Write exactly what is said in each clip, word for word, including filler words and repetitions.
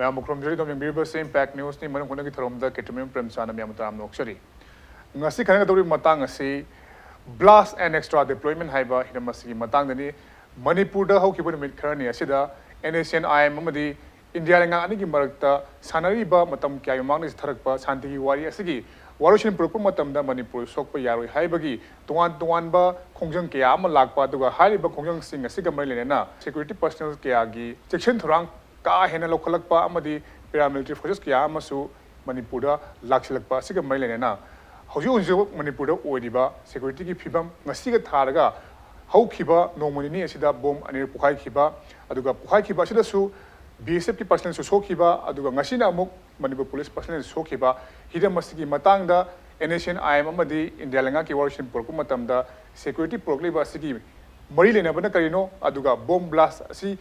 ꯃꯌꯥꯝꯕꯨ ꯈꯨꯔꯨꯝꯖꯔꯤ꯫ ꯑꯗꯨꯝ ꯌꯦꯡꯕꯤꯔꯤꯕꯁꯤ Impact Newsꯅꯤ꯫ ꯃꯅꯨꯡ ꯍꯨꯠꯅꯒꯤ ꯊꯧꯔꯝꯗ ꯀꯦꯇ꯭ꯔꯤꯃꯌꯨꯝ ꯄ꯭ꯔꯦꯝꯆꯥꯟꯅ ꯃꯌꯥꯝꯕꯨ ꯇꯔꯥꯝꯅ ꯑꯣꯛꯆꯔꯤ꯫ ꯉꯁꯤ ꯈꯟꯅꯒꯗꯧꯔꯤꯕ ꯃꯇꯥꯡ ꯑꯁꯤ Blast and Extra Deployment ꯍꯥꯏꯕ ꯍꯤꯔꯝ ꯑꯁꯤꯒꯤ ꯃꯇꯥꯡꯗꯅꯤ꯫ ꯃꯅꯤꯄꯨꯔꯗ ꯍꯧꯈꯤꯕ ꯅꯨꯃꯤꯠ ꯈꯔꯅꯤ ꯑꯁꯤꯗ NSCN-IM ꯑꯃꯗꯤ ꯏꯟꯗꯤꯌꯥ ꯂꯩꯉꯥꯛ ꯑꯅꯤꯒꯤ ꯃꯔꯛꯇ ꯁꯥꯟꯅꯔꯤꯕ ꯃꯇꯝ ꯀꯌꯥꯒꯤ ꯃꯃꯥꯡꯗ ꯆꯠꯊꯔꯛꯄ ꯁꯥꯟꯇꯤꯒꯤ ꯋꯥꯔꯤ ꯑꯁꯤꯒꯤ ꯋꯥꯔꯣꯏꯁꯤꯟ ꯄꯨꯔꯛꯄ ꯃꯇꯝꯗ ꯃꯅꯤꯄꯨꯔ ꯁꯣꯛꯄ ꯌꯥꯔꯣꯏ ꯍꯥꯏꯕꯒꯤ ꯇꯣꯉꯥꯟ ꯇꯣꯉꯥꯟꯕ ꯈꯣꯡꯖꯪ ꯀꯌꯥ ꯑꯃ ꯂꯥꯛꯄ, ꯑꯗꯨꯒ ꯍꯥꯏꯔꯤꯕ ꯈꯣꯡꯖꯪꯁꯤꯡ ꯑꯁꯤꯒ ꯃꯔꯤ ꯂꯩꯅꯅ security personnel ꯀꯌꯥꯒꯤ ꯆꯦꯛꯁꯤꯟ ꯊꯧꯔꯥꯡ ꯀꯥ ꯍꯦꯟꯅ ꯂꯧꯈꯠꯂꯛꯄ ꯑꯃꯗꯤ paramilitary forces ꯀꯌꯥ ꯑꯃꯁꯨ ꯃꯅꯤꯄꯨꯔꯗ ꯂꯥꯛꯁꯤꯜꯂꯛꯄ ꯑꯁꯤꯒ ꯃꯔꯤ ꯂꯩꯅꯅ ꯍꯧꯖꯤꯛ ꯍꯧꯖꯤꯛ ꯃꯅꯤꯄꯨꯔꯗ ꯑꯣꯏꯔꯤꯕ securityꯒꯤ ꯐꯤꯕꯝ ꯉꯁꯤꯒ ꯊꯥꯔꯒ ꯍꯧꯈꯤꯕ ꯅꯣꯡꯃ ꯅꯤꯅꯤ ꯑꯁꯤꯗ ꯕꯣꯝ ꯑꯅꯤꯔꯛ ꯄꯣꯈꯥꯏꯈꯤꯕ, ꯑꯗꯨꯒ ꯄꯣꯈꯥꯏꯈꯤꯕ ꯑꯁꯤꯗꯁꯨ BSFꯀꯤ personnelꯁꯨ ꯁꯣꯛꯈꯤꯕ, ꯑꯗꯨꯒ ꯉꯁꯤꯅ ꯑꯃꯨꯛ ꯃꯅꯤꯄꯨꯔ police personnel ꯁꯣꯛꯈꯤꯕ ꯍꯤꯔꯝ ꯑꯁꯤꯒꯤ ꯃꯇꯥꯡꯗ NSCN-IM ꯑꯃꯗꯤ ꯏꯟꯗꯤꯌꯥ ꯂꯩꯉꯥꯛꯀꯤ ꯋꯥꯔꯣꯏꯁꯤꯟ ꯄꯨꯔꯛꯄ ꯃꯇꯝꯗ security ꯄꯨꯔꯛꯂꯤꯕ ꯑꯁꯤꯒꯤ ꯃꯔꯤ ꯂꯩꯅꯕꯅ ꯀꯔꯤꯅꯣ, ꯑꯗꯨꯒ bomb blast ꯑꯁꯤ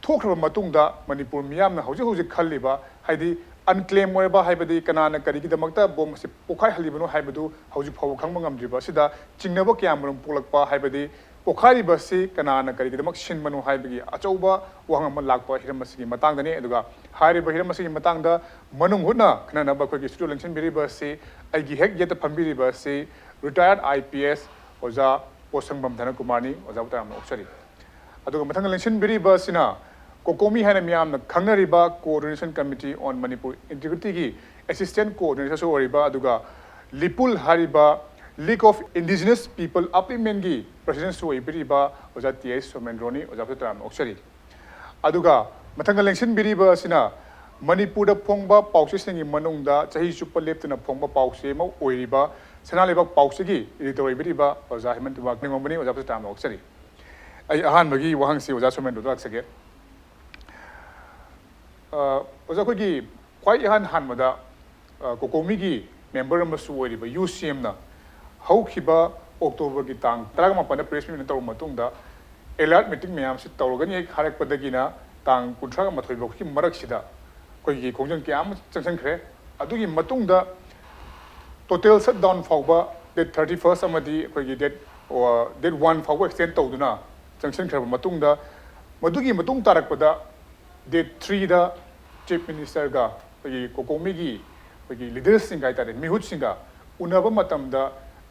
ꯊꯣꯛꯈ꯭ꯔꯕ ꯃꯇꯨꯡꯗ ꯃꯅꯤꯄꯨꯔ ꯃꯤꯌꯥꯝꯅ ꯍꯧꯖꯤꯛ ꯍꯧꯖꯤꯛ ꯈꯜꯂꯤꯕ, ꯍꯥꯏꯗꯤ unclaim ꯑꯣꯏꯔꯕ, ꯍꯥꯏꯕꯗꯤ ꯀꯅꯥꯅ ꯀꯔꯤꯒꯤꯗꯃꯛꯇ ꯕꯣꯝ ꯑꯁꯤ ꯄꯣꯈꯥꯏꯍꯜꯂꯤꯕꯅꯣ ꯍꯥꯏꯕꯗꯨ ꯍꯧꯖꯤꯛ ꯐꯥꯎꯕ ꯈꯪꯕ ꯉꯝꯗ꯭ꯔꯤꯕ ꯑꯁꯤꯗ ꯆꯤꯡꯅꯕ ꯀꯌꯥꯃꯔꯨꯝ ꯄꯣꯛꯂꯛꯄ, ꯍꯥꯏꯕꯗꯤ ꯄꯣꯈꯥꯏꯔꯤꯕ ꯑꯁꯤ ꯀꯅꯥꯅ ꯀꯔꯤꯒꯤꯗꯃꯛ ꯁꯤꯟꯕꯅꯣ ꯍꯥꯏꯕꯒꯤ ꯑꯆꯧꯕ ꯋꯥꯍꯪ ꯑꯃ ꯂꯥꯛꯄ ꯍꯤꯔꯝ ꯑꯁꯤꯒꯤ ꯃꯇꯥꯡꯗꯅꯤ꯫ ꯑꯗꯨꯒ ꯍꯥꯏꯔꯤꯕ ꯍꯤꯔꯝ ꯑꯁꯤꯒꯤ ꯃꯇꯥꯡꯗ ꯃꯅꯨꯡ ꯍꯨꯠꯅ ꯈꯟꯅꯅꯕ ꯑꯩꯈꯣꯏꯒꯤ studio ꯂꯦꯡꯁꯤꯟꯕꯤꯔꯤꯕ ꯑꯁꯤ ꯑꯩꯒꯤ ꯍꯦꯛ ꯌꯦꯠꯇ ꯐꯝꯕꯤꯔꯤꯕ ꯑꯁꯤ retired IPS ꯑꯣꯖꯥ ꯄꯣꯠꯁꯪꯕꯝ ꯙꯅꯀꯨꯃꯥꯔꯅꯤ꯫ ꯑꯣꯖꯥꯕꯨ ꯇꯔꯥꯝꯅ ꯑꯣꯛꯆꯔꯤ꯫ ꯑꯗꯨꯒ ꯃꯊꯪꯗ ꯂꯦꯡꯁꯤꯟꯕꯤꯔꯤꯕ ꯑꯁꯤꯅ COCOMI ꯍꯥꯏꯅ ꯃꯤꯌꯥꯝꯅ ꯈꯪꯅꯔꯤꯕ Coordination Committee on Manipur Integrityꯒꯤ assistant coordinatorꯁꯨ ꯑꯣꯏꯔꯤꯕ, ꯑꯗꯨꯒ ꯂꯤꯄꯨꯜ ꯍꯥꯏꯔꯤꯕ League of Indigenous People Upliftmentꯒꯤ presidentꯁꯨ ꯑꯣꯏꯕꯤꯔꯤꯕ ꯑꯣꯖꯥ T.S. ꯁꯣꯃꯦꯟꯗ꯭ꯔꯣꯅꯤ꯫ ꯑꯣꯖꯥꯕꯨ ꯇꯔꯥꯝꯅ ꯑꯣꯛꯆꯔꯤ꯫ ꯑꯗꯨꯒ ꯃꯊꯪꯗ ꯂꯦꯡꯁꯤꯟꯕꯤꯔꯤꯕ ꯑꯁꯤꯅ ꯃꯅꯤꯄꯨꯔꯗ ꯐꯣꯡꯕ ꯄꯥꯎꯆꯦꯁꯤꯡꯒꯤ ꯃꯅꯨꯡꯗ ꯆꯍꯤ ꯆꯨꯞꯄ ꯂꯦꯞꯇꯅ ꯐꯣꯡꯕ ꯄꯥꯎꯆꯦ ꯑꯃ ꯑꯣꯏꯔꯤꯕ ꯁꯅꯥ ꯂꯩꯕꯥꯛ ꯄꯥꯎꯆꯦꯒꯤ editor ꯑꯣꯏꯕꯤꯔꯤꯕ ꯑꯣꯖꯥ ꯍꯦꯃꯟ ꯀꯨꯃꯥꯔ ꯅꯤꯡꯉꯣꯝꯕꯅꯤ꯫ ꯑꯣꯖꯥꯕꯨ ꯇꯔꯥꯝꯅ ꯑꯣꯛꯆꯔꯤ꯫ ꯑꯩ ꯑꯍꯥꯟꯕꯒꯤ ꯋꯥꯍꯪꯁꯤ ꯑꯣꯖꯥ ꯁꯣꯃꯦꯟꯗ꯭ꯔꯣꯗ ꯂꯥꯛꯆꯒꯦ꯫ ꯑ, ꯑꯣꯖꯥ, ꯑꯩꯈꯣꯏꯒꯤ ꯈ꯭ꯋꯥꯏ ꯏꯍꯥꯟ ꯍꯥꯟꯕꯗ, ꯑ, COCOMIꯒꯤ member ꯑꯃꯁꯨ ꯑꯣꯏꯔꯤꯕ UCMꯅ ꯍꯧꯈꯤꯕ Octoberꯒꯤ ꯇꯥꯡ ꯇꯔꯥꯃꯥꯄꯟꯗ press meet ꯇꯧꯔꯕ ꯃꯇꯨꯡꯗ alert meeting ꯃꯌꯥꯝꯁꯤ ꯇꯧꯔꯒꯅꯤ ꯍꯦꯛ ꯍꯥꯏꯔꯛꯄꯗꯒꯤꯅ ꯇꯥꯡ ꯀꯨꯟꯊ꯭ꯔꯥ ꯃꯥꯊꯣꯏ ꯐꯥꯎꯒꯤ ꯃꯔꯛꯁꯤꯗ ꯑꯩꯈꯣꯏꯒꯤ ꯈꯣꯡꯖꯪ ꯀꯌꯥ ꯑꯃ ꯆꯪꯁꯤꯟꯈ꯭ꯔꯦ꯫ ꯑꯗꯨꯒꯤ ꯃꯇꯨꯡꯗ total shutdown ꯐꯥꯎꯕ date thirty first ꯑꯃꯗꯤ ꯑꯩꯈꯣꯏꯒꯤ date, ꯑ, date one ꯐꯥꯎꯕ extend ꯇꯧꯗꯨꯅ ꯆꯪꯁꯤꯟꯈ꯭ꯔꯕ ꯃꯇꯨꯡꯗ, ꯃꯗꯨꯒꯤ ꯃꯇꯨꯡ ꯇꯥꯔꯛꯄꯗ date threeꯗ ꯆꯤꯐ ꯃꯤꯅꯤꯁꯇꯔꯒ ꯑꯩꯈꯣꯏꯒꯤ ꯀꯣꯀꯣꯃꯤꯒꯤ ꯑꯩꯈꯣꯏꯒꯤ ꯂꯤꯗꯔꯁꯤꯡꯒ ꯍꯥꯏꯇꯥꯔꯦ, ꯃꯤꯍꯨꯠꯁꯤꯡꯒ ꯎꯅꯕ ꯃꯇꯝꯗ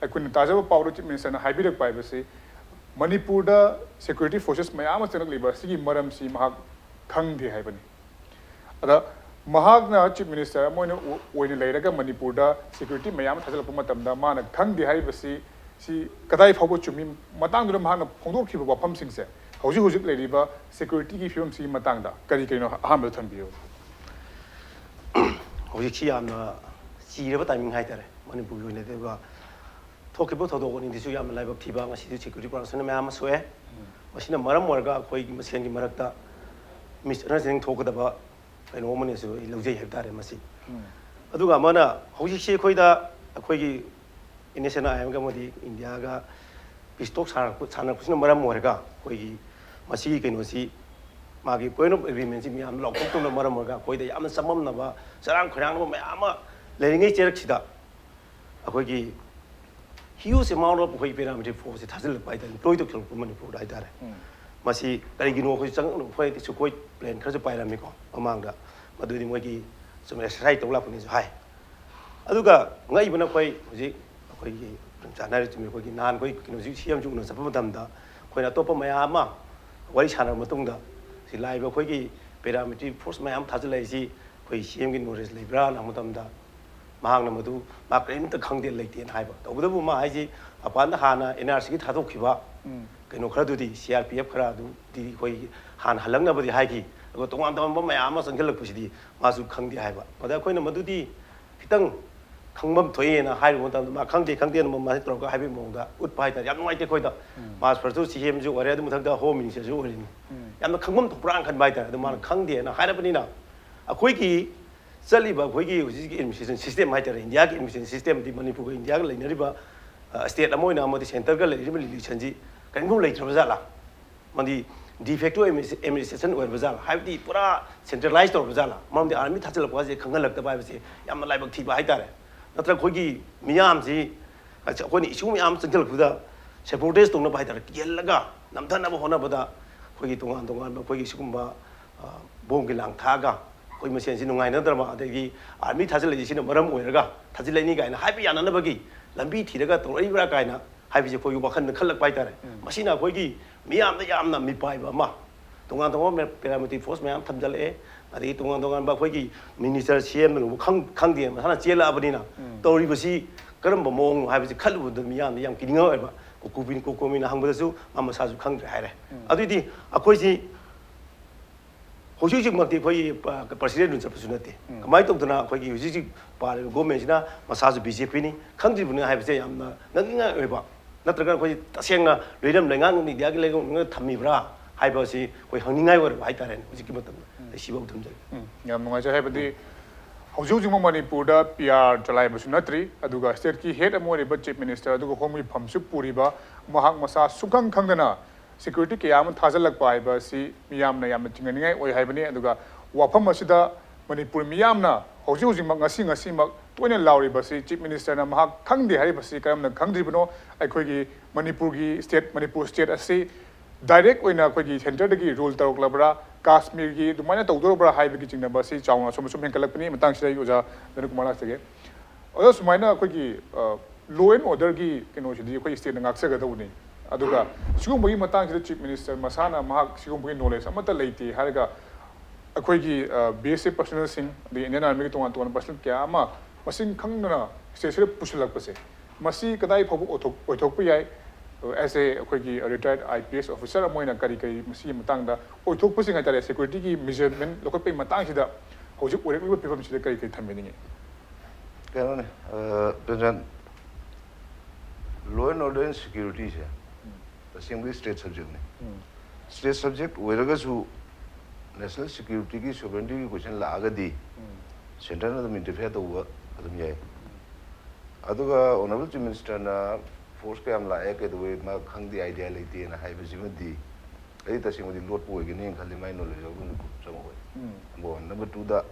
ꯑꯩꯈꯣꯏꯅ ꯇꯥꯖꯕ ꯄꯥꯎꯗ ꯆꯤꯐ ꯃꯤꯅꯤꯁꯇꯔꯅ ꯍꯥꯏꯕꯤꯔꯛꯄ ꯍꯥꯏꯕꯁꯤ, ꯃꯅꯤꯄꯨꯔꯗ ꯁꯦꯀ꯭ꯌꯨꯔꯤꯇꯤ ꯐꯣꯔꯁꯦꯁ ꯃꯌꯥꯝ ꯑꯃ ꯆꯪꯂꯛꯂꯤꯕ ꯑꯁꯤꯒꯤ ꯃꯔꯝꯁꯤ ꯃꯍꯥꯛ ꯈꯪꯗꯦ ꯍꯥꯏꯕꯅꯤ꯫ ꯑꯗ ꯃꯍꯥꯛꯅ ꯆꯤꯐ ꯃꯤꯅꯤꯁꯇꯔ ꯑꯃ ꯑꯣꯏꯅ ꯑꯣꯏꯅ ꯂꯩꯔꯒ ꯃꯅꯤꯄꯨꯔꯗ ꯁꯦꯀ꯭ꯌꯨꯔꯤꯇꯤ ꯃꯌꯥꯝ ꯑꯃ ꯊꯥꯖꯤꯜꯂꯛꯄ ꯃꯇꯝꯗ ꯃꯥꯅ ꯈꯪꯗꯦ ꯍꯥꯏꯔꯤꯕꯁꯤ, ꯁꯤ ꯀꯗꯥꯏ ꯐꯥꯎꯕ ꯆꯨꯝꯃꯤ? ꯃꯇꯥꯡꯗꯨꯗ ꯃꯍꯥꯛꯅ ꯐꯣꯡꯗꯣꯛꯈꯤꯕ ꯋꯥꯐꯝꯁꯤꯡꯁꯦ, ꯍꯧꯖꯤꯛ ꯍꯧꯖꯤꯛ ꯂꯩꯔꯤꯕ ꯁꯦꯀ꯭ꯌꯨꯔꯤꯇꯤꯒꯤ ꯐꯤꯕꯝꯁꯤꯒꯤ ꯃꯇꯥꯡꯗ ꯀꯔꯤ ꯀꯔꯤꯅꯣ ꯑꯍꯥꯟꯕꯗ ꯊꯝꯕꯤꯌꯨ꯫ ꯍꯧꯖꯤꯛꯁꯤ ꯌꯥꯝꯅ ꯆꯤꯔꯕ ꯇꯥꯏꯃꯤꯡ ꯍꯥꯏꯇꯥꯔꯦ ꯃꯅꯤꯄꯨꯔꯒꯤ ꯑꯣꯏꯅꯗꯤ꯫ ꯑꯗꯨꯒ ꯊꯣꯛꯈꯤꯕ ꯊꯧꯗꯣꯛ ꯑꯅꯤꯗꯨꯁꯨ ꯌꯥꯝꯅ ꯂꯥꯏꯕꯛ ꯊꯤꯕ, ꯉꯁꯤꯁꯨ ꯁꯦꯀ꯭ꯌꯨꯔꯤꯇꯤ ꯄꯥꯔꯁꯟ ꯃꯌꯥꯝ ꯑꯃ ꯁꯣꯛꯑꯦ꯫ ꯃꯁꯤꯅ ꯃꯔꯝ ꯑꯣꯏꯔꯒ ꯑꯩꯈꯣꯏꯒꯤ ꯃꯁꯦꯟꯒꯤ ꯃꯔꯛꯇ ꯃꯤꯁꯑꯟꯗꯔꯁꯇꯦꯟꯗꯤꯡ ꯊꯣꯛꯀꯗꯕ ꯀꯩꯅꯣ ꯑꯃꯅꯦꯁꯨ ꯑꯩ ꯂꯧꯖꯩ ꯍꯥꯏꯕ ꯇꯥꯔꯦ ꯃꯁꯤ꯫ ꯑꯗꯨꯒ ꯑꯃꯅ, ꯍꯧꯖꯤꯛꯁꯤ ꯑꯩꯈꯣꯏꯗ ꯑꯩꯈꯣꯏꯒꯤ ꯏꯟ ꯑꯦꯁ ꯑꯦꯟ ꯑꯥꯏ ꯑꯦꯝꯒ ꯑꯃꯗꯤ ꯏꯟꯗꯤꯌꯥꯒ ꯄꯤꯁ ꯇꯣꯛ ꯁꯥꯟꯅꯔꯛꯄ ꯁꯥꯟꯅꯔꯛꯄꯁꯤꯅ ꯃꯔꯝ ꯑꯣꯏꯔꯒ ꯑꯩꯈꯣꯏꯒꯤ ꯃꯁꯤꯒꯤ ꯀꯩꯅꯣꯁꯤ, ꯃꯥꯒꯤ ꯄꯣꯏꯟ ꯑꯣꯐ ꯑꯦꯒ꯭ꯔꯤꯃꯦꯟꯁꯤ ꯃꯤꯌꯥꯝ ꯂꯥꯎꯊꯣꯛꯇꯕꯅ ꯃꯔꯝ ꯑꯣꯏꯔꯒ ꯑꯩꯈꯣꯏꯗ ꯌꯥꯝꯅ ꯆꯃꯝꯅꯕ, ꯆꯔꯥꯡ ꯈꯣꯏꯔꯥꯡꯅꯕ ꯃꯌꯥꯝ ꯑꯃ ꯂꯩꯔꯤꯉꯩ ꯆꯩꯔꯛꯁꯤꯗ ꯑꯩꯈꯣꯏꯒꯤ huge amount of ꯑꯩꯈꯣꯏ paramilitary force ꯁꯦ ꯊꯥꯖꯤꯜꯂꯛꯄ ꯍꯥꯏꯇꯥꯔꯦ, deploy ꯇꯧꯁꯤꯜꯂꯛꯄ ꯃꯅꯤꯄꯨꯔꯗ ꯍꯥꯏꯇꯥꯔꯦ꯫ ꯃꯁꯤ ꯀꯔꯤꯒꯤꯅꯣ ꯑꯩꯈꯣꯏ ꯆꯪ ꯑꯩꯈꯣꯏ ꯁꯨꯈꯣꯏ ꯄ꯭ꯂꯦꯟ ꯈꯔꯁꯨ ꯄꯥꯏꯔꯝꯃꯤꯀꯣ ꯃꯃꯥꯡꯗ, ꯃꯗꯨꯗꯤ ꯃꯣꯏꯒꯤ ꯁꯨꯝ ꯑꯦꯛꯁꯔꯁꯥꯏꯁ ꯇꯧ ꯂꯥꯛꯄꯅꯦꯁꯨ ꯍꯥꯏ꯫ ꯑꯗꯨꯒ ꯉꯛꯏꯕꯅ ꯑꯩꯈꯣꯏ ꯍꯧꯖꯤꯛ ꯑꯩꯈꯣꯏꯒꯤ ꯆꯥꯟꯅꯔꯤꯕ ꯆꯨꯝꯃꯤ, ꯑꯩꯈꯣꯏꯒꯤ ꯅꯍꯥꯟ ꯑꯩꯈꯣꯏ ꯀꯩꯅꯣꯁꯤ ꯁꯤ ꯑꯦꯝꯁꯤ ꯎꯅ ꯆꯠꯄ ꯃꯇꯝꯗ ꯑꯩꯈꯣꯏꯅ ꯑꯇꯣꯞꯄ ꯃꯌꯥꯝ ꯑꯃ ꯋꯥꯔꯤ ꯁꯥꯟꯅꯔꯕ ꯃꯇꯨꯡꯗ ꯁꯤ ꯂꯥꯛꯏꯕ ꯑꯩꯈꯣꯏꯒꯤ paramilitary force ꯃꯌꯥꯝ ꯊꯥꯖꯤꯜꯂꯛꯏꯁꯤ ꯑꯩꯈꯣꯏ ꯁꯤ ꯑꯦꯝꯒꯤ ꯅꯣꯂꯦꯖ ꯂꯩꯕ꯭ꯔꯥꯅ ꯍꯪꯕ ꯃꯇꯝꯗ ꯃꯍꯥꯛꯅ ꯃꯗꯨ ꯃꯥ ꯀꯔꯤꯝꯇ ꯈꯪꯗꯦ, ꯂꯩꯇꯦꯅ ꯍꯥꯏꯕ꯫ ꯇꯧꯕꯇꯕꯨ ꯃꯥ ꯍꯥꯏꯁꯤ ꯃꯄꯥꯟꯗ ꯍꯥꯟꯅ ꯑꯦꯟ ꯑꯥꯔ ꯁꯤꯒꯤ ꯊꯥꯗꯣꯛꯈꯤꯕ ꯀꯩꯅꯣ ꯈꯔꯗꯨꯗꯤ, ꯁꯤ ꯑꯥꯔ ꯄꯤ ꯑꯦꯐ ꯈꯔ ꯑꯗꯨꯗꯤ ꯑꯩꯈꯣꯏ ꯍꯥꯟꯅ ꯍꯜꯂꯛꯅꯕꯗꯤ ꯍꯥꯏꯈꯤ, ꯑꯗꯨꯒ ꯇꯣꯉꯥꯟ ꯇꯣꯉꯥꯟꯕ ꯃꯌꯥꯝ ꯑꯃ ꯆꯪꯁꯤꯜꯂꯛꯄꯁꯤꯗꯤ ꯃꯥꯁꯨ ꯈꯪꯗꯦ ꯍꯥꯏꯕ꯫ ꯃꯗ ꯑꯩꯈꯣꯏꯅ ꯃꯗꯨꯗꯤ ꯈꯤꯇꯪ ꯈꯪꯐꯝ ꯊꯣꯛꯑꯦꯅ ꯍꯥꯏꯔꯨꯕ ꯃꯇꯝꯗ ꯃꯥ ꯈꯪꯗꯦ ꯈꯪꯗꯦꯅ ꯃꯃꯥꯏ ꯇꯧꯔꯒ ꯍꯥꯏꯕꯒꯤ ꯃꯑꯣꯡꯗ ꯎꯠꯄ ꯍꯥꯏꯇꯥꯔꯦ꯫ ꯌꯥꯝ ꯅꯨꯡꯉꯥꯏꯇꯦ ꯑꯩꯈꯣꯏꯗ꯫ ꯃꯥ ꯐꯥꯔꯁꯇꯨ ꯁꯤ ꯑꯦꯝꯁꯨ ꯑꯣꯏꯔꯦ, ꯑꯗꯨ ꯃꯊꯛꯇ ꯍꯣꯝ ꯃꯤꯅꯤꯁꯇꯔꯁꯨ ꯑꯣꯏꯔꯤꯅꯤ꯫ ꯌꯥꯝꯅ ꯈꯪꯐꯝ ꯊꯣꯛꯄ꯭ꯔꯥꯅ ꯈꯟꯕ ꯍꯥꯏꯇꯥꯔꯦ꯫ ꯑꯗꯨ ꯃꯥꯅ ꯈꯪꯗꯦꯅ ꯍꯥꯏꯔꯕꯅꯤꯅ ꯑꯩꯈꯣꯏꯒꯤ ꯆꯠꯂꯤꯕ ꯑꯩꯈꯣꯏꯒꯤ ꯍꯧꯖꯤꯛꯀꯤ ꯑꯦꯗꯃꯤꯅꯤꯁꯇ꯭ꯔꯦꯁꯟ ꯁꯤꯁꯇꯦꯝ ꯍꯥꯏꯇꯥꯔꯦ, ꯏꯟꯗꯤꯌꯥꯒꯤ ꯑꯦꯗꯃꯤꯅꯤꯁꯇ꯭ꯔꯦꯁꯟ ꯁꯤꯁꯇꯦꯝꯗꯤ ꯃꯅꯤꯄꯨꯔꯒ ꯏꯟꯗꯤꯌꯥꯒ ꯂꯩꯅꯔꯤꯕ ꯁ꯭ꯇꯦꯠ ꯑꯃ ꯑꯣꯏꯅ ꯑꯃꯗꯤ ꯁꯦꯟꯇꯔꯒ ꯂꯩꯔꯤꯕ ꯔꯤꯂꯦꯁꯟꯁꯤ ꯀꯔꯤꯒꯨꯝꯕ ꯂꯩꯇ꯭ꯔꯕ ꯖꯥꯠꯂꯥ? ꯃꯗꯤ ꯗꯤꯐꯦꯛꯇꯣ ꯑꯦꯗꯃꯤꯅꯤꯁꯇ꯭ꯔꯦꯁꯟ ꯑꯣꯏꯔꯕ ꯖꯥꯠꯂꯥ? ꯍꯥꯏꯕꯗꯤ ꯄꯨꯔꯥ ꯁꯦꯟꯇ꯭ꯔꯦꯂꯥꯏꯁ ꯇꯧꯔꯕ ꯖꯥꯠꯂꯥ? ꯃꯔꯝꯗꯤ ꯑꯥꯔꯃꯤ ꯊꯥꯖꯤꯜꯂꯛꯄ ꯍꯥꯏꯁꯦ ꯈꯪꯍꯜꯂꯛꯇꯕ ꯍꯥꯏꯕꯁꯦ ꯌꯥꯝꯅ ꯂꯥꯏꯕꯛ ꯊꯤꯕ ꯍꯥꯏꯇꯥꯔꯦ꯫ ꯅꯠꯇ꯭ꯔꯒ ꯑꯩꯈꯣꯏꯒꯤ ꯃꯤꯌꯥꯝꯁꯤ ꯑꯩꯈꯣꯏꯅ ꯏꯁꯨ ꯃꯌꯥꯝ ꯆꯪꯁꯤꯜꯂꯛꯄꯗ ꯁꯦꯕꯣꯇꯦꯖ ꯇꯧꯅꯕ ꯍꯥꯏꯇꯥꯔꯦ, ꯀꯤꯍꯜꯂꯒ ꯅꯝꯊꯅꯕ ꯍꯣꯠꯅꯕꯗ ꯑꯩꯈꯣꯏꯒꯤ ꯇꯣꯉꯥꯟ ꯇꯣꯉꯥꯟꯕ ꯑꯩꯈꯣꯏꯒꯤ ꯁꯤꯒꯨꯝꯕ ꯕꯣꯝꯒꯤ ꯂꯥꯡ ꯊꯥꯛꯑꯒ ꯑꯩꯈꯣꯏ ꯃꯁꯦꯟꯁꯤ ꯅꯨꯡꯉꯥꯏꯅꯗ꯭ꯔꯕ, ꯑꯗꯒꯤ ꯑꯥꯔꯃꯤ ꯊꯥꯖꯤꯜꯂꯛꯏꯁꯤꯅ ꯃꯔꯝ ꯑꯣꯏꯔꯒ ꯊꯥꯖꯤꯜꯂꯛꯏꯅꯤ ꯀꯥꯏꯅ ꯍꯥꯏꯕ ꯌꯥꯅꯅꯕꯒꯤ ꯂꯝꯕꯤ ꯊꯤꯔꯒ ꯇꯧꯔꯛꯏꯕ꯭ꯔꯥ ꯀꯥꯏꯅ ꯍꯥꯏꯕꯁꯦ ꯑꯩꯈꯣꯏꯒꯤ ꯋꯥꯈꯜꯗ ꯈꯜꯂꯛꯄ ꯍꯥꯏꯇꯥꯔꯦ꯫ ꯃꯁꯤꯅ ꯑꯩꯈꯣꯏꯒꯤ ꯃꯤꯌꯥꯝꯗ ꯌꯥꯝꯅ ꯃꯤꯄꯥꯏꯕ ꯑꯃ, ꯇꯣꯉꯥꯟ ꯇꯣꯉꯥꯟꯕ paramilitary force ꯃꯌꯥꯝ ꯊꯝꯖꯤꯜꯂꯛꯑꯦ, ꯑꯗꯒꯤ ꯇꯣꯉꯥꯟ ꯇꯣꯉꯥꯟꯕ ꯑꯩꯈꯣꯏꯒꯤ minister, CM ꯅ ꯈꯪ-, ꯈꯪꯗꯦ, ꯃꯁꯥꯅ ꯆꯦꯜꯂꯛꯑꯕꯅꯤꯅ ꯇꯧꯔꯤꯕꯁꯤ ꯀꯔꯝꯕ ꯃꯑꯣꯡꯅꯣ ꯍꯥꯏꯕꯁꯤ ꯈꯜꯂꯨꯕꯗ ꯃꯤꯌꯥꯝꯗ ꯌꯥꯝ ꯀꯤꯅꯤꯡꯉꯥꯏ ꯑꯣꯏꯕ꯫ ꯀꯣꯀꯨꯕꯤꯟ ꯀꯣꯀꯣꯃꯤꯅ ꯍꯪꯕꯗꯁꯨ ꯃꯥ ꯃꯁꯥꯁꯨ ꯈꯪꯗ꯭ꯔꯦ ꯍꯥꯏꯔꯦ꯫ ꯑꯗꯨꯏꯗꯤ ꯑꯩꯈꯣꯏꯁꯤ ꯍꯧꯖꯤꯛ ꯍꯧꯖꯤꯛꯃꯛꯇꯤ ꯑꯩꯈꯣꯏꯒꯤ ꯄ-, president ꯗꯨ ꯆꯠꯄꯁꯨ ꯅꯠꯇꯦ꯫ ꯀꯃꯥꯏꯅ ꯇꯧꯗꯅ ꯑꯩꯈꯣꯏꯒꯤ ꯍꯧꯖꯤꯛ ꯍꯧꯖꯤꯛ ꯄꯥꯜꯂꯤꯕ government ꯁꯤꯅ ꯃꯁꯥꯁꯨ BJP ꯅꯤ ꯈꯪꯗ꯭ꯔꯤꯕꯅꯤ ꯍꯥꯏꯕꯁꯦ ꯌꯥꯝꯅ ꯉꯛꯅꯤꯡꯉꯥꯏ ꯑꯣꯏꯕ꯫ ꯅꯠꯇ꯭ꯔꯒ ꯑꯩꯈꯣꯏ ꯇꯁꯦꯡꯅ ꯂꯣꯏꯔꯝ ꯂꯩꯉꯥꯛ media ꯒꯤ ꯂꯩꯉꯥꯛꯅ ꯊꯝꯃꯤꯕ꯭ꯔꯥ ꯍꯥꯏꯕ ꯑꯁꯤ ꯑꯩꯈꯣꯏ ꯍꯪꯅꯤꯡꯉꯥꯏ ꯑꯣꯏꯔꯕ ꯍꯥꯏꯇꯥꯔꯦꯅꯦ ꯍꯧꯖꯤꯛꯀꯤ ꯃꯇꯝꯗ꯫ ꯑꯩ ꯁꯤꯐꯥꯎ ꯊꯝꯖꯒꯦ꯫ ꯎꯝ, ꯌꯥꯝ ꯅꯨꯡꯉꯥꯏꯖꯔꯦ꯫ ꯍꯥꯏꯕꯗꯤ ꯍꯧꯖꯤꯛ ꯍꯧꯖꯤꯛꯃꯛ ꯃꯅꯤꯄꯨꯔꯗ PR ꯆꯂꯥꯏꯕꯁꯨ ꯅꯠꯇ꯭ꯔꯤ, ꯑꯗꯨꯒ state ꯀꯤ head ꯑꯃ ꯑꯣꯏꯔꯤꯕ chief minister ꯑꯗꯨꯒ home ꯒꯤ ꯐꯝꯁꯨ ꯄꯨꯔꯤꯕ ꯃꯍꯥꯛ ꯃꯁꯥ ꯁꯨꯡꯈꯪ ꯈꯪꯗꯅ security ꯀꯌꯥ ꯑꯃ ꯊꯥꯖꯤꯜꯂꯛꯄ ꯍꯥꯏꯕ ꯑꯁꯤ ꯃꯤꯌꯥꯝꯅ ꯌꯥꯝꯅ ꯆꯤꯡꯅꯅꯤꯡꯉꯥꯏ ꯑꯣꯏ ꯍꯥꯏꯕꯅꯤ꯫ ꯑꯗꯨꯒ ꯋꯥꯐꯝ ꯑꯁꯤꯗ ꯃꯅꯤꯄꯨꯔ ꯃꯤꯌꯥꯝꯅ ꯍꯧꯖꯤꯛ ꯍꯧꯖꯤꯛꯃꯛ, ꯉꯁꯤ ꯉꯁꯤꯃꯛ ꯇꯣꯏꯅ ꯂꯥꯎꯔꯤꯕꯁꯤ chief minister ꯅ ꯃꯍꯥꯛ ꯈꯪꯗꯦ ꯍꯥꯏꯔꯤꯕꯁꯤ ꯀꯔꯝꯅ ꯈꯪꯗ꯭ꯔꯤꯕꯅꯣ? ꯑꯩꯈꯣꯏꯒꯤ ꯃꯅꯤꯄꯨꯔꯒꯤ state, ꯃꯅꯤꯄꯨꯔ state ꯑꯁꯤ direct ꯑꯣꯏꯅ ꯑꯩꯈꯣꯏꯒꯤ centre ꯗꯒꯤ rule ꯇꯧꯔꯛꯂꯕ꯭ꯔꯥ, ꯀꯥꯁꯃꯤꯔꯒꯤ ꯑꯗꯨꯃꯥꯏꯅ ꯇꯧꯗꯧꯔꯕ꯭ꯔꯥ ꯍꯥꯏꯕꯒꯤ ꯆꯤꯡꯅꯕ ꯑꯁꯤ ꯆꯥꯎꯅ ꯑꯁꯨꯝ ꯑꯁꯨꯝ ꯍꯦꯟꯒꯠꯂꯛꯄꯅꯤ꯫ ꯃꯇꯥꯡꯁꯤꯗ ꯑꯩ ꯑꯣꯖꯥ ꯗꯅꯀꯨꯃꯥꯔ ꯂꯥꯛꯆꯒꯦ꯫ ꯑꯣꯖꯥ, ꯁꯨꯃꯥꯏꯅ ꯑꯩꯈꯣꯏꯒꯤ, ꯑ, law and order ꯒꯤ ꯀꯩꯅꯣꯁꯤꯗꯤ ꯑꯩꯈꯣꯏ state ꯅ ꯉꯥꯛꯆꯒꯗꯧꯕꯅꯤ꯫ ꯑꯗꯨꯒ ꯁꯤꯒꯨꯝꯕꯒꯤ ꯃꯇꯥꯡꯁꯤꯗ chief minister ꯃꯁꯥꯅ ꯃꯍꯥꯛ ꯁꯤꯒꯨꯝꯕꯒꯤ knowledge ꯑꯃꯠꯇ ꯂꯩꯇꯦ ꯍꯥꯏꯔꯒ ꯑꯩꯈꯣꯏꯒꯤ, ꯑ, BSF personnel ꯁꯤꯡ, ꯑꯗꯩ Indian Army ꯒꯤ ꯇꯣꯉꯥꯟ ꯇꯣꯉꯥꯟꯕ personnel ꯀꯌꯥ ꯑꯃ ꯃꯁꯤꯡ ꯈꯪꯗꯅ state ꯁꯤꯗ ꯄꯨꯁꯤꯜꯂꯛꯄꯁꯦ, ꯃꯁꯤ ꯀꯗꯥꯏ ꯐꯥꯎꯕ ꯑꯣꯏꯊꯣꯛ-, ꯑꯣꯏꯊꯣꯛꯄ ꯌꯥꯏ? As a ꯑꯩꯈꯣꯏꯒꯤ retired IPS officer ꯑꯃ ꯑꯣꯏꯅ ꯀꯔꯤ ꯀꯔꯤ ꯃꯁꯤꯒꯤ ꯃꯇꯥꯡꯗ ꯑꯣꯏꯊꯣꯛꯄꯁꯤꯡ ꯍꯥꯏꯇꯥꯔꯦ, security ꯒꯤ measurement ꯂꯧꯈꯠꯄꯒꯤ ꯃꯇꯥꯡꯁꯤꯗ ꯍꯧꯖꯤꯛ ꯑꯣꯏꯔꯛꯂꯤꯕ ꯐꯤꯕꯝꯁꯤꯗ ꯀꯔꯤ ꯀꯔꯤ ꯊꯝꯕꯤꯅꯤꯡꯉꯤ? ꯀꯩꯅꯣꯅꯦ, ꯑ, ꯄ꯭ꯔꯦꯝꯆꯥꯟ, law and order and security say ꯇꯁꯦꯡꯕꯒꯤ state subject ꯅꯤ꯫ State subject ꯑꯣꯏꯔꯒꯁꯨ national security ꯒꯤ sovereignty ꯒꯤ question ꯂꯥꯛꯑꯒꯗꯤ centre ꯅ ꯑꯗꯨꯝ interfere ꯇꯧꯕ ꯑꯗꯨꯝ ꯌꯥꯏ꯫ ꯑꯗꯨꯒ honourable chief minister ꯅ force ꯀꯌꯥꯝ ꯂꯥꯛꯑꯦ, ꯀꯩꯗꯧꯋꯦ, ꯃꯥ ꯈꯪꯗꯦ, idea ꯂꯩꯇꯦꯅ ꯍꯥꯏꯕꯁꯤꯃꯗꯤ ꯑꯩ ꯇꯁꯦꯡꯕꯗꯤ ꯂꯣꯠꯄ ꯑꯣꯏꯒꯅꯤꯅ ꯈꯜꯂꯤ, ꯃꯥꯏ knowledge ꯌꯥꯎꯗꯕ ꯃꯤꯀꯨꯞ ꯆꯪꯉꯛꯑꯣꯏ꯫ Number one꯫ Number two ꯗ,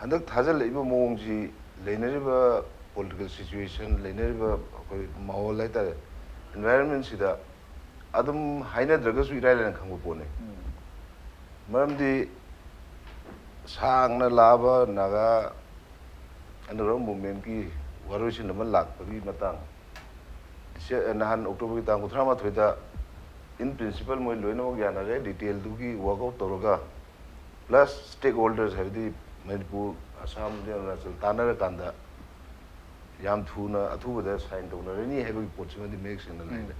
ꯍꯟꯗꯛ ꯊꯥꯖꯤꯜꯂꯛꯏꯕ ꯃꯑꯣꯡꯁꯤ, ꯂꯩꯅꯔꯤꯕ political situation, ꯂꯩꯅꯔꯤꯕ ꯑꯩꯈꯣꯏ ꯃꯥꯍꯣꯜ ꯍꯥꯏꯇꯥꯔꯦ, environment ꯁꯤꯗ ꯑꯗꯨꯝ ꯍꯥꯏꯅꯗ꯭ꯔꯒꯁꯨ ꯏꯔꯥꯏ ꯂꯥꯏꯅ ꯈꯪꯕ ꯄꯣꯠꯅꯤ꯫ ꯃꯔꯝꯗꯤ ꯁꯥꯡꯅ ꯂꯥꯛꯑꯕ ꯅꯥꯒꯥ ꯑꯟꯗꯔꯒ꯭ꯔꯥꯎꯟ ꯃꯨꯚꯃꯦꯟꯠꯀꯤ ꯋꯥꯔꯣꯏꯁꯤꯟ ꯑꯃ ꯂꯥꯛꯄꯒꯤ ꯃꯇꯥꯡ, ꯗꯤꯁꯦ-, ꯅꯍꯥꯟ ꯑꯣꯛꯇꯣꯕꯔꯒꯤ ꯇꯥꯡ ꯀꯨꯟꯊ꯭ꯔꯥ ꯃꯥꯊꯣꯏꯗ in principle ꯃꯣꯏ ꯂꯣꯏꯅꯃꯛ ꯌꯥꯅꯔꯦ, ꯗꯤꯇꯦꯜꯗꯨꯒꯤ ꯋꯥꯔꯛ ꯑꯥꯎꯠ ꯇꯧꯔꯒ, ꯄ꯭ꯂꯁ ꯁ꯭ꯇꯦꯛ ꯍꯣꯜꯗꯔꯁ, ꯍꯥꯏꯕꯗꯤ ꯃꯅꯤꯄꯨꯔ, ꯑꯁꯥꯝ, ꯑꯔꯨꯅꯥꯆꯜ ꯇꯥꯟꯅꯔꯀꯥꯟꯗ ꯌꯥꯝ ꯊꯨꯅ ꯑꯊꯨꯕꯗ ꯁꯥꯏꯟ ꯇꯧꯅꯔꯅꯤ ꯍꯥꯏꯕꯒꯤ ꯄꯣꯠꯁꯤꯃꯗꯤ ꯃꯌꯦꯛ ꯁꯦꯡꯅ ꯂꯩꯔꯦ꯫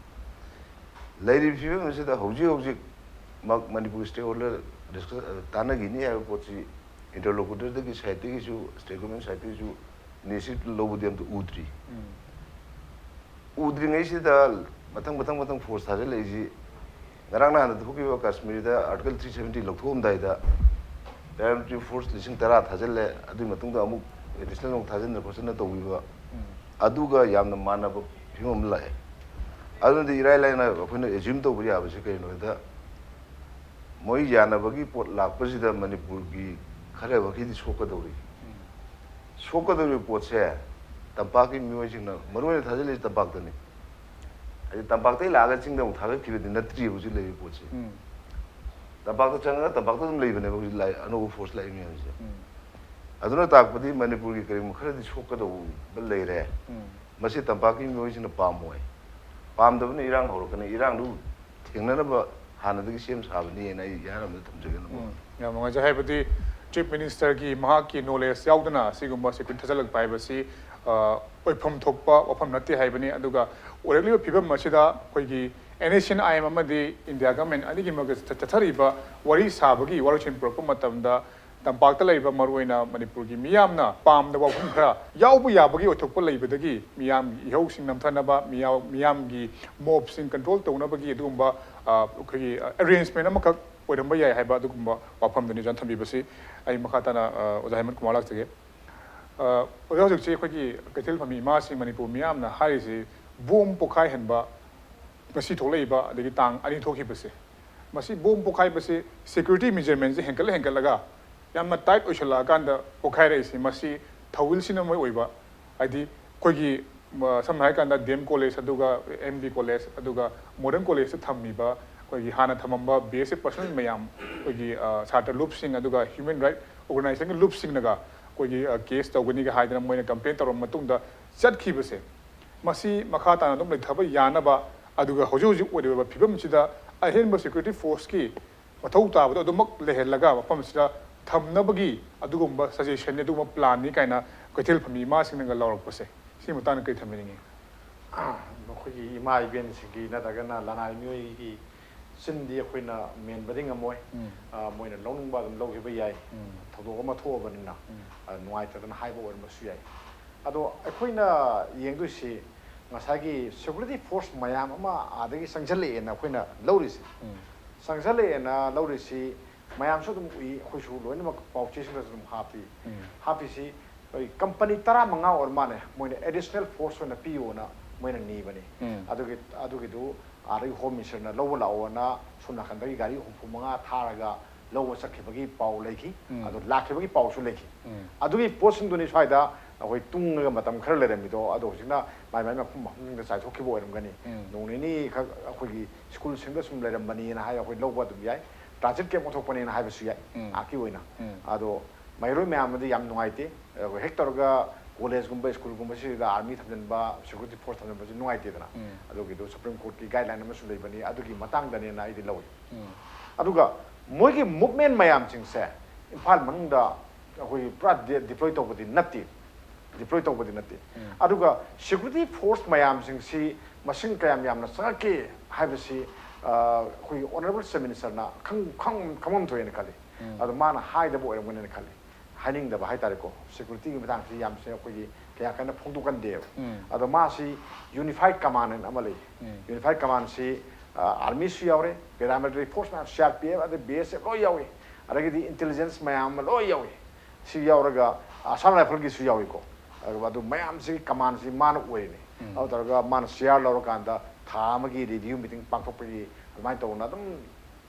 ꯂꯩꯔꯤꯕ ꯐꯤꯕꯝ ꯑꯁꯤꯗ ꯍꯧꯖꯤꯛ ꯍꯧꯖꯤꯛꯃꯛ ꯃꯅꯤꯄꯨꯔ ꯁ꯭ꯇꯦꯛ ꯍꯣꯜꯗꯔ ꯗꯤꯁꯀꯁ ꯇꯥꯟꯅꯈꯤꯅꯤ ꯍꯥꯏꯕ ꯄꯣꯠꯁꯤ ꯏꯟꯇꯔꯂꯣꯀꯨꯇꯔꯗꯒꯤ ꯁꯥꯏꯠꯇꯒꯤꯁꯨ, ꯁ꯭ꯇꯦꯠ ꯒꯣꯔꯃꯦꯟ ꯁꯥꯏꯠꯇꯒꯤꯁꯨ ꯏꯅꯤꯁꯤꯌꯦꯇꯤꯚ ꯂꯧꯕꯗꯤ ꯑꯝꯇ ꯎꯗ꯭ꯔꯤ꯫ ꯎꯗ꯭ꯔꯤꯉꯩꯁꯤꯗ ꯃꯊꯪ ꯃꯊꯪ ꯃꯊꯪ ꯐꯣꯔꯁ ꯊꯥꯖꯤꯜꯂꯛꯏꯁꯤ, ꯉꯔꯥꯡ ꯅꯍꯥꯟꯗ ꯊꯣꯛꯈꯤꯕ ꯀꯥꯁꯃꯤꯔꯗ ꯑꯥꯔꯇꯤꯀꯜ ꯊ꯭ꯔꯤ ꯁꯚꯦꯟꯇꯤ ꯂꯧꯊꯣꯛꯑꯝꯗꯥꯏꯗ ꯄꯦꯔꯥꯃꯤꯂꯤꯇꯔꯤ ꯐꯣꯔꯁ ꯂꯤꯁꯤꯡ ꯇꯔꯥ ꯊꯥꯖꯤꯜꯂꯦ, ꯑꯗꯨꯒꯤ ꯃꯇꯨꯡꯗ ꯑꯃꯨꯛ ꯑꯦꯗꯤꯁꯅꯦꯜ ꯑꯃꯨꯛ ꯊꯥꯖꯤꯟꯗꯅ ꯈꯣꯠꯆꯤꯟꯗꯅ ꯇꯧꯕꯤꯕ, ꯑꯗꯨꯒ ꯌꯥꯝꯅ ꯃꯥꯟꯅꯕ ꯐꯤꯕꯝ ꯑꯃ ꯂꯥꯛꯑꯦ꯫ ꯑꯗꯨꯅꯗꯤ ꯏꯔꯥꯏ ꯂꯥꯏꯅ ꯑꯩꯈꯣꯏꯅ ꯑꯦꯖ꯭ꯌꯨꯝ ꯇꯧꯕ ꯌꯥꯕꯁꯤ ꯀꯩꯅꯣ ꯍꯥꯏꯗ, ꯃꯣꯏ ꯌꯥꯅꯕꯒꯤ ꯄꯣꯠ ꯂꯥꯛꯄꯁꯤꯗ ꯃꯅꯤꯄꯨꯔꯒꯤ ꯈꯔ ꯃꯈꯩꯗꯤ ꯁꯣꯛꯀꯗꯧꯔꯤ꯫ ꯁꯣꯛꯀꯗꯧꯔꯤꯕ ꯄꯣꯠꯁꯦ ꯇꯝꯄꯥꯛꯀꯤ ꯃꯤꯑꯣꯏꯁꯤꯡꯅ ꯃꯔꯨ ꯑꯣꯏꯅ ꯊꯥꯖꯤꯜꯂꯤꯁꯤ ꯇꯝꯄꯥꯛꯇꯅꯤ꯫ ꯍꯥꯏꯗꯤ ꯇꯝꯄꯥꯛꯇꯒꯤ ꯂꯥꯛꯑꯒ ꯆꯤꯡꯗ ꯑꯃꯨꯛ ꯊꯥꯒꯠꯈꯤꯕꯗꯤ ꯅꯠꯇ꯭ꯔꯤꯕ ꯍꯧꯖꯤꯛ ꯂꯩꯔꯤꯕ ꯄꯣꯠꯁꯤ꯫ ꯇꯝꯄꯥꯛꯇ ꯆꯪꯉꯒ ꯇꯝꯄꯥꯛꯇ ꯑꯗꯨꯝ ꯂꯩꯕꯅꯦꯕ ꯍꯧꯖꯤꯛ ꯂꯥꯛꯏ-, ꯑꯅꯧꯕ ꯐꯣꯔꯁ ꯂꯥꯛꯏ ꯃꯌꯥꯝꯁꯦ꯫ ꯑꯗꯨꯅ ꯇꯥꯛꯄꯗꯤ ꯃꯅꯤꯄꯨꯔꯒꯤ ꯀꯔꯤꯒꯨꯝꯕ ꯈꯔꯗꯤ ꯁꯣꯛꯀꯗꯧꯕ ꯂꯩꯔꯦ꯫ ꯃꯁꯤ ꯇꯝꯄꯥꯛꯀꯤ ꯃꯤꯑꯣꯏꯁꯤꯡꯅ ꯄꯥꯝꯃꯣꯏ꯫ ꯄꯥꯝꯗꯕꯅ ꯏꯔꯥꯡ ꯍꯧꯔꯛꯀꯅꯤ꯫ ꯏꯔꯥꯡꯗꯨ ꯊꯦꯡꯅꯅꯕ ꯍꯥꯟꯅꯗꯒꯤ ꯁꯦꯝ ꯁꯥꯕꯅꯤꯅ ꯑꯩ ꯏꯍꯥꯟ ꯍꯥꯟꯕꯗ ꯊꯝꯖꯒꯦꯅ꯫ ꯎꯝ, ꯌꯥꯝ ꯅꯨꯡꯉꯥꯏꯖꯩ꯫ ꯍꯥꯏꯕꯗꯤ ꯆꯤꯐ ꯃꯤꯅꯤꯁꯇꯔꯒꯤ ꯃꯍꯥꯛꯀꯤ ꯅꯣꯂꯦꯖ ꯌꯥꯎꯗꯅ ꯑꯁꯤꯒꯨꯝꯕ ꯁꯦꯀ꯭ꯌꯨꯔꯤꯇꯤ ꯊꯥꯖꯤꯜꯂꯛꯄ ꯍꯥꯏꯕꯁꯤ, ꯑ, ꯑꯣꯏꯐꯝ ꯊꯣꯛꯄ ꯋꯥꯐꯝ ꯅꯠꯇꯦ ꯍꯥꯏꯕꯅꯤ꯫ ꯑꯗꯨꯒ ꯑꯣꯏꯔꯛꯂꯤꯕ ꯐꯤꯕꯝ ꯑꯁꯤꯗ ꯑꯩꯈꯣꯏꯒꯤ N S N I M ꯑꯃꯗꯤ ꯏꯟꯗꯤꯌꯥ ꯒꯃꯦꯟ ꯑꯅꯤꯒꯤ ꯃꯔꯛꯇ ꯆꯠ-, ꯆꯠꯊꯔꯤꯕ ꯋꯥꯔꯤ ꯁꯥꯕꯒꯤ ꯋꯥꯔꯣꯏꯁꯤꯟ ꯄꯨꯔꯛꯄ ꯃꯇꯝꯗ ꯇꯝꯄꯥꯛꯇ ꯂꯩꯔꯤꯕ ꯃꯔꯨꯑꯣꯏꯅ ꯃꯅꯤꯄꯨꯔꯒꯤ ꯃꯤꯌꯥꯝꯅ ꯄꯥꯝꯗꯕ ꯋꯥꯐꯝ ꯈꯔ ꯌꯥꯎꯕ ꯌꯥꯕꯒꯤ ꯑꯣꯏꯊꯣꯛꯄ ꯂꯩꯕꯗꯒꯤ ꯃꯤꯌꯥꯝꯒꯤ ꯏꯍꯧꯁꯤꯡ ꯅꯝꯊꯅꯕ, ꯃꯤꯌꯥ-, ꯃꯤꯌꯥꯝꯒꯤ ꯃꯣꯕꯁꯤꯡ ꯀꯟꯇ꯭ꯔꯣꯜ ꯇꯧꯅꯕꯒꯤ ꯑꯗꯨꯒꯨꯝꯕ, ꯑ, ꯑꯩꯈꯣꯏꯒꯤ, ꯑ, ꯑꯦꯔꯦꯟꯖꯃꯦꯟ ꯑꯃꯈꯛ ꯑꯣꯏꯔꯝꯕ ꯌꯥꯏ ꯍꯥꯏꯕ ꯑꯗꯨꯒꯨꯝꯕ ꯋꯥꯐꯝꯗꯨꯅꯤ ꯑꯣꯖꯥꯅ ꯊꯝꯕꯤꯕꯁꯤ꯫ ꯑꯩ ꯃꯈꯥ ꯇꯥꯅ, ꯑ, ꯑꯣꯖꯥ ꯍꯦꯃꯟ ꯀꯨꯃꯥꯔ ꯂꯥꯛꯆꯒꯦ꯫ ꯑ, ꯑꯣꯖꯥ, ꯍꯧꯖꯤꯛꯁꯤ ꯑꯩꯈꯣꯏꯒꯤ ꯀꯩꯊꯦꯜ ꯐꯝꯃꯤ ꯏꯃꯥꯁꯤꯡ, ꯃꯅꯤꯄꯨꯔ ꯃꯤꯌꯥꯝꯅ ꯍꯥꯏꯔꯤꯁꯤ ꯕꯣꯝ ꯄꯣꯈꯥꯏꯍꯟꯕ ꯉꯁꯤ ꯊꯣꯛꯂꯛꯏꯕ, ꯑꯗꯒꯤ ꯇꯥꯡ ꯑꯅꯤ ꯊꯣꯛꯈꯤꯕꯁꯦ, ꯃꯁꯤ ꯕꯣꯝ ꯄꯣꯈꯥꯏꯕꯁꯤ ꯁꯦꯀ꯭ꯌꯨꯔꯤꯇꯤ ꯃꯦꯖꯔꯃꯦꯟꯁꯦ ꯍꯦꯟꯒꯠꯂ ꯍꯦꯟꯒꯠꯂꯒ ꯌꯥꯝꯅ ꯇꯥꯏꯠ ꯑꯣꯏꯁꯜꯂꯛꯑꯀꯥꯟꯗ ꯄꯣꯈꯥꯏꯔꯛꯏꯁꯤ, ꯃꯁꯤ ꯊꯧꯑꯣꯏꯜꯁꯤꯅ ꯃꯣꯏ ꯑꯣꯏꯕ, ꯍꯥꯏꯗꯤ ꯑꯩꯈꯣꯏꯒꯤ, ꯃ-, ꯁꯝꯅ ꯍꯥꯏꯔꯀꯥꯟꯗ ꯗꯤ ꯑꯦꯝ ꯀꯣꯂꯦꯖ, ꯑꯗꯨꯒ ꯑꯦꯝ ꯕꯤ ꯀꯣꯂꯦꯖ, ꯑꯗꯨꯒ ꯃꯣꯗꯔꯟ ꯀꯣꯂꯦꯖꯇ ꯊꯝꯃꯤꯕ ꯑꯩꯈꯣꯏꯒꯤ ꯍꯥꯟꯅ ꯊꯝꯃꯝꯕ ꯕꯤ ꯑꯦꯁ ꯑꯦꯐ ꯄꯔꯁꯣꯅꯦꯜ ꯃꯌꯥꯝ, ꯑꯩꯈꯣꯏꯒꯤ ꯁꯥꯇ꯭ꯔ ꯂꯨꯞꯁꯤꯡ ꯑꯗꯨꯒ ꯍ꯭ꯌꯨꯃꯦꯟ ꯔꯥꯏꯠ ꯑꯣꯔꯒꯅꯥꯏꯖꯦꯁꯟꯒꯤ ꯂꯨꯞꯁꯤꯡꯅꯒ ꯑꯩꯈꯣꯏꯒꯤ ꯀꯦꯁ ꯇꯧꯒꯅꯤꯒ ꯍꯥꯏꯗꯅ ꯃꯣꯏꯅ ꯀꯝꯄ꯭ꯂꯦꯟ ꯇꯧꯔꯕ ꯃꯇꯨꯡꯗ ꯆꯠꯈꯤꯕꯁꯦ, ꯃꯁꯤ ꯃꯈꯥ ꯇꯥꯅ ꯑꯗꯨꯝ ꯂꯩꯊꯕ ꯌꯥꯅꯕ, ꯑꯗꯨꯒ ꯍꯧꯖꯤꯛ ꯍꯧꯖꯤꯛ ꯑꯣꯏꯔꯤꯕ ꯐꯤꯕꯝꯁꯤꯗ ꯑꯍꯦꯟꯕ ꯁꯦꯀ꯭ꯌꯨꯔꯤꯇꯤ ꯐꯣꯔꯁꯀꯤ ꯃꯊꯧ ꯇꯥꯕꯗꯣ ꯑꯗꯨꯃꯛ ꯂꯩꯍꯜꯂꯒ ꯃꯐꯝꯁꯤꯗ ꯊꯝꯅꯕꯒꯤ ꯑꯗꯨꯒꯨꯝꯕ ꯁꯖꯦꯁꯟꯅꯤ, ꯑꯗꯨꯒꯨꯝꯕ ꯄ꯭ꯂꯥꯟꯅꯤ ꯀꯥꯏꯅ ꯀꯩꯊꯦꯜ ꯐꯝꯕꯤ ꯏꯃꯥꯁꯤꯡꯅꯒ ꯂꯥꯎꯔꯛꯄꯁꯦ, ꯁꯤꯒꯤ ꯃꯇꯥꯡꯗ ꯀꯔꯤ ꯊꯝꯕꯤꯅꯤꯡꯉꯤ? ꯃꯈꯣꯏꯒꯤ ꯏꯃꯥ ꯏꯕꯦꯟꯁꯤꯡꯒꯤ ꯅꯠꯇ꯭ꯔꯒꯅ ꯂꯅꯥꯏ ꯃꯤꯑꯣꯏꯒꯤ ꯆꯤꯟꯗꯤ ꯑꯩꯈꯣꯏꯅ ꯃꯦꯟꯕꯗꯤ ꯉꯝꯃꯣꯏ꯫ ꯎꯝ. ꯑ, ꯃꯣꯏꯅ ꯂꯧꯅꯤꯡꯕ ꯑꯗꯨꯝ ꯂꯧꯈꯤꯕ ꯌꯥꯏ꯫ ꯎꯝ. ꯊꯧꯗꯣꯛ ꯑꯃ ꯊꯣꯛꯑꯕꯅꯤꯅ ꯎꯝ. ꯑ, ꯅꯨꯡꯉꯥꯏꯇꯗꯅ ꯍꯥꯏꯕ ꯑꯣꯏꯔꯝꯕꯁꯨ ꯌꯥꯏ꯫ ꯑꯗꯣ ꯑꯩꯈꯣꯏꯅ ꯌꯦꯡꯗꯣꯏꯁꯤ ꯉꯁꯥꯏꯒꯤ ꯁꯦꯀ꯭ꯌꯨꯔꯤꯇꯤ ꯐꯣꯔꯁ ꯃꯌꯥꯝ ꯑꯃ ꯑꯥꯗꯒꯤ ꯆꯪꯁꯤꯜꯂꯛꯑꯦꯅ ꯑꯩꯈꯣꯏꯅ ꯂꯧꯔꯤꯁꯦ꯫ ꯎꯝ. ꯆꯪꯁꯤꯜꯂꯛꯑꯦꯅ ꯂꯧꯔꯤꯁꯤ ꯃꯌꯥꯝꯁꯨ ꯑꯗꯨꯝ ꯎꯏ, ꯑꯩꯈꯣꯏꯁꯨ ꯂꯣꯏꯅꯃꯛ ꯄꯥꯎ ꯆꯦꯁꯤꯡꯗꯁꯨ ꯑꯗꯨꯝ ꯍꯥꯞꯄꯤ꯫ ꯎꯝ. ꯍꯥꯞꯄꯤꯁꯤ ꯑꯩꯈꯣꯏ ꯀꯝꯄꯅꯤ ꯇꯔꯥꯃꯉꯥ ꯑꯣꯏꯔ ꯃꯥꯜꯂꯦ, ꯃꯣꯏꯅ ꯑꯦꯗꯤꯁꯅꯦꯜ ꯐꯣꯔꯁ ꯑꯣꯏꯅ ꯄꯤꯌꯣꯅ ꯃꯣꯏꯅ ꯅꯤꯕꯅꯤ꯫ ꯎꯝ. ꯑꯗꯨꯒꯤ ꯑꯗꯨꯒꯤꯗꯨ ꯑꯥꯗꯒꯤ ꯍꯣꯝ ꯃꯤꯅꯤꯁꯇꯔꯅ ꯂꯧꯕ ꯂꯥꯛꯑꯣꯅ ꯁꯣꯝ ꯅꯥꯀꯟꯗꯒꯤ ꯒꯥꯔꯤ ꯍꯨꯝꯐꯨ ꯃꯉꯥ ꯊꯥꯔꯒ ꯂꯧꯕ ꯆꯠꯈꯤꯕꯒꯤ ꯄꯥꯎ ꯂꯩꯈꯤ꯫ ꯎꯝ. ꯑꯗꯣ ꯂꯥꯛꯈꯤꯕꯒꯤ ꯄꯥꯎꯁꯨ ꯂꯩꯈꯤ꯫ ꯎꯝ. ꯑꯗꯨꯒꯤ ꯄꯣꯠꯁꯤꯡꯗꯨꯅꯤ ꯁ꯭ꯋꯥꯏꯗ ꯑꯩꯈꯣꯏ ꯇꯨꯡꯉꯒ ꯃꯇꯝ ꯈꯔ ꯂꯩꯔꯝꯃꯤꯗꯣ꯫ ꯑꯗꯣ ꯍꯧꯖꯤꯛꯅ ꯃꯥꯏ ꯃꯥꯏ ꯃꯐꯝ ꯃꯐꯝꯁꯤꯡꯗ ꯆꯥꯏꯊꯣꯛꯈꯤꯕ ꯑꯣꯏꯔꯝꯒꯅꯤ꯫ ꯎꯝ. ꯅꯣꯡ ꯅꯤꯅꯤ ꯈꯛ ꯑꯩꯈꯣꯏꯒꯤ ꯁ꯭ꯀꯨꯜꯁꯤꯡꯗ ꯁꯨꯝ ꯂꯩꯔꯝꯕꯅꯤꯅ ꯍꯥꯏ, ꯑꯩꯈꯣꯏ ꯂꯧꯕ ꯑꯗꯨꯝ ꯌꯥꯏ꯫ ꯇ꯭ꯔꯥꯟꯖꯤꯠ ꯀꯦꯝꯞ ꯑꯣꯟꯊꯣꯛꯄꯅꯦꯅ ꯍꯥꯏꯕꯁꯨ ꯌꯥꯏ, ꯎꯝ. ꯑꯥꯔꯠꯀꯤ ꯑꯣꯏꯅ꯫ ꯎꯝ. ꯑꯗꯣ ꯃꯍꯩꯔꯣꯏ ꯃꯌꯥꯝ ꯑꯃꯗꯤ ꯌꯥꯝ ꯅꯨꯡꯉꯥꯏꯇꯦ꯫ ꯑꯩꯈꯣꯏ ꯍꯦꯛ ꯇꯧꯔꯒ ꯀꯣꯂꯦꯖꯀꯨꯝꯕ ꯁ꯭ꯀꯨꯜꯒꯨꯝꯕꯁꯤꯗ ꯑꯥꯔꯃꯤ ꯊꯝꯖꯤꯟꯕ, ꯁꯦꯀ꯭ꯌꯨꯔꯤꯇꯤ ꯐꯣꯔꯁ ꯊꯝꯖꯤꯟꯕꯁꯤ ꯅꯨꯡꯉꯥꯏꯇꯦꯗꯅ꯫ ꯎꯝ. ꯑꯗꯨꯒꯤꯗꯨ ꯁꯨꯄ꯭ꯔꯤꯝ ꯀꯣꯔꯠꯀꯤ ꯒꯥꯏꯗꯂꯥꯏꯟ ꯑꯃꯁꯨ ꯂꯩꯕꯅꯤ, ꯑꯗꯨꯒꯤ ꯃꯇꯥꯡꯗꯅꯦꯅ ꯑꯩꯗꯤ ꯂꯧꯏ꯫ ꯎꯝ. ꯑꯗꯨꯒ ꯃꯣꯏꯒꯤ ꯃꯨꯞꯃꯦꯟ ꯃꯌꯥꯝꯁꯤꯡꯁꯦ ꯏꯝꯐꯥꯜ ꯃꯅꯨꯡꯗ ꯑꯩꯈꯣꯏꯒꯤ ꯄꯨꯔꯥ ꯗꯤ-, ꯗꯤꯄ꯭ꯂꯣꯏ ꯇꯧꯕꯗꯤ ꯅꯠꯇꯦ, ꯗꯤꯄ꯭ꯂꯣꯏ ꯇꯧꯕꯗꯤ ꯅꯠꯇꯦ꯫ ꯎꯝ. ꯑꯗꯨꯒ ꯁꯦꯀ꯭ꯌꯨꯔꯤꯇꯤ ꯐꯣꯔꯁ ꯃꯌꯥꯝꯁꯤꯡꯁꯤ ꯃꯁꯤꯡ ꯀꯌꯥꯝ ꯌꯥꯝꯅ ꯆꯪꯉꯛꯀꯦ ꯍꯥꯏꯕꯁꯤ, ꯑ, ꯑꯩꯈꯣꯏꯒꯤ ꯑꯣꯅꯔꯦꯕꯜ ꯆꯤꯐ ꯃꯤꯅꯤꯁꯇꯔꯅ ꯈꯪ-, ꯈꯪ-, ꯈꯪꯐꯝ ꯊꯣꯛꯑꯦꯅ ꯈꯜꯂꯤ꯫ ꯎꯝ. ꯑꯗꯣ ꯃꯥꯅ ꯍꯥꯏꯗꯕ ꯑꯣꯏꯔꯝꯒꯅꯤꯅ ꯈꯜꯂꯤ, ꯍꯥꯏꯅꯤꯡꯗꯕ ꯍꯥꯏꯇꯥꯔꯦꯀꯣ꯫ ꯁꯦꯀ꯭ꯌꯨꯔꯤꯇꯤꯒꯤ ꯃꯇꯥꯡꯁꯤ ꯌꯥꯝꯁꯦ ꯑꯩꯈꯣꯏꯒꯤ ꯀꯌꯥ ꯀꯟꯅ ꯐꯣꯡꯗꯣꯛꯀꯟꯗꯦꯕ꯫ ꯎꯝ. ꯑꯗꯣ ꯃꯥꯁꯤ ꯌꯨꯅꯤꯐꯥꯏꯠ ꯀꯃꯥꯟ ꯍꯥꯏꯅ ꯑꯃ ꯂꯩ꯫ ꯎꯝ. ꯌꯨꯅꯤꯐꯥꯏꯠ ꯀꯃꯥꯟꯁꯤ, ꯑ, ꯑꯥꯔꯃꯤꯁꯨ ꯌꯥꯎꯔꯦ, ꯄꯦꯔꯥꯃꯤꯂꯤꯇꯔꯤ ꯐꯣꯔꯁ ꯃꯌꯥꯝ, ꯁꯤ ꯑꯥꯔ ꯄꯤ ꯑꯦꯐ, ꯑꯗꯩ ꯕꯤ ꯑꯦꯁ ꯑꯦꯐ ꯂꯣꯏ ꯌꯥꯎꯏ, ꯑꯗꯒꯤꯗꯤ ꯏꯟꯇꯦꯂꯤꯖꯦꯟꯁ ꯃꯌꯥꯝ ꯑꯃ ꯂꯣꯏ ꯌꯥꯎꯏ꯫ ꯁꯤ ꯌꯥꯎꯔꯒ ꯑꯁꯥꯝ ꯔꯥꯏꯐꯜꯒꯤꯁꯨ ꯌꯥꯎꯏꯀꯣ꯫ ꯑꯗꯨꯒ ꯑꯗꯨ ꯃꯌꯥꯝꯁꯤꯒꯤ ꯀꯃꯥꯟꯁꯤ ꯃꯥꯅ ꯑꯣꯏꯔꯤꯅꯤ꯫ ꯎꯝ. ꯑꯗꯨ ꯇꯧꯔꯒ ꯃꯥꯅ ꯁꯤ ꯑꯥꯔ ꯂꯧꯔꯀꯥꯟꯗ ꯊꯥ ꯑꯃꯒꯤ ꯔꯤꯚ꯭ꯌꯨ ꯃꯤꯇꯤꯡ ꯄꯥꯡꯊꯣꯛꯄꯒꯤ ꯑꯗꯨꯃꯥꯏꯅ ꯇꯧꯗꯅ ꯑꯗꯨꯝ,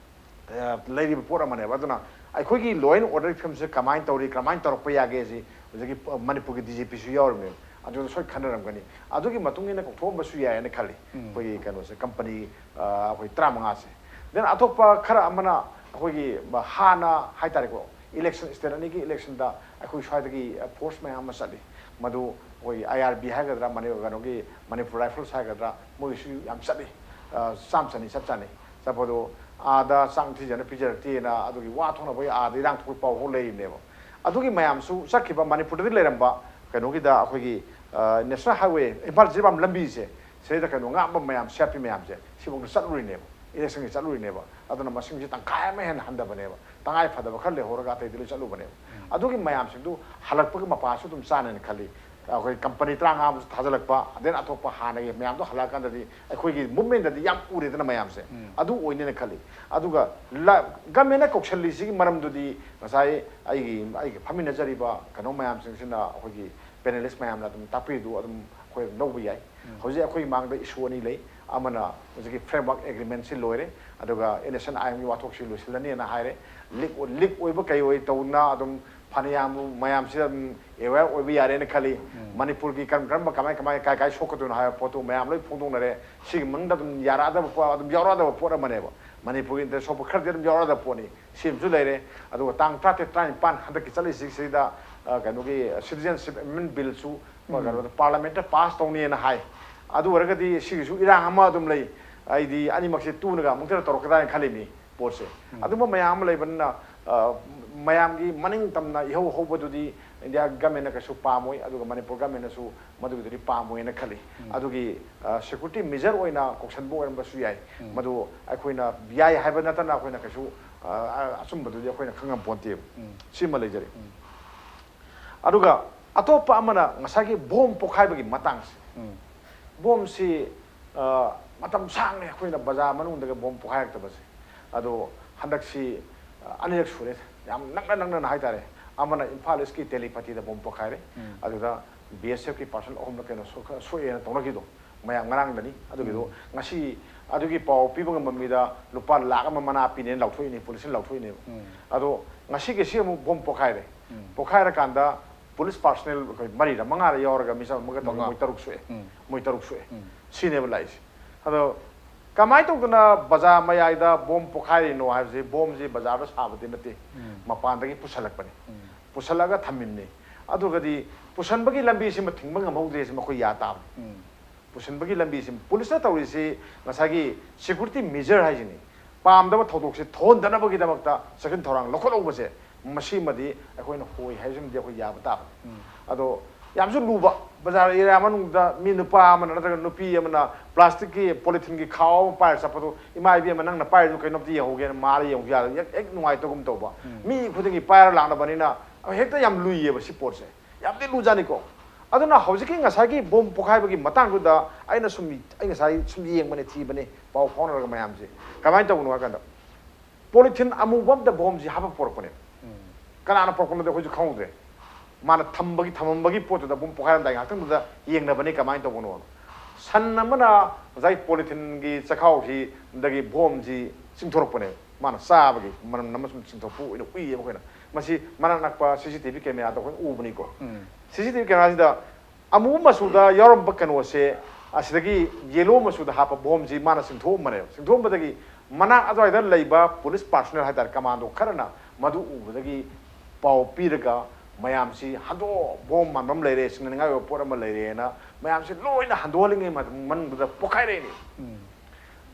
ꯑ, ꯂꯩꯔꯤꯕ ꯄꯣꯠ ꯑꯃꯅꯦꯕ꯫ ꯑꯗꯨꯅ ꯑꯩꯈꯣꯏꯒꯤ ꯂꯣ ꯑꯦꯟ ꯑꯣꯔꯗꯔꯒꯤ ꯐꯤꯕꯝꯁꯦ ꯀꯃꯥꯏꯅ ꯇꯧꯔꯤ, ꯀꯃꯥꯏꯅ ꯇꯧꯔꯛꯄ ꯌꯥꯒꯦ ꯁꯤ ꯍꯧꯖꯤꯛꯀꯤ, ꯑ, ꯃꯅꯤꯄꯨꯔꯒꯤ ꯗꯤ ꯖꯤ ꯄꯤꯁꯨ ꯌꯥꯎꯔꯤꯕꯅꯦꯕ꯫ ꯑꯗꯨꯅ ꯁꯣꯏ ꯈꯟꯅꯔꯝꯒꯅꯤ꯫ ꯑꯗꯨꯒꯤ ꯃꯇꯨꯡ ꯏꯟꯅ ꯀꯧꯊꯣꯛꯑꯝꯕꯁꯨ ꯌꯥꯏꯅ ꯈꯜꯂꯤ꯫ ꯎꯝ. ꯑꯩꯈꯣꯏꯒꯤ ꯀꯩꯅꯣꯁꯦ, ꯀꯝꯄꯅꯤ, ꯑ, ꯑꯩꯈꯣꯏ ꯇꯔꯥꯃꯉꯥꯁꯦ꯫ Then ꯑꯇꯣꯞꯄ ꯈꯔ ꯑꯃꯅ ꯑꯩꯈꯣꯏꯒꯤ ꯍꯥꯟꯅ ꯍꯥꯏꯇꯥꯔꯦꯀꯣ, election, state ꯑꯅꯤꯒꯤ election ꯗ ꯑꯩꯈꯣꯏ ꯁ꯭ꯋꯥꯏꯗꯒꯤ force ꯃꯌꯥꯝ ꯑꯃ ꯆꯠꯂꯤ꯫ ꯃꯗꯨ ꯑꯩꯈꯣꯏꯒꯤ I R B ꯍꯥꯏꯒꯗ꯭ꯔꯥ, ꯃꯅꯤ-, ꯀꯩꯅꯣꯒꯤ Manipur Rifles ꯍꯥꯏꯒꯗ꯭ꯔꯥ, ꯃꯣꯏꯒꯤꯁꯨ ꯌꯥꯝ ꯆꯠꯂꯤ꯫ ꯑ, ꯆꯥꯝ ꯆꯅꯤ ꯆꯞ ꯆꯥꯅꯤ꯫ ꯆꯠꯄꯗꯣ ꯑꯥꯗ ꯆꯥꯛ ꯅꯤꯡꯊꯤꯖꯅ ꯄꯤꯖꯔꯛꯇꯦꯅ ꯑꯗꯨꯒꯤ ꯋꯥ ꯊꯣꯛꯅꯕꯒꯤ ꯑꯥꯗ ꯏꯔꯥꯡ ꯊꯣꯛꯄꯒꯤ ꯄꯥꯎ ꯐꯥꯎ ꯂꯩꯔꯤꯕꯅꯦꯕ꯫ ꯑꯗꯨꯒꯤ ꯃꯌꯥꯝꯁꯨ ꯆꯠꯈꯤꯕ ꯃꯅꯤꯄꯨꯔꯗꯗꯤ ꯂꯩꯔꯝꯕ ꯀꯩꯅꯣꯒꯤꯗ ꯑꯩꯈꯣꯏꯒꯤ, ꯑ, National Highway, ꯏꯝꯐꯥꯜ ꯖꯤꯔꯤꯕꯥꯝ ꯂꯝꯕꯤꯁꯦ, ꯁꯤꯗꯩꯗ ꯀꯩꯅꯣ ꯉꯥꯛꯄ ꯃꯌꯥꯝ, C R P ꯃꯌꯥꯝꯁꯦ ꯁꯤꯐꯥꯎꯗ ꯆꯠꯂꯨꯔꯤꯅꯦꯕ, election ꯒꯤ ꯆꯠꯂꯨꯔꯤꯅꯦꯕ꯫ ꯑꯗꯨꯅ ꯃꯁꯤꯡꯁꯦ ꯇꯪꯈꯥꯏ ꯑꯃ ꯍꯦꯟꯅ ꯍꯟꯊꯕꯅꯦꯕ, ꯇꯉꯥꯏ ꯐꯗꯕ ꯈꯔ ꯂꯩꯍꯧꯔꯒ ꯑꯇꯩꯗꯤ ꯂꯣꯏ ꯆꯠꯂꯨꯕꯅꯦꯕ꯫ ꯑꯗꯨꯒꯤ ꯃꯌꯥꯝꯁꯤꯡꯗꯨ ꯍꯜꯂꯛꯄꯒꯤ ꯃꯄꯥꯁꯨ ꯑꯗꯨꯝ ꯆꯥꯅꯦꯅ ꯈꯜꯂꯤ꯫ ꯑꯩꯈꯣꯏ company ꯇꯔꯥꯃꯉꯥ ꯑꯃꯁꯨ ꯊꯥꯖꯤꯜꯂꯛꯄ, then ꯑꯇꯣꯞꯄ ꯍꯥꯟꯅꯒꯤ ꯃꯌꯥꯝꯗꯣ ꯍꯜꯂꯛꯑꯀꯥꯟꯗꯗꯤ ꯑꯩꯈꯣꯏꯒꯤ movement ꯗꯗꯤ ꯌꯥꯝ ꯎꯔꯦꯗꯅ ꯃꯌꯥꯝꯁꯦ꯫ ꯑꯗꯨ ꯑꯣꯏꯅꯦꯅ ꯈꯜꯂꯤ꯫ ꯑꯗꯨꯒ ꯂ-, government ꯅ ꯀꯧꯁꯜꯂꯤꯁꯤꯒꯤ ꯃꯔꯝꯗꯨꯗꯤ ꯉꯁꯥꯏ ꯑꯩꯒꯤ, ꯑꯩꯒꯤ ꯐꯝꯃꯤꯟꯅꯖꯔꯤꯕ ꯀꯩꯅꯣ ꯃꯌꯥꯝꯁꯤꯡꯁꯤꯅ, ꯑꯩꯈꯣꯏꯒꯤ panelist ꯃꯌꯥꯝꯅ ꯑꯗꯨꯝ ꯇꯥꯛꯄꯤꯔꯤꯗꯨ ꯑꯗꯨꯝ ꯑꯩꯈꯣꯏ ꯑꯗꯨꯝ ꯂꯧꯕ ꯌꯥꯏ꯫ ꯍꯧꯖꯤꯛ ꯑꯩꯈꯣꯏꯒꯤ ꯃꯥꯡꯗ issue ꯑꯅꯤ ꯂꯩ꯫ ꯑꯃꯅ ꯍꯧꯖꯤꯛꯀꯤ framework agreement ꯁꯤ ꯂꯣꯏꯔꯦ, ꯑꯗꯨꯒ N S N I M ꯒꯤ ꯋꯥꯊꯣꯛꯁꯤ ꯂꯣꯏꯁꯤꯜꯂꯅꯤꯅ ꯍꯥꯏꯔꯦ꯫ Leak, leak ꯑꯣꯏꯕ ꯀꯩ ꯑꯣꯏ ꯇꯧꯗꯅ ꯑꯗꯨꯝ ꯐꯅꯌꯥꯝ ꯃꯌꯥꯝꯁꯤ ꯑꯗꯨꯝ aware ꯑꯣꯏꯕ ꯌꯥꯔꯦꯅ ꯈꯜꯂꯤ꯫ ꯃꯅꯤꯄꯨꯔꯒꯤ ꯀꯔꯝ ꯀꯔꯝꯕ, ꯀꯃꯥꯏ ꯀꯃꯥꯏ, ꯀꯥꯏ ꯀꯥꯏ ꯁꯣꯛꯀꯗꯣꯏꯅꯣ ꯍꯥꯏꯕ ꯄꯣꯠꯇꯨ ꯃꯌꯥꯝ ꯂꯣꯏ ꯐꯣꯡꯗꯣꯛꯅꯔꯦ꯫ ꯁꯤꯒꯤ ꯃꯅꯨꯡꯗ ꯑꯗꯨꯝ ꯌꯥꯔꯛꯑꯗꯕ ꯄꯣꯠ, ꯑꯗꯨꯝ ꯌꯥꯎꯔꯛꯑꯗꯕ ꯄꯣꯠ ꯑꯃꯅꯦꯕ꯫ ꯃꯅꯤꯄꯨꯔꯒꯤ interest ꯁꯣꯛꯄ ꯈꯔꯗꯤ ꯑꯗꯨꯝ ꯌꯥꯎꯔꯛꯑꯗꯕ ꯄꯣꯠꯅꯤ꯫ ꯁꯤꯃꯁꯨ ꯂꯩꯔꯦ꯫ ꯑꯗꯨꯒ ꯇꯥꯡ ꯇꯔꯥꯇꯔꯦꯠ, ꯇꯔꯥꯅꯤꯄꯥꯟ ꯍꯟꯗꯛꯀꯤ ꯆꯠꯂꯤꯁꯤꯁꯤꯗ, ꯑ, ꯀꯩꯅꯣꯒꯤ Citizenship Amendment Bill ꯁꯨ ꯀꯩꯅꯣꯗ parliament ꯇ pass ꯇꯧꯅꯤꯅ ꯍꯥꯏ꯫ ꯑꯗꯨ ꯑꯣꯏꯔꯒꯗꯤ ꯁꯤꯒꯤꯁꯨ ꯏꯔꯥꯡ ꯑꯃ ꯑꯗꯨꯝ ꯂꯩ꯫ ꯑꯩꯗꯤ ꯑꯅꯤꯃꯛꯁꯦ ꯇꯨꯅꯒ ꯑꯃꯨꯛꯇ ꯇꯧꯔꯛꯀꯗ꯭ꯔꯥ ꯍꯥꯏꯅ ꯈꯜꯂꯤꯕꯅꯤ ꯄꯣꯠꯁꯦ꯫ ꯑꯗꯨꯝꯕ ꯃꯌꯥꯝ ꯑꯃ ꯂꯩꯕꯅꯤꯅ, ꯑ, ꯃꯌꯥꯝꯒꯤ ꯃꯅꯤꯡ ꯇꯝꯅ ꯏꯍꯧ ꯍꯧꯕꯗꯨꯗꯤ India government ꯅ ꯀꯩꯁꯨ ꯄꯥꯝꯃꯣꯏ, ꯑꯗꯨꯒ ꯃꯅꯤꯄꯨꯔ government ꯅꯁꯨ ꯃꯗꯨꯒꯤꯗꯨꯗꯤ ꯄꯥꯝꯃꯣꯏꯅ ꯈꯜꯂꯤ꯫ ꯑꯗꯨꯒꯤ, ꯑ, security measure ꯑꯣꯏꯅ ꯀꯧꯁꯟꯕ ꯑꯣꯏꯔꯝꯕꯁꯨ ꯌꯥꯏ꯫ ꯃꯗꯨ ꯑꯩꯈꯣꯏꯅ ꯌꯥꯏ ꯍꯥꯏꯕ ꯅꯠꯇꯅ ꯑꯩꯈꯣꯏꯅ ꯀꯩꯁꯨ, ꯑ, ꯑ, ꯑꯆꯨꯝꯕꯗꯨꯗꯤ ꯑꯩꯈꯣꯏꯅ ꯈꯪꯉꯝꯄꯣꯟꯇꯦꯕ꯫ ꯁꯤꯃ ꯂꯩꯖꯔꯤ꯫ ꯑꯗꯨꯒ ꯑꯇꯣꯞꯄ ꯑꯃꯅ ꯉꯁꯥꯏꯒꯤ ꯕꯣꯝ ꯄꯣꯈꯥꯏꯕꯒꯤ ꯃꯇꯥꯡꯁꯦ꯫ ꯕꯣꯝꯁꯤ, ꯑ, ꯃꯇꯝ ꯁꯥꯡꯅ ꯑꯩꯈꯣꯏꯅ ꯕꯖꯥꯔ ꯃꯅꯨꯡꯗꯒ ꯕꯣꯝ ꯄꯣꯈꯥꯏꯔꯛꯇꯕꯁꯦ꯫ ꯑꯗꯣ ꯍꯟꯗꯛꯁꯤ, ꯑ, ꯑꯅꯤꯔꯛ ꯁꯨꯔꯦ, ꯌꯥꯝ ꯅꯛꯅ ꯅꯛꯅꯅ ꯍꯥꯏꯇꯥꯔꯦ꯫ ꯑꯃꯅ ꯏꯝꯐꯥꯜ East ꯀꯤ ꯇꯦꯂꯤꯄꯇꯤꯗ ꯕꯣꯝ ꯄꯣꯈꯥꯏꯔꯦ꯫ ꯑꯗꯨꯗ B S F ꯀꯤ personnel ꯑꯍꯨꯝꯂ ꯀꯩꯅꯣ ꯁꯣꯛ-, ꯁꯣꯛꯑꯦꯅ ꯇꯧꯅꯈꯤꯗꯣ꯫ ꯃꯌꯥꯝ ꯉꯔꯥꯡꯗꯅꯤ꯫ ꯑꯗꯨꯒꯤꯗꯣ ꯉꯁꯤ ꯑꯗꯨꯒꯤ ꯄꯥꯎ ꯄꯤꯕ ꯉꯝꯕ ꯃꯤꯗ ꯂꯨꯄꯥ ꯂꯥꯈ ꯑꯃ ꯃꯅꯥ ꯄꯤꯅꯦꯅ ꯂꯥꯎꯊꯣꯛꯏꯅꯦ, ꯄꯨꯂꯤꯁꯅ ꯂꯥꯎꯊꯣꯛꯏꯅꯦꯕ꯫ ꯑꯗꯣ ꯉꯁꯤꯒꯤꯁꯤ ꯑꯃꯨꯛ ꯕꯣꯝ ꯄꯣꯈꯥꯏꯔꯦ꯫ ꯄꯣꯈꯥꯏꯔꯀꯥꯟꯗ ꯄꯨꯂꯤꯁ personnel ꯑꯩꯈꯣꯏ ꯃꯔꯤꯔ ꯃꯉꯥꯔ ꯌꯥꯎꯔꯒ ꯃꯤꯆꯝ ꯑꯃꯒ ꯇꯧꯔꯒ ꯃꯉꯥ꯫ ꯃꯣꯏ ꯇꯔꯨꯛ ꯁꯣꯛꯑꯦ꯫ ꯃꯣꯏ ꯇꯔꯨꯛ ꯁꯣꯛꯑꯦ꯫ ꯁꯤꯅꯦꯕ ꯂꯥꯛꯏꯁꯦ꯫ ꯑꯗꯣ ꯀꯃꯥꯏꯅ ꯇꯧꯗꯅ ꯕꯖꯥꯔ ꯃꯌꯥꯏꯗ ꯕꯣꯝ ꯄꯣꯈꯥꯏꯔꯤꯅꯣ ꯍꯥꯏꯕꯁꯤ, ꯕꯣꯝꯁꯤ ꯕꯖꯥꯔꯗ ꯁꯥꯕꯗꯤ ꯅꯠꯇꯦ, ꯎꯝ. ꯃꯄꯥꯟꯗꯒꯤ ꯄꯨꯁꯜꯂꯛꯄꯅꯤ꯫ ꯎꯝ. ꯄꯨꯁꯜꯂꯒ ꯊꯝꯃꯤꯕꯅꯤ꯫ ꯑꯗꯨꯒꯗꯤ ꯄꯨꯁꯟꯕꯒꯤ ꯂꯝꯕꯤꯁꯤꯃ ꯊꯤꯡꯕ ꯉꯝꯍꯧꯗ꯭ꯔꯦ, ꯁꯤ ꯃꯈꯣꯏ ꯌꯥ ꯇꯥꯕꯅꯤ꯫ ꯎꯝ. ꯄꯨꯁꯟꯕꯒꯤ ꯂꯝꯕꯤꯁꯤ ꯄꯨꯂꯤꯁꯅ ꯇꯧꯔꯤꯁꯤ ꯉꯁꯥꯏꯒꯤ security measure ꯍꯥꯏꯁꯤꯅꯤ꯫ ꯄꯥꯝꯗꯕ ꯊꯧꯗꯣꯛꯁꯤ ꯊꯣꯛꯍꯟꯗꯅꯕꯒꯤꯗꯃꯛꯇ ꯆꯦꯛꯁꯤꯟ ꯊꯧꯔꯥꯡ ꯂꯧꯈꯠꯍꯧꯕꯁꯦ, ꯃꯁꯤꯃꯗꯤ ꯑꯩꯈꯣꯏꯅ ꯍꯣꯏ ꯍꯥꯏꯕꯁꯤꯃꯗꯤ ꯑꯩꯈꯣꯏ ꯌꯥꯕ ꯇꯥꯕꯅꯤ꯫ ꯎꯝ. ꯑꯗꯣ ꯌꯥꯝꯁꯨ ꯂꯨꯕ, ꯕꯖꯥꯔ ꯑꯦꯔꯤꯌꯥ ꯃꯅꯨꯡꯗ ꯃꯤ ꯅꯨꯄꯥ ꯑꯃꯅ ꯅꯠꯇ꯭ꯔꯒ ꯅꯨꯄꯤ ꯑꯃꯅ ꯄ꯭ꯂꯥꯁꯇꯤꯛꯀꯤ ꯄꯣꯂꯤꯊꯤꯟꯒꯤ ꯈꯥꯎ ꯑꯃ ꯄꯥꯏꯔ ꯆꯠꯄꯗꯣ, "ꯏꯃꯥ ꯏꯕꯦꯝꯃ, ꯅꯪꯅ ꯄꯥꯏꯔꯤꯗꯨ ꯀꯩꯅꯣꯝꯇ ꯌꯦꯡꯍꯧꯒꯦꯅ", ꯃꯥꯔ ꯌꯦꯡꯍꯧ ꯌꯥꯗ ꯍꯦꯛ ꯍꯦꯛ ꯅꯨꯡꯉꯥꯏꯇꯒꯨꯝ ꯇꯧꯕ꯫ ꯎꯝ. ꯃꯤ ꯈꯨꯗꯤꯡꯒꯤ ꯄꯥꯏꯔ ꯂꯥꯛꯅꯕꯅꯤꯅ ꯍꯦꯛꯇ ꯌꯥꯝ ꯂꯨꯏꯌꯦꯕ ꯁꯤ ꯄꯣꯠꯁꯦ꯫ ꯌꯥꯝꯗꯤ ꯂꯨꯖꯥꯅꯤꯀꯣ꯫ ꯑꯗꯨꯅ ꯍꯧꯖꯤꯛꯀꯤ ꯉꯁꯥꯏꯒꯤ ꯕꯣꯝ ꯄꯣꯈꯥꯏꯕꯒꯤ ꯃꯇꯥꯡꯗꯨꯗ ꯑꯩꯅ ꯁꯨꯝ, ꯑꯩ ꯉꯁꯥꯏ ꯁꯨꯝ ꯌꯦꯡꯕꯅꯦ, ꯊꯤꯕꯅꯦ, ꯄꯥꯎ ꯐꯥꯎꯅꯔꯒ ꯃꯌꯥꯝꯁꯦ꯫ ꯀꯃꯥꯏꯅ ꯇꯧꯕꯅꯣ ꯍꯥꯏ ꯀꯥꯟꯗ, ꯄꯣꯂꯤꯊꯤꯟ ꯑꯃꯨꯕ ꯑꯝꯗ ꯕꯣꯝꯁꯤ ꯍꯥꯞꯄ ꯄꯣꯔꯛꯄꯅꯦ꯫ ꯎꯝ. ꯀꯅꯥꯅ ꯄꯣꯔꯛꯄꯅꯣꯗꯤ ꯑꯩꯈꯣꯏꯁꯨ ꯈꯪꯍꯧꯗ꯭ꯔꯦ꯫ ꯃꯥꯅ ꯊꯝꯕꯒꯤ, ꯊꯝꯃꯝꯕꯒꯤ ꯄꯣꯠꯇꯨꯗ ꯕꯣꯝ ꯄꯣꯈꯥꯏꯔꯝꯗꯥꯏ ꯉꯥꯏꯍꯥꯛꯇꯪꯗꯨꯗ ꯌꯦꯡꯅꯕꯅꯤ ꯀꯃꯥꯏꯅ ꯇꯧꯕꯅꯣ꯫ ꯁꯟ ꯑꯃꯅ ꯉꯁꯥꯏ ꯄꯣꯂꯤꯊꯤꯟꯒꯤ ꯆꯈꯥꯎꯁꯤꯗꯒꯤ ꯕꯣꯝꯁꯤ ꯆꯤꯡꯊꯣꯔꯛꯄꯅꯦ꯫ ꯃꯥꯅ ꯆꯥꯕꯒꯤ ꯃꯅꯝ ꯑꯃ ꯁꯨꯝ ꯆꯤꯡꯊꯣꯛꯄ ꯑꯣꯏꯅ ꯎꯏꯌꯦꯕ ꯑꯩꯈꯣꯏꯅ꯫ ꯃꯁꯤ ꯃꯅꯥꯛ ꯅꯛꯄ ꯁꯤ ꯁꯤ ꯇꯤ ꯚꯤ ꯀꯦꯃꯦꯔꯥꯗ ꯑꯩꯈꯣꯏꯅ ꯎꯕꯅꯤꯀꯣ꯫ ꯎꯝ. ꯁꯤ ꯁꯤ ꯇꯤ ꯚꯤ ꯀꯦꯃꯦꯔꯥꯁꯤꯗ ꯑꯃꯨꯕ ꯃꯆꯨꯗ ꯌꯥꯎꯔꯝꯕ ꯀꯩꯅꯣꯁꯦ, ꯑꯁꯤꯗꯒꯤ ꯌꯦꯂꯣ ꯃꯆꯨꯗ ꯍꯥꯞꯄ ꯕꯣꯝꯁꯤ ꯃꯥꯅ ꯆꯤꯡꯊꯣꯛꯑꯝꯕꯅꯦꯕ꯫ ꯆꯤꯡꯊꯣꯛꯑꯝꯕꯗꯒꯤ ꯃꯅꯥꯛ ꯑꯗꯨꯋꯥꯏꯗ ꯂꯩꯕ ꯄꯨꯂꯤꯁ ꯄꯥꯔꯁꯣꯅꯦꯜ ꯍꯥꯏꯇꯥꯔꯦ, ꯀꯃꯥꯟꯗꯣ ꯈꯔꯅ ꯃꯗꯨ ꯎꯕꯗꯒꯤ ꯄꯥꯎ ꯄꯤꯔꯒ ꯃꯌꯥꯝꯁꯤ ꯍꯟꯗꯣꯛꯑꯣ, ꯕꯣꯝ ꯃꯥꯟꯕ ꯑꯃ ꯂꯩꯔꯦ, ꯁꯤꯡꯅꯅꯤꯡꯉꯥꯏ ꯑꯣꯏꯕ ꯄꯣꯠ ꯑꯃ ꯂꯩꯔꯦꯅ ꯃꯌꯥꯝꯁꯤ ꯂꯣꯏꯅ ꯍꯟꯗꯣꯛꯍꯜꯂꯤꯉꯩ ꯃꯇꯝ-, ꯃꯅꯨꯡꯗꯨꯗ ꯄꯣꯈꯥꯏꯔꯛꯏꯅꯦ꯫ ꯎꯝ.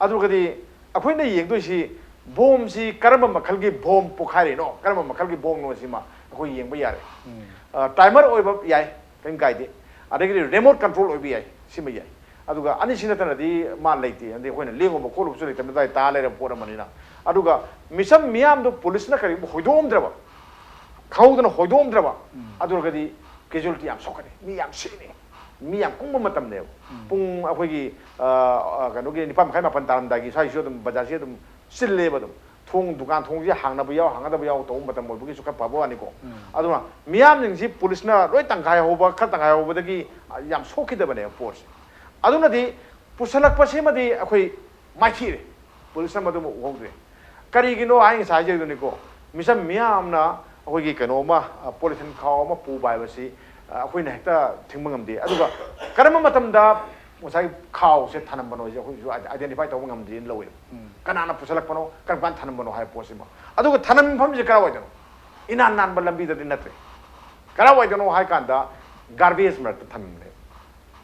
ꯑꯗꯨꯒꯗꯤ ꯑꯩꯈꯣꯏꯅ ꯌꯦꯡꯗꯣꯏꯁꯤ ꯕꯣꯝꯁꯤ ꯀꯔꯝꯕ ꯃꯈꯜꯒꯤ ꯕꯣꯝ ꯄꯣꯈꯥꯏꯔꯤꯅꯣ, ꯀꯔꯝꯕ ꯃꯈꯜꯒꯤ ꯕꯣꯝꯅꯣ ꯁꯤꯃ ꯑꯩꯈꯣꯏ ꯌꯦꯡꯕ ꯌꯥꯔꯦ꯫ ꯎꯝ. ꯑ, ꯇꯥꯏꯃꯔ ꯑꯣꯏꯕ ꯌꯥꯏ, ꯀꯔꯤꯝ ꯀꯥꯏꯗꯦ꯫ ꯑꯗꯒꯤꯗꯤ ꯔꯦꯃꯣꯠ ꯀꯟꯇ꯭ꯔꯣꯜ ꯑꯣꯏꯕ ꯌꯥꯏ, ꯁꯤꯃ ꯌꯥꯏ꯫ ꯑꯗꯨꯒ ꯑꯅꯤꯁꯤ ꯅꯠꯇꯅꯗꯤ ꯃꯥ ꯂꯩꯇꯦ, ꯑꯗꯩ ꯑꯩꯈꯣꯏꯅ ꯂꯦꯡꯉꯨꯕ ꯈꯣꯠꯂꯨꯕꯁꯨ ꯂꯩꯇꯕꯅꯤꯅ ꯑꯗꯨꯋꯥꯏ ꯇꯥ ꯂꯩꯔꯕ ꯄꯣꯠ ꯑꯃꯅꯤꯅ꯫ ꯑꯗꯨꯒ ꯃꯤꯆꯝ ꯃꯤꯌꯥꯝꯗꯣ ꯄꯨꯂꯤꯁꯅ ꯀꯔꯤꯒꯨꯝꯕ ꯍꯣꯏꯗꯣꯛꯑꯝꯗ꯭ꯔꯕ, ꯈꯪꯍꯧꯗꯅ ꯍꯣꯏꯗꯣꯛꯑꯝꯗ꯭ꯔꯕ, ꯎꯝ. ꯑꯗꯨ ꯑꯣꯏꯔꯒꯗꯤ ꯀꯦꯖꯨꯋꯦꯂꯤꯇꯤ ꯌꯥꯝ ꯁꯣꯛꯀꯅꯤ, ꯃꯤ ꯌꯥꯝ ꯁꯤꯅꯤ꯫ ꯃꯤ ꯌꯥꯝ ꯀꯨꯡꯕ ꯃꯇꯝꯅꯦꯕ꯫ ꯎꯝ. ꯄꯨꯡ ꯑꯩꯈꯣꯏꯒꯤ, ꯑ, ꯑ, ꯀꯩꯅꯣꯒꯤ ꯅꯤꯄꯥꯟ ꯃꯈꯥꯏ, ꯃꯥꯄꯟ ꯇꯥꯔꯝꯗꯥꯏꯒꯤ ꯁ꯭ꯋꯥꯏꯁꯤꯁꯨ ꯑꯗꯨꯝ ꯕꯖꯥꯔꯁꯤ ꯑꯗꯨꯝ ꯆꯤꯜꯂꯦꯕ꯫ ꯑꯗꯨꯝ ꯊꯣꯡ, ꯗꯨꯀꯥꯟ ꯊꯣꯡꯁꯦ ꯍꯥꯡꯅꯕ ꯌꯥꯎ, ꯍꯥꯡꯅꯗꯕ ꯌꯥꯎ ꯇꯧꯕ ꯃꯇꯝ ꯑꯣꯏꯕꯒꯤꯁꯨ ꯈꯔ ꯐꯕ ꯋꯥꯅꯤꯀꯣ꯫ ꯎꯝ. ꯑꯗꯨꯅ ꯃꯤꯌꯥꯝꯁꯤꯡꯁꯤ ꯄꯨꯂꯤꯁꯅ ꯂꯣꯏ ꯇꯪꯈꯥꯏ ꯍꯧꯕ, ꯈꯔ ꯇꯪꯈꯥꯏ ꯍꯧꯕꯗꯒꯤ, ꯑ, ꯌꯥꯝ ꯁꯣꯛꯈꯤꯗꯕꯅꯦꯕ ꯄꯣꯠꯁꯦ꯫ ꯑꯗꯨꯅꯗꯤ ꯄꯨꯁꯜꯂꯛꯄꯁꯤꯃꯗꯤ ꯑꯩꯈꯣꯏ ꯃꯥꯏꯊꯤꯔꯦ, ꯄꯨꯂꯤꯁꯅ ꯃꯗꯨꯃ ꯎꯍꯧꯗ꯭ꯔꯦ꯫ ꯀꯔꯤꯒꯤꯅꯣ? ꯑꯩ ꯉꯁꯥꯏ ꯍꯥꯏꯖꯈꯤꯗꯨꯅꯤꯀꯣ, ꯃꯤꯆꯝ ꯃꯤꯌꯥꯝꯅ ꯑꯩꯈꯣꯏꯒꯤ ꯀꯩꯅꯣ ꯑꯃ, ꯑ, ꯄꯣꯂꯤꯊꯤꯟ ꯈꯥꯎ ꯑꯃ ꯄꯨꯕ ꯍꯥꯏꯕꯁꯤ, ꯑ, ꯑꯩꯈꯣꯏꯅ ꯍꯦꯛꯇ ꯊꯤꯡꯕ ꯉꯝꯗꯦ꯫ ꯑꯗꯨꯒ ꯀꯔꯝꯕ ꯃꯇꯝꯗ ꯉꯁꯥꯏꯒꯤ ꯈꯥꯎꯁꯦ ꯊꯅꯝꯕꯅꯣ ꯍꯥꯏꯁꯦ ꯑꯩꯈꯣꯏꯁꯨ identify ꯇꯧꯕ ꯉꯝꯗꯦꯅ ꯂꯧꯋꯦꯕ꯫ ꯀꯅꯥꯅ ꯄꯨꯁꯜꯂꯛꯄꯅꯣ, ꯀꯔꯝ ꯀꯥꯟꯗ ꯊꯅꯝꯕꯅꯣ ꯍꯥꯏꯕ ꯄꯣꯠꯁꯤꯃ꯫ ꯑꯗꯨꯒ ꯊꯅꯝꯕ ꯃꯐꯝꯁꯦ ꯀꯔꯥꯏꯋꯥꯏꯗꯅꯣ? ꯏꯅꯥꯟ ꯅꯥꯟꯕ ꯂꯝꯕꯤꯗꯗꯤ ꯅꯠꯇ꯭ꯔꯦ꯫ ꯀꯔꯥꯏꯋꯥꯏꯗꯅꯣ ꯍꯥꯏ ꯀꯥꯟꯗ garbage ꯃꯔꯛꯇ ꯊꯝꯃꯦꯕ꯫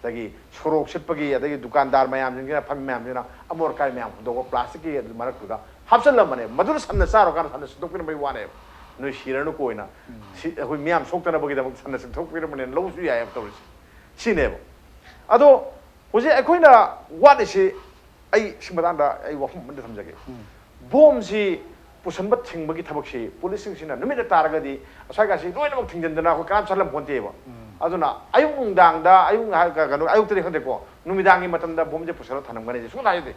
ꯑꯗꯒꯤ ꯁꯣꯔꯣꯛ ꯁꯤꯠꯄꯒꯤ, ꯑꯗꯒꯤ ꯗꯨꯀꯥꯟꯗꯥꯔ ꯃꯌꯥꯝꯁꯤꯡꯁꯤꯅ, ꯐꯝꯃꯤ ꯃꯌꯥꯝꯁꯤꯅ ꯑꯃꯣꯠ ꯑꯀꯥꯏ ꯃꯌꯥꯝ ꯍꯨꯟꯗꯣꯛꯄ plastic ꯀꯤ ꯑꯗꯨ ꯃꯔꯛꯇꯨꯗ ꯍꯥꯞꯆꯤꯜꯂꯝꯕꯅꯦ꯫ ꯃꯗꯨꯅ ꯁꯟꯅ ꯆꯥꯔꯀꯥꯟꯗ ꯁꯟꯅ ꯁꯤꯟꯗꯣꯛꯄꯤꯔꯝꯕꯒꯤ ꯋꯥꯅꯦꯕ꯫ ꯅꯣꯏ ꯁꯤꯔꯅꯨꯀꯣ ꯍꯥꯏꯅ, ꯁꯤ ꯑꯩꯈꯣꯏ ꯃꯤꯌꯥꯝ ꯁꯣꯛꯇꯅꯕꯒꯤꯗꯃꯛ ꯁꯟꯅ ꯁꯤꯟꯗꯣꯛꯄꯤꯔꯝꯕꯅꯦꯅ ꯂꯧꯕꯁꯨ ꯌꯥꯏꯑꯕ ꯇꯧꯔꯤꯁꯦ꯫ ꯁꯤꯅꯦꯕ꯫ ꯑꯗꯣ ꯍꯧꯖꯤꯛ ꯑꯩꯈꯣꯏꯅ ꯋꯥꯠꯂꯤꯁꯤ, ꯑꯩ ꯁꯤ ꯃꯇꯥꯡꯗ ꯑꯩ ꯋꯥꯐꯝ ꯑꯃꯗꯤ ꯊꯝꯖꯒꯦ꯫ ꯕꯣꯝꯁꯤ ꯄꯨꯁꯟꯕ ꯊꯤꯡꯕꯒꯤ ꯊꯕꯛꯁꯤ ꯄꯨꯂꯤꯁꯁꯤꯡꯁꯤꯅ ꯅꯨꯃꯤꯠꯇ ꯇꯥꯔꯒꯗꯤ ꯑꯁ꯭ꯋꯥꯏꯒꯁꯤ ꯂꯣꯏꯅꯃꯛ ꯊꯤꯡꯖꯤꯟꯗꯅ ꯑꯩꯈꯣꯏ ꯀꯅꯥꯝ ꯆꯠꯂꯝ ꯄꯣꯟꯇꯦꯕ꯫ ꯑꯗꯨꯅ ꯑꯌꯨꯛ ꯅꯨꯡꯗꯥꯡꯗ, ꯑꯌꯨꯛ ꯉꯥꯏꯍꯥꯛ, ꯀꯩꯅꯣ, ꯑꯌꯨꯛꯇꯗꯤ ꯈꯪꯗꯦꯀꯣ, ꯅꯨꯃꯤꯗꯥꯡꯒꯤ ꯃꯇꯝꯗ ꯕꯣꯝꯁꯦ ꯄꯨꯁꯜꯂꯒ ꯊꯅꯝꯒꯅꯤ ꯁꯨꯡꯍꯥꯏ ꯍꯥꯏꯗꯦ꯫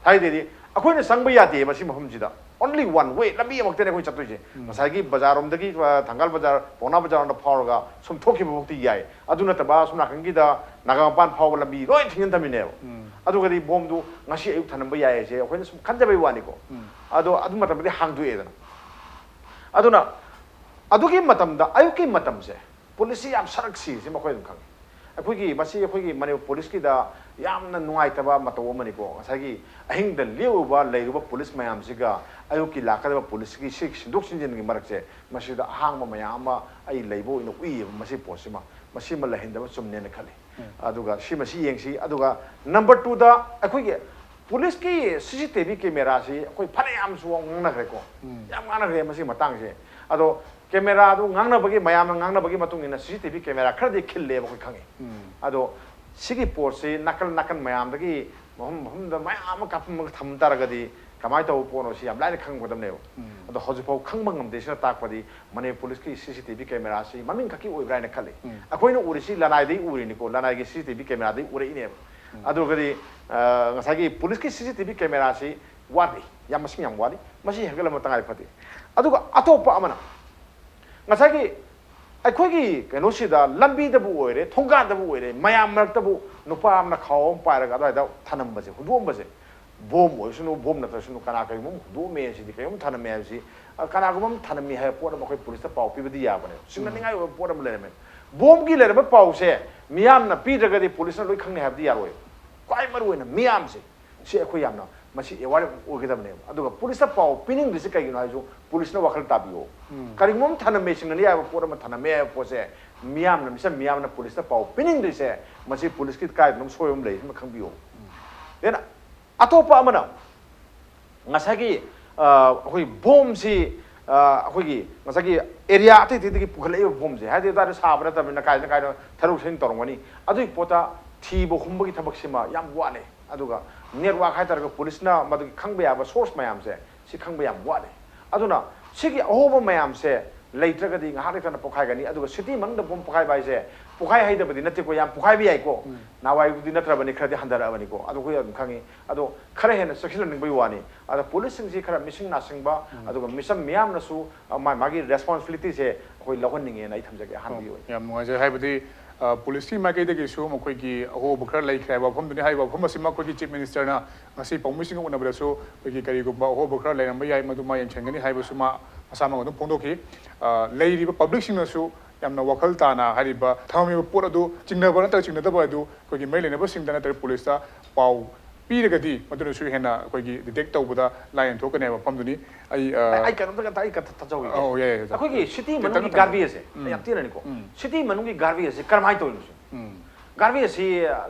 ꯍꯥꯏꯗꯦꯗꯤ ꯑꯩꯈꯣꯏꯅ ꯆꯪꯕ ꯌꯥꯗꯦꯕ ꯁꯤ ꯃꯐꯝꯁꯤꯗ꯫ Only one way, ꯂꯝꯕꯤ ꯑꯃꯈꯛꯇꯅꯦ ꯑꯩꯈꯣꯏ ꯆꯠꯇꯣꯏꯁꯦ꯫ ꯉꯁꯥꯏꯒꯤ ꯕꯖꯥꯔꯔꯣꯝꯗꯒꯤ, ꯑ, ꯊꯪꯒꯥꯜ ꯕꯖꯥꯔ, ꯄꯥꯎꯅꯥ ꯕꯖꯥꯔꯔꯣꯝꯗ ꯐꯥꯎꯔꯒ ꯁꯨꯝ ꯊꯣꯛꯈꯤꯕ ꯐꯥꯎꯗꯤ ꯌꯥꯏ꯫ ꯑꯗꯨ ꯅꯠꯇꯕ ꯁꯣꯝ ꯅꯥꯀꯟꯒꯤꯗ ꯅꯥꯒꯥꯃꯄꯥꯟ ꯐꯥꯎꯕ ꯂꯝꯕꯤ ꯂꯣꯏ ꯊꯤꯡꯖꯤꯟ ꯊꯝꯃꯤꯅꯦꯕ꯫ ꯑꯗꯨꯒꯗꯤ ꯕꯣꯝꯗꯨ ꯉꯁꯤ ꯑꯌꯨꯛ ꯊꯅꯝꯕ ꯌꯥꯏ ꯍꯥꯏꯁꯦ ꯑꯩꯈꯣꯏꯅ ꯁꯨꯝ ꯈꯟꯖꯕꯩ ꯋꯥꯅꯤꯀꯣ꯫ ꯑꯗꯣ ꯑꯗꯨ ꯃꯇꯝꯗꯗꯤ ꯍꯥꯡꯗꯣꯛꯑꯦꯗꯅ꯫ ꯑꯗꯨꯅ ꯑꯗꯨꯒꯤ ꯃꯇꯝꯗ, ꯑꯌꯨꯛꯀꯤ ꯃꯇꯝꯁꯦ ꯄꯨꯂꯤꯁꯁꯤ ꯌꯥꯝ ꯁꯔꯛ ꯁꯤꯔꯤꯁꯤ ꯃꯈꯣꯏ ꯑꯗꯨꯝ ꯈꯪꯉꯤ꯫ ꯑꯩꯈꯣꯏꯒꯤ, ꯃꯁꯤ ꯑꯩꯈꯣꯏꯒꯤ ꯃꯅꯤꯄꯨꯔ ꯄꯨꯂꯤꯁꯀꯤꯗ ꯌꯥꯝꯅ ꯅꯨꯡꯉꯥꯏꯇꯕ ꯃꯇꯧ ꯑꯃꯅꯤꯀꯣ꯫ ꯉꯁꯥꯏꯒꯤ ꯑꯍꯤꯡꯗ ꯂꯦꯛꯎꯕ ꯂꯩꯔꯨꯕ ꯄꯨꯂꯤꯁ ꯃꯌꯥꯝꯁꯤꯒ ꯑꯌꯨꯛꯀꯤ ꯂꯥꯛꯀꯗꯕ ꯄꯨꯂꯤꯁꯀꯤ ꯁꯤ ꯁꯤꯟꯗꯣꯛ ꯁꯤꯟꯖꯤꯟꯒꯤ ꯃꯔꯛꯁꯦ, ꯃꯁꯤꯗ ꯑꯍꯥꯡꯕ ꯃꯌꯥꯝ ꯑꯃ ꯑꯩ ꯂꯩꯕ ꯑꯣꯏꯅ ꯎꯏꯌꯦꯕ꯫ ꯃꯁꯤ ꯄꯣꯠꯁꯤꯃ, ꯃꯁꯤꯃ ꯂꯩꯍꯟꯗꯕ ꯆꯨꯝꯅꯦꯅ ꯈꯜꯂꯤ꯫ ꯑꯗꯨꯒ ꯁꯤꯃꯁꯤ ꯌꯦꯡꯁꯤ꯫ ꯑꯗꯨꯒ number two ꯗ ꯑꯩꯈꯣꯏꯒꯤ ꯄꯨꯂꯤꯁꯀꯤ CCTV camera ꯁꯤ ꯑꯩꯈꯣꯏ ꯐꯅꯌꯥꯝꯁꯨ ꯉꯥꯡꯅꯈ꯭ꯔꯦꯀꯣ꯫ ꯌꯥꯝ ꯉꯥꯡꯅꯈ꯭ꯔꯦ ꯃꯁꯤꯒꯤ ꯃꯇꯥꯡꯁꯦ꯫ ꯑꯗꯣ camera ꯗꯨ ꯉꯥꯡꯅꯕꯒꯤ, ꯃꯌꯥꯝꯅ ꯉꯥꯡꯅꯕꯒꯤ ꯃꯇꯨꯡ ꯏꯟꯅ CCTV camera ꯈꯔꯗꯤ ꯈꯤꯜꯂꯦꯕ ꯑꯩꯈꯣꯏ ꯈꯪꯉꯤ꯫ ꯑꯗꯣ ꯁꯤꯒꯤ ꯄꯣꯠꯁꯤ ꯅꯥꯀꯜ ꯅꯥꯀꯜ ꯃꯌꯥꯝꯗꯒꯤ ꯃꯐꯝ ꯃꯐꯝꯗ ꯃꯌꯥꯝ ꯑꯃ ꯀꯥꯞꯐꯝꯃꯒ ꯊꯝ ꯇꯥꯔꯒꯗꯤ ꯀꯃꯥꯏꯅ ꯇꯧꯕ ꯄꯣꯠꯅꯣ ꯁꯤ ꯌꯥꯝ ꯂꯥꯏꯅ ꯈꯪꯒꯗꯕꯅꯦꯕ꯫ ꯑꯗꯣ ꯍꯧꯖꯤꯛꯐꯥꯎ ꯈꯪꯕ ꯉꯝꯗꯦ꯫ ꯁꯤꯅ ꯇꯥꯛꯄꯗꯤ ꯃꯅꯤꯄꯨꯔ ꯄꯨꯂꯤꯁꯀꯤ CCTV camera ꯁꯤ ꯃꯃꯤꯡ ꯈꯛꯀꯤ ꯑꯣꯏꯕ꯭ꯔꯥ ꯍꯥꯏꯅ ꯈꯜꯂꯤ꯫ ꯑꯩꯈꯣꯏꯅ ꯎꯔꯤꯁꯤ ꯂꯅꯥꯏꯗꯒꯤ ꯎꯔꯤꯅꯤꯀꯣ, ꯂꯅꯥꯏꯒꯤ CCTV camera ꯗꯒꯤ ꯎꯔꯛꯏꯅꯦꯕ꯫ ꯑꯗꯨꯒꯗꯤ, ꯑ, ꯉꯁꯥꯏꯒꯤ ꯄꯨꯂꯤꯁꯀꯤ CCTV camera ꯁꯤ ꯋꯥꯠꯂꯤ, ꯌꯥꯝ, ꯃꯁꯤꯡ ꯌꯥꯝ ꯋꯥꯠꯂꯤ꯫ ꯃꯁꯤ ꯍꯦꯟꯒꯠꯍꯟꯕ ꯇꯉꯥꯏ ꯐꯗꯦ꯫ ꯑꯗꯨꯒ ꯑꯇꯣꯞꯄ ꯑꯃꯅ ꯉꯁꯥꯏꯒꯤ ꯑꯩꯈꯣꯏꯒꯤ ꯀꯩꯅꯣꯁꯤꯗ ꯂꯝꯕꯤꯗꯕꯨ ꯑꯣꯏꯔꯦ, ꯊꯣꯡꯒꯥꯟꯗꯕꯨ ꯑꯣꯏꯔꯦ, ꯃꯌꯥꯝ ꯃꯔꯛꯇꯕꯨ ꯅꯨꯄꯥ ꯑꯃꯅ ꯈꯥꯎ ꯑꯃ ꯄꯥꯏꯔꯒ ꯑꯗꯨꯋꯥꯏꯗ ꯊꯅꯝꯕꯁꯦ, ꯍꯨꯟꯗꯣꯛꯑꯝꯕꯁꯦ, ꯕꯣꯝ ꯑꯣꯏꯁꯅꯨ, ꯕꯣꯝ ꯅꯠꯇ꯭ꯔꯁꯅꯨ, ꯀꯅꯥ ꯀꯔꯤꯒꯨꯝꯕ ꯑꯃ ꯍꯨꯟꯗꯣꯛꯑꯝꯃꯦ ꯁꯤꯗꯤ, ꯀꯩꯅꯣꯝ ꯊꯅꯝꯃꯦ ꯍꯥꯏꯕꯁꯤ, ꯑ, ꯀꯅꯥꯒꯨꯝꯕ ꯑꯃ ꯊꯅꯝꯃꯤ ꯍꯥꯏꯕ ꯄꯣꯠ ꯑꯃ ꯑꯩꯈꯣꯏ ꯄꯨꯂꯤꯁꯇ ꯄꯥꯎ ꯄꯤꯕꯗꯤ ꯌꯥꯕꯅꯦ꯫ ꯆꯤꯡꯅꯅꯤꯡꯉꯥꯏ ꯑꯣꯏꯕ ꯄꯣꯠ ꯑꯃ ꯂꯩꯔꯝꯃꯦ꯫ ꯕꯣꯝꯒꯤ ꯂꯩꯔꯝꯕ ꯄꯥꯎꯁꯦ ꯃꯤꯌꯥꯝꯅ ꯄꯤꯗ꯭ꯔꯒꯗꯤ ꯄꯨꯂꯤꯁꯅ ꯂꯣꯏ ꯈꯪꯅꯤ ꯍꯥꯏꯕꯗꯤ ꯌꯥꯔꯣꯏ꯫ ꯈ꯭ꯋꯥꯏ ꯃꯔꯨ ꯑꯣꯏꯅ ꯃꯤꯌꯥꯝꯁꯦ, ꯁꯤ ꯑꯩꯈꯣꯏ ꯌꯥꯝꯅ ꯃꯁꯤ ꯑꯦꯋꯥꯔ ꯑꯣꯏꯒꯗꯕꯅꯦꯕ꯫ ꯑꯗꯨꯒ ꯄꯨꯂꯤꯁꯇ ꯄꯥꯎ ꯄꯤꯅꯤꯡꯗ꯭ꯔꯤꯁꯦ ꯀꯩꯒꯤꯅꯣ ꯍꯥꯏꯔꯁꯨ, ꯄꯨꯂꯤꯁꯅ ꯋꯥꯈꯜ ꯇꯥꯕꯤꯌꯣ꯫ ꯀꯔꯤꯒꯨꯝꯕ ꯑꯃ ꯊꯅꯝꯃꯦ, ꯁꯤꯡꯅꯅꯤ ꯍꯥꯏꯕ ꯄꯣꯠ ꯑꯃ ꯊꯅꯝꯃꯦ ꯍꯥꯏꯕ ꯄꯣꯠꯁꯦ, ꯃꯤꯌꯥꯝꯅ, ꯃꯤꯆꯝ ꯃꯤꯌꯥꯝꯅ ꯄꯨꯂꯤꯁꯇ ꯄꯥꯎ ꯄꯤꯅꯤꯡꯗ꯭ꯔꯤꯁꯦ, ꯃꯁꯤ ꯄꯨꯂꯤꯁꯀꯤ ꯀꯥꯏꯗꯅꯣꯝ ꯁꯣꯏꯕ ꯑꯃ ꯂꯩ, ꯁꯤꯃ ꯈꯪꯕꯤꯌꯣ꯫ Then ꯑꯇꯣꯞꯄ ꯑꯃꯅ ꯉꯁꯥꯏꯒꯤ, ꯑ, ꯑꯩꯈꯣꯏ ꯕꯣꯝꯁꯤ, ꯑ, ꯑꯩꯈꯣꯏꯒꯤ ꯉꯁꯥꯏꯒꯤ ꯑꯦꯔꯤꯌꯥ ꯑꯇꯩ ꯑꯇꯩꯗꯒꯤ ꯄꯨꯈꯠꯂꯛꯏꯕ ꯕꯣꯝꯁꯦ, ꯍꯥꯏꯗꯤ ꯇꯥꯔꯦ, ꯁꯥꯕ ꯅꯠꯇꯕꯅꯤꯅ ꯀꯥꯏꯗ ꯀꯥꯏꯗ ꯊꯩꯗꯣꯛ ꯊꯩꯖꯤꯟ ꯇꯧꯔꯝꯒꯅꯤ꯫ ꯑꯗꯨꯒꯤ ꯄꯣꯠꯇ ꯊꯤꯕ ꯍꯨꯝꯕꯒꯤ ꯊꯕꯛꯁꯤꯃ ꯌꯥꯝ ꯋꯥꯠꯂꯦ꯫ ꯑꯗꯨꯒ ꯅꯦꯠꯋꯥꯛ ꯍꯥꯏꯇꯥꯔꯒ ꯄꯨꯂꯤꯁꯅ ꯃꯗꯨꯒꯤ ꯈꯪꯕ ꯌꯥꯕ ꯁꯣꯔꯁ ꯃꯌꯥꯝꯁꯦ, ꯁꯤ ꯈꯪꯕ ꯌꯥꯝ ꯋꯥꯠꯂꯦ꯫ ꯑꯗꯨꯅ ꯁꯤꯒꯤ ꯑꯍꯣꯕ ꯃꯌꯥꯝꯁꯦ ꯂꯩꯇ꯭ꯔꯒꯗꯤ ꯉꯥꯏꯍꯥꯛ ꯂꯩꯇꯅ ꯄꯣꯛꯈꯥꯏꯒꯅꯤ꯫ ꯑꯗꯨꯒ ꯁꯤꯇꯤ ꯃꯅꯨꯡꯗ ꯕꯣꯝ ꯄꯣꯛꯈꯥꯏꯕ ꯍꯥꯏꯁꯦ, ꯄꯣꯛꯈꯥꯏ ꯍꯩꯗꯕꯗꯤ ꯅꯠꯇꯦꯀꯣ, ꯌꯥꯝ ꯄꯣꯛꯈꯥꯏꯕ ꯌꯥꯏꯀꯣ꯫ ꯅꯍꯥꯟꯋꯥꯏꯕꯨꯗꯤ ꯅꯠꯇ꯭ꯔꯕꯅꯤ, ꯈꯔꯗꯤ ꯍꯟꯊꯔꯛꯑꯕꯅꯤꯀꯣ, ꯑꯗꯨ ꯑꯩꯈꯣꯏ ꯑꯗꯨꯝ ꯈꯪꯉꯤ꯫ ꯑꯗꯣ ꯈꯔ ꯍꯦꯟꯅ ꯆꯦꯛꯁꯤꯜꯍꯟꯅꯤꯡꯕꯒꯤ ꯋꯥꯅꯤ꯫ ꯑꯗ ꯄꯨꯂꯤꯁꯁꯤꯡꯁꯤ ꯈꯔ ꯃꯤꯁꯤꯡ ꯅꯥꯁꯤꯡꯕ, ꯑꯗꯨꯒ ꯃꯤꯆꯝ ꯃꯤꯌꯥꯝꯅꯁꯨ, ꯑ, ꯃꯥ-, ꯃꯥꯒꯤ ꯔꯦꯁꯄꯣꯟꯁꯤꯕꯤꯂꯤꯇꯤꯁꯦ ꯑꯩꯈꯣꯏ ꯂꯧꯍꯟꯅꯤꯡꯉꯦꯅ ꯑꯩ ꯊꯝꯖꯒꯦ ꯑꯍꯥꯟꯕꯒꯤ ꯑꯣꯏꯅ꯫ ꯌꯥꯝ ꯅꯨꯡꯉꯥꯏꯖꯔꯦ꯫ ꯍꯥꯏꯕꯗꯤ, ꯑ, ꯄꯨꯂꯤꯁꯀꯤ ꯃꯥꯏꯀꯩꯗꯒꯤꯁꯨ ꯃꯈꯣꯏꯒꯤ ꯑꯍꯣꯕ ꯈꯔ ꯂꯩꯈ꯭ꯔꯦ ꯍꯥꯏꯕ ꯋꯥꯐꯝꯗꯨꯅꯤ꯫ ꯍꯥꯏꯔꯤꯕ ꯋꯥꯐꯝ ꯑꯁꯤꯃ ꯑꯩꯈꯣꯏꯒꯤ ꯆꯤꯐ ꯃꯤꯅꯤꯁꯇꯔꯅ ꯉꯁꯤ ꯄꯥꯎꯃꯤꯁꯤꯡꯒ ꯎꯅꯕꯗꯁꯨ ꯑꯩꯈꯣꯏꯒꯤ ꯀꯔꯤꯒꯨꯝꯕ ꯑꯍꯣꯕ ꯈꯔ ꯂꯩꯔꯝꯕ ꯌꯥꯏ, ꯃꯗꯨ ꯃꯥ ꯌꯦꯡꯁꯤꯟꯒꯅꯤ ꯍꯥꯏꯕꯁꯨ ꯃꯥ ꯃꯁꯥꯃꯛ ꯑꯗꯨꯝ ꯐꯣꯡꯗꯣꯛꯈꯤ꯫ ꯑ, ꯂꯩꯔꯤꯕ ꯄꯕ꯭ꯂꯤꯛꯁꯤꯡꯅꯁꯨ ꯌꯥꯝꯅ ꯋꯥꯈꯜ ꯇꯥꯅ ꯍꯥꯏꯔꯤꯕ ꯊꯝꯃꯤꯕ ꯄꯣꯠ ꯑꯗꯨ ꯆꯤꯡꯅꯕ ꯅꯠꯇ꯭ꯔꯒ ꯆꯤꯡꯅꯗꯕ ꯑꯗꯨ ꯑꯩꯈꯣꯏꯒꯤ ꯃꯔꯤ ꯂꯩꯅꯕꯁꯤꯡꯗ ꯅꯠꯇ꯭ꯔꯒ ꯄꯨꯂꯤꯁꯇ ꯄꯥꯎ ꯄꯤꯔꯒꯗꯤ ꯃꯗꯨꯅꯁꯨ ꯍꯦꯟꯅ ꯑꯩꯈꯣꯏꯒꯤ ꯗꯤꯇꯦꯛ ꯇꯧꯕꯗ ꯂꯥꯏꯅ ꯊꯣꯛꯀꯅꯤ ꯍꯥꯏꯕ ꯋꯥꯐꯝꯗꯨꯅꯤ꯫ ꯑꯩ, ꯑ, ꯑꯩ ꯀꯩꯅꯣꯝꯇ, ꯑꯩ ꯀꯩꯅꯣꯝꯇ ꯊꯥꯖꯍꯧꯒꯦ꯫ ꯑꯧ, ꯌꯥꯏ, ꯌꯥꯏ, ꯌꯥꯏ꯫ ꯑꯩꯈꯣꯏꯒꯤ ꯁꯤꯇꯤ ꯇꯦꯟꯇꯛꯅ ꯃꯅꯨꯡꯒꯤ ꯊꯝꯕꯤꯌꯨ꯫ ꯒꯥꯔꯕꯦꯖꯁꯦ, ꯎꯝ꯫ ꯌꯥꯝ ꯊꯤꯅꯅꯤꯀꯣ꯫ ꯎꯝ꯫ ꯁꯤꯇꯤ ꯃꯅꯨꯡꯒꯤ ꯒꯥꯔꯕꯦꯖꯁꯦ ꯀꯔꯝꯍꯥꯏꯅ ꯇꯧꯔꯤꯅꯣ ꯁꯤ? ꯎꯝ꯫ ꯒꯥꯔꯕꯦꯖꯁꯤ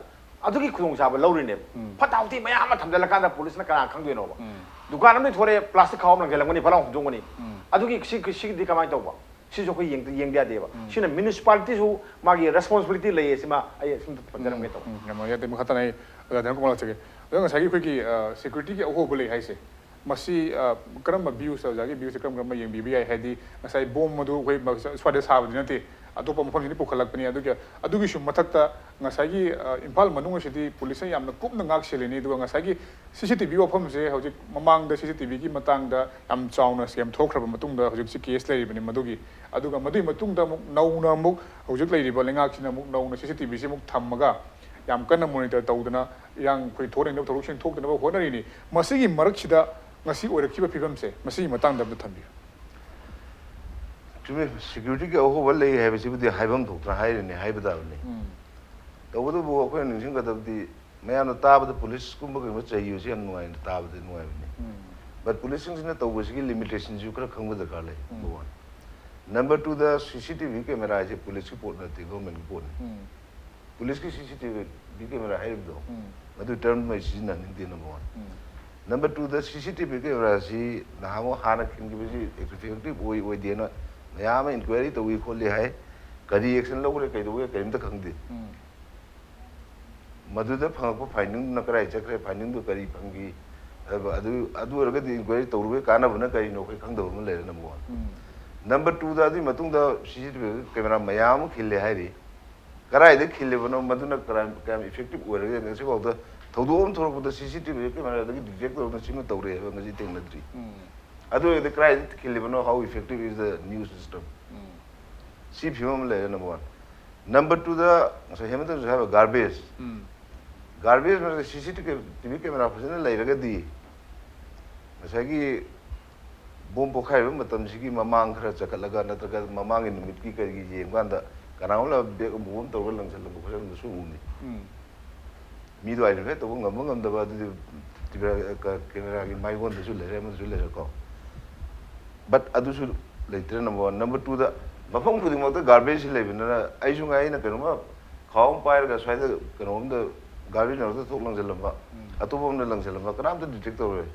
ꯑꯗꯨꯒꯤ ꯈꯨꯗꯣꯡꯆꯥꯕ ꯂꯧꯔꯤꯅꯦꯕ꯫ ꯎꯝ꯫ ꯐꯠꯇ ꯍꯥꯎꯊꯤ ꯃꯌꯥꯝ ꯑꯃ ꯊꯝꯖꯤꯜꯂꯀꯥꯟꯗ ꯄꯨꯂꯤꯁꯅ ꯀꯅꯥ ꯈꯪꯗꯣꯏꯅꯣꯕ? ꯎꯝ꯫ ꯗꯨꯀꯥꯟ ꯑꯃꯗꯒꯤ ꯊꯣꯔꯛꯑꯦ, ꯄ꯭ꯂꯥꯁꯇꯤꯛ ꯈꯥꯎ ꯑꯃ ꯂꯪꯁꯤꯜꯂꯝꯒꯅꯤ, ꯐꯠ ꯂꯥꯎ ꯍꯨꯟꯗꯣꯛꯑꯝꯒꯅꯤ꯫ ꯎꯝ꯫ ꯑꯗꯨꯒꯤ ꯁꯤ-, ꯁꯤꯒꯤꯗꯤ ꯀꯃꯥꯏꯅ ꯇꯧꯕ? ꯁꯤꯁꯨ ꯑꯩꯈꯣꯏ ꯌꯦꯡꯗ-, ꯌꯦꯡꯗ ꯌꯥꯗꯦꯕ꯫ ꯎꯝ꯫ ꯁꯤꯅ ꯃ꯭ꯌꯨꯅꯤꯁꯤꯄꯥꯂꯤꯇꯤꯁꯨ ꯃꯥꯒꯤ ꯔꯦꯁꯄꯣꯟꯁꯤꯕꯤꯂꯤꯇꯤ ꯂꯩꯌꯦ, ꯁꯤꯃ ꯑꯩ ꯁꯨꯝ ꯄꯟꯖꯔꯝꯒꯦ ꯇꯧꯕ꯫ ꯎꯝ, ꯌꯥꯝ ꯅꯨꯡꯉꯥꯏꯖꯔꯦ꯫ ꯑꯗꯨ ꯃꯈꯥ ꯇꯥꯅ ꯑꯩ ꯑꯣꯖꯥ ꯙꯅꯀꯨꯃꯥꯔ ꯂꯥꯛꯆꯒꯦ꯫ ꯑꯗꯣ ꯉꯁꯥꯏꯒꯤ ꯑꯩꯈꯣꯏꯒꯤ, ꯑ, ꯁꯦꯀ꯭ꯌꯨꯔꯤꯇꯤꯒꯤ ꯑꯍꯣꯕ ꯂꯩ ꯍꯥꯏꯁꯦ, ꯃꯁꯤ, ꯑ, ꯀꯔꯝꯕ ꯚ꯭ꯌꯨꯁꯇ, ꯑꯣꯖꯥꯒꯤ ꯚ꯭ꯌꯨꯁꯇ ꯀꯔꯝ ꯀꯔꯝꯕ ꯌꯦꯡꯕꯤꯕ ꯌꯥꯏ? ꯍꯥꯏꯗꯤ ꯉꯁꯥꯏ ꯕꯣꯝ ꯑꯗꯨ ꯑꯩꯈꯣꯏ ꯁ꯭ꯋꯥꯏꯗ ꯁꯥꯕꯗꯤ ꯅꯠꯇꯦ, ꯑꯇꯣꯞꯄ ꯃꯐꯝꯁꯤꯡꯗꯒꯤ ꯄꯨꯈꯠꯂꯛꯄꯅꯤ꯫ ꯑꯗꯨꯒ ꯑꯗꯨꯒꯤꯁꯨ ꯃꯊꯛꯇ ꯉꯁꯥꯏꯒꯤ, ꯑ, ꯏꯝꯐꯥꯜ ꯃꯅꯨꯡ ꯑꯁꯤꯗꯤ ꯄꯨꯂꯤꯁꯅ ꯌꯥꯝꯅ ꯀꯨꯞꯅ ꯉꯥꯛ ꯁꯦꯜꯂꯤꯅꯤ꯫ ꯑꯗꯨꯒ ꯉꯁꯥꯏꯒꯤ ꯁꯤ ꯁꯤ ꯇꯤ ꯚꯤ ꯋꯥꯐꯝꯁꯦ ꯍꯧꯖꯤꯛ ꯃꯃꯥꯡꯗ ꯁꯤ ꯁꯤ ꯇꯤ ꯚꯤꯒꯤ ꯃꯇꯥꯡꯗ ꯌꯥꯝ ꯆꯥꯎꯅ ꯁꯦꯝ ꯊꯣꯛꯈ꯭ꯔꯕ ꯃꯇꯨꯡꯗ ꯍꯧꯖꯤꯛꯁꯤ ꯀꯦꯁ ꯂꯩꯔꯤꯕꯅꯤ ꯃꯗꯨꯒꯤ꯫ ꯑꯗꯨꯒ ꯃꯗꯨꯒꯤ ꯃꯇꯨꯡꯗ ꯑꯃꯨꯛ ꯅꯧꯅ ꯑꯃꯨꯛ ꯍꯧꯖꯤꯛ ꯂꯩꯔꯤꯕ ꯂꯩꯉꯥꯛꯁꯤꯅ ꯑꯃꯨꯛ ꯅꯧꯅ ꯁꯤ ꯁꯤ ꯇꯤ ꯚꯤꯁꯤ ꯑꯃꯨꯛ ꯊꯝꯃꯒ ꯌꯥꯝ ꯀꯟꯅ ꯃꯣꯅꯤꯇꯔ ꯇꯧꯗꯅ ꯏꯔꯥꯡ ꯑꯩꯈꯣꯏ ꯊꯣꯛꯍꯟꯅꯤꯡꯗꯕ ꯊꯧꯗꯣꯛꯁꯤꯡ ꯊꯣꯛꯇꯅꯕ ꯍꯣꯠꯅꯔꯤꯅꯤ꯫ ꯃꯁꯤꯒꯤ ꯃꯔꯛꯁꯤꯗ ꯉꯁꯤ ꯑꯣꯏꯔꯛꯈꯤꯕ ꯐꯤꯕꯝꯁꯦ, ꯃꯁꯤꯒꯤ ꯃꯇꯥꯡꯗ ꯑꯝꯇ ꯊꯝꯕꯤꯌꯨ꯫ ꯆꯨꯝꯃꯤ, ꯁꯦꯀ꯭ꯌꯨꯔꯤꯇꯤꯒꯤ ꯑꯍꯣꯕ ꯂꯩ ꯍꯥꯏꯕꯁꯤꯕꯨꯗꯤ ꯍꯥꯏꯐꯝ ꯊꯣꯛꯇꯅ ꯍꯥꯏꯔꯤꯅꯤ, ꯍꯥꯏꯕ ꯇꯥꯕꯅꯤ꯫ ꯎꯝ꯫ ꯇꯧꯕꯇꯕꯨ ꯑꯩꯈꯣꯏꯅ ꯅꯤꯡꯁꯤꯡꯒꯗꯕꯗꯤ ꯃꯌꯥꯝꯅ ꯇꯥꯕꯗ ꯄꯨꯂꯤꯁꯀꯨꯝꯕ ꯀꯩꯒꯨꯝꯕ ꯆꯩꯕꯁꯤ ꯌꯥꯝ ꯅꯨꯡꯉꯥꯏꯅ ꯇꯥꯕꯗꯤ ꯅꯨꯡꯉꯥꯏꯕꯅꯤ꯫ But ꯄꯨꯂꯤꯁꯁꯤꯡꯁꯤꯅ ꯇꯧꯕꯁꯤꯒꯤ limitationꯁꯤꯁꯨ ꯈꯔ ꯈꯪꯕ ꯗꯔꯀꯥꯔ ꯂꯩ꯫ Number one꯫ Number twoꯗ C C T V camera ꯍꯥꯏꯁꯦ ꯄꯨꯂꯤꯁꯀꯤ ꯄꯣꯠ ꯅꯠꯇꯦ, governmentꯀꯤ ꯄꯣꯠꯅꯤ꯫ ꯄꯨꯂꯤꯁꯀꯤ C C T V camera ꯍꯥꯏꯔꯤꯕꯗꯣ, ꯃꯗꯨ term ꯑꯩ ꯁꯤꯖꯤꯟꯅꯅꯤꯡꯗꯦ꯫ Number one꯫ Number twoꯗ C C T V cameraꯁꯤ ꯅꯍꯥꯟꯃꯨꯛ ꯍꯥꯟꯅ ꯈꯤꯟꯈꯤꯕꯁꯤ effective ꯑꯣꯏ ꯑꯣꯏꯗꯦꯅ ꯃꯌꯥꯝ ꯑꯃ inquiry ꯇꯧꯏ ꯈꯣꯠꯂꯤ ꯍꯥꯏ꯫ ꯀꯔꯤ action ꯂꯧꯈ꯭ꯔꯦ, ꯀꯩꯗꯧꯒꯦ, ꯀꯔꯤꯝꯇ ꯈꯪꯗꯦ꯫ ꯃꯗꯨꯗ ꯐꯪꯉꯛꯄ findingꯗꯨꯅ ꯀꯗꯥꯏ ꯆꯠꯈ꯭ꯔꯦ, findingꯗꯨ ꯀꯔꯤ ꯐꯪꯈꯤ, ꯑꯗꯨ, ꯑꯗꯨ ꯑꯣꯏꯔꯒꯗꯤ inquiry ꯇꯧꯔꯨꯕꯒꯤ ꯀꯥꯟꯅꯕꯅ ꯀꯔꯤꯅꯣ ꯑꯩꯈꯣꯏ ꯈꯪꯗꯕ ꯑꯃ ꯂꯩꯔꯦ꯫ Number one꯫ Number twoꯗ ꯑꯗꯨꯒꯤ ꯃꯇꯨꯡꯗ C C T V camera ꯃꯌꯥꯝ ꯑꯃ ꯈꯤꯜꯂꯦ ꯍꯥꯏꯔꯤ꯫ ꯀꯗꯥꯏꯗ ꯈꯤꯜꯂꯤꯕꯅꯣ, ꯃꯗꯨꯅ ꯀꯌꯥꯝ, ꯀꯌꯥꯝ effective ꯑꯣꯏꯔꯒꯦ? ꯉꯁꯤꯐꯥꯎꯗ ꯊꯧꯗꯣꯛ ꯑꯃ ꯊꯣꯛꯂꯛꯄꯗ C C T V cameraꯗꯒꯤ detect ꯇꯧꯔꯒ ꯁꯤꯃ ꯇꯧꯔꯦ ꯍꯥꯏꯕ ꯉꯁꯤ ꯊꯦꯡꯅꯗ꯭ꯔꯤ꯫ ꯑꯗꯨ ꯑꯣꯏꯔꯒꯗꯤ ꯀꯗꯥꯏꯗ ꯈꯤꯜꯂꯤꯕꯅꯣ? How effective is the new system? ꯁꯤ ꯐꯤꯕꯝ ꯑꯃ ꯂꯩꯔꯦ꯫ Number one꯫ Number twoꯗ ꯉꯁꯥꯏ ꯍꯦꯃꯟꯇꯅꯁꯨ ꯍꯥꯏꯕ garbage꯫ Garbage ꯃꯔꯛꯇ C C T V camera ꯐꯖꯅ ꯂꯩꯔꯒꯗꯤ ꯉꯁꯥꯏꯒꯤ ꯕꯣꯝ ꯄꯣꯈꯥꯏꯔꯤꯕ ꯃꯇꯝꯁꯤꯒꯤ ꯃꯃꯥꯡ ꯈꯔ ꯆꯈꯠꯂꯒ ꯅꯠꯇ꯭ꯔꯒ ꯃꯃꯥꯡꯒꯤ ꯅꯨꯃꯤꯠꯀꯤ ꯀꯔꯤꯒꯤ ꯌꯦꯡꯕ ꯀꯥꯟꯗ ꯀꯅꯥꯒꯨꯝꯕ bag ꯑꯃꯨꯕ ꯑꯃ ꯇꯧꯔꯒ ꯂꯪꯁꯤꯜꯂꯝꯕ ꯈꯣꯠꯆꯜꯂꯝꯕꯁꯨ ꯎꯅꯤ꯫ ꯃꯤꯗꯣ identify ꯇꯧꯕ ꯉꯝꯕ ꯉꯝꯗꯕ ꯑꯗꯨꯗꯤ ꯇꯤꯚꯤ-, ꯀ-, cameraꯒꯤ ꯃꯥꯏꯒꯣꯟꯗꯁꯨ ꯂꯩꯔꯦ, ꯑꯃꯗꯁꯨ ꯂꯩꯔꯦꯀꯣ꯫ But ꯑꯗꯨꯁꯨ ꯂꯩꯇ꯭ꯔꯦ꯫ Number one꯫ Number twoꯗ ꯃꯐꯝ ꯈꯨꯗꯤꯡꯃꯛꯇ garbage ꯂꯩꯕꯅꯤꯅ ꯑꯩꯁꯨ ꯉꯥꯏ ꯑꯩꯅ ꯀꯩꯅꯣꯝꯃ ꯈꯥꯎ ꯑꯃ ꯄꯥꯏꯔꯒ ꯁ꯭ꯋꯥꯏꯗ ꯀꯩꯅꯣꯝꯗ garbage ꯃꯔꯛꯇ ꯊꯣꯛ ꯂꯪꯁꯤꯜꯂꯝꯕ, ꯑꯇꯣꯞꯄ ꯑꯃꯅ ꯂꯪꯁꯤꯜꯂꯝꯕ ꯀꯅꯥꯝꯇ detect ꯇꯧꯔꯣꯏ꯫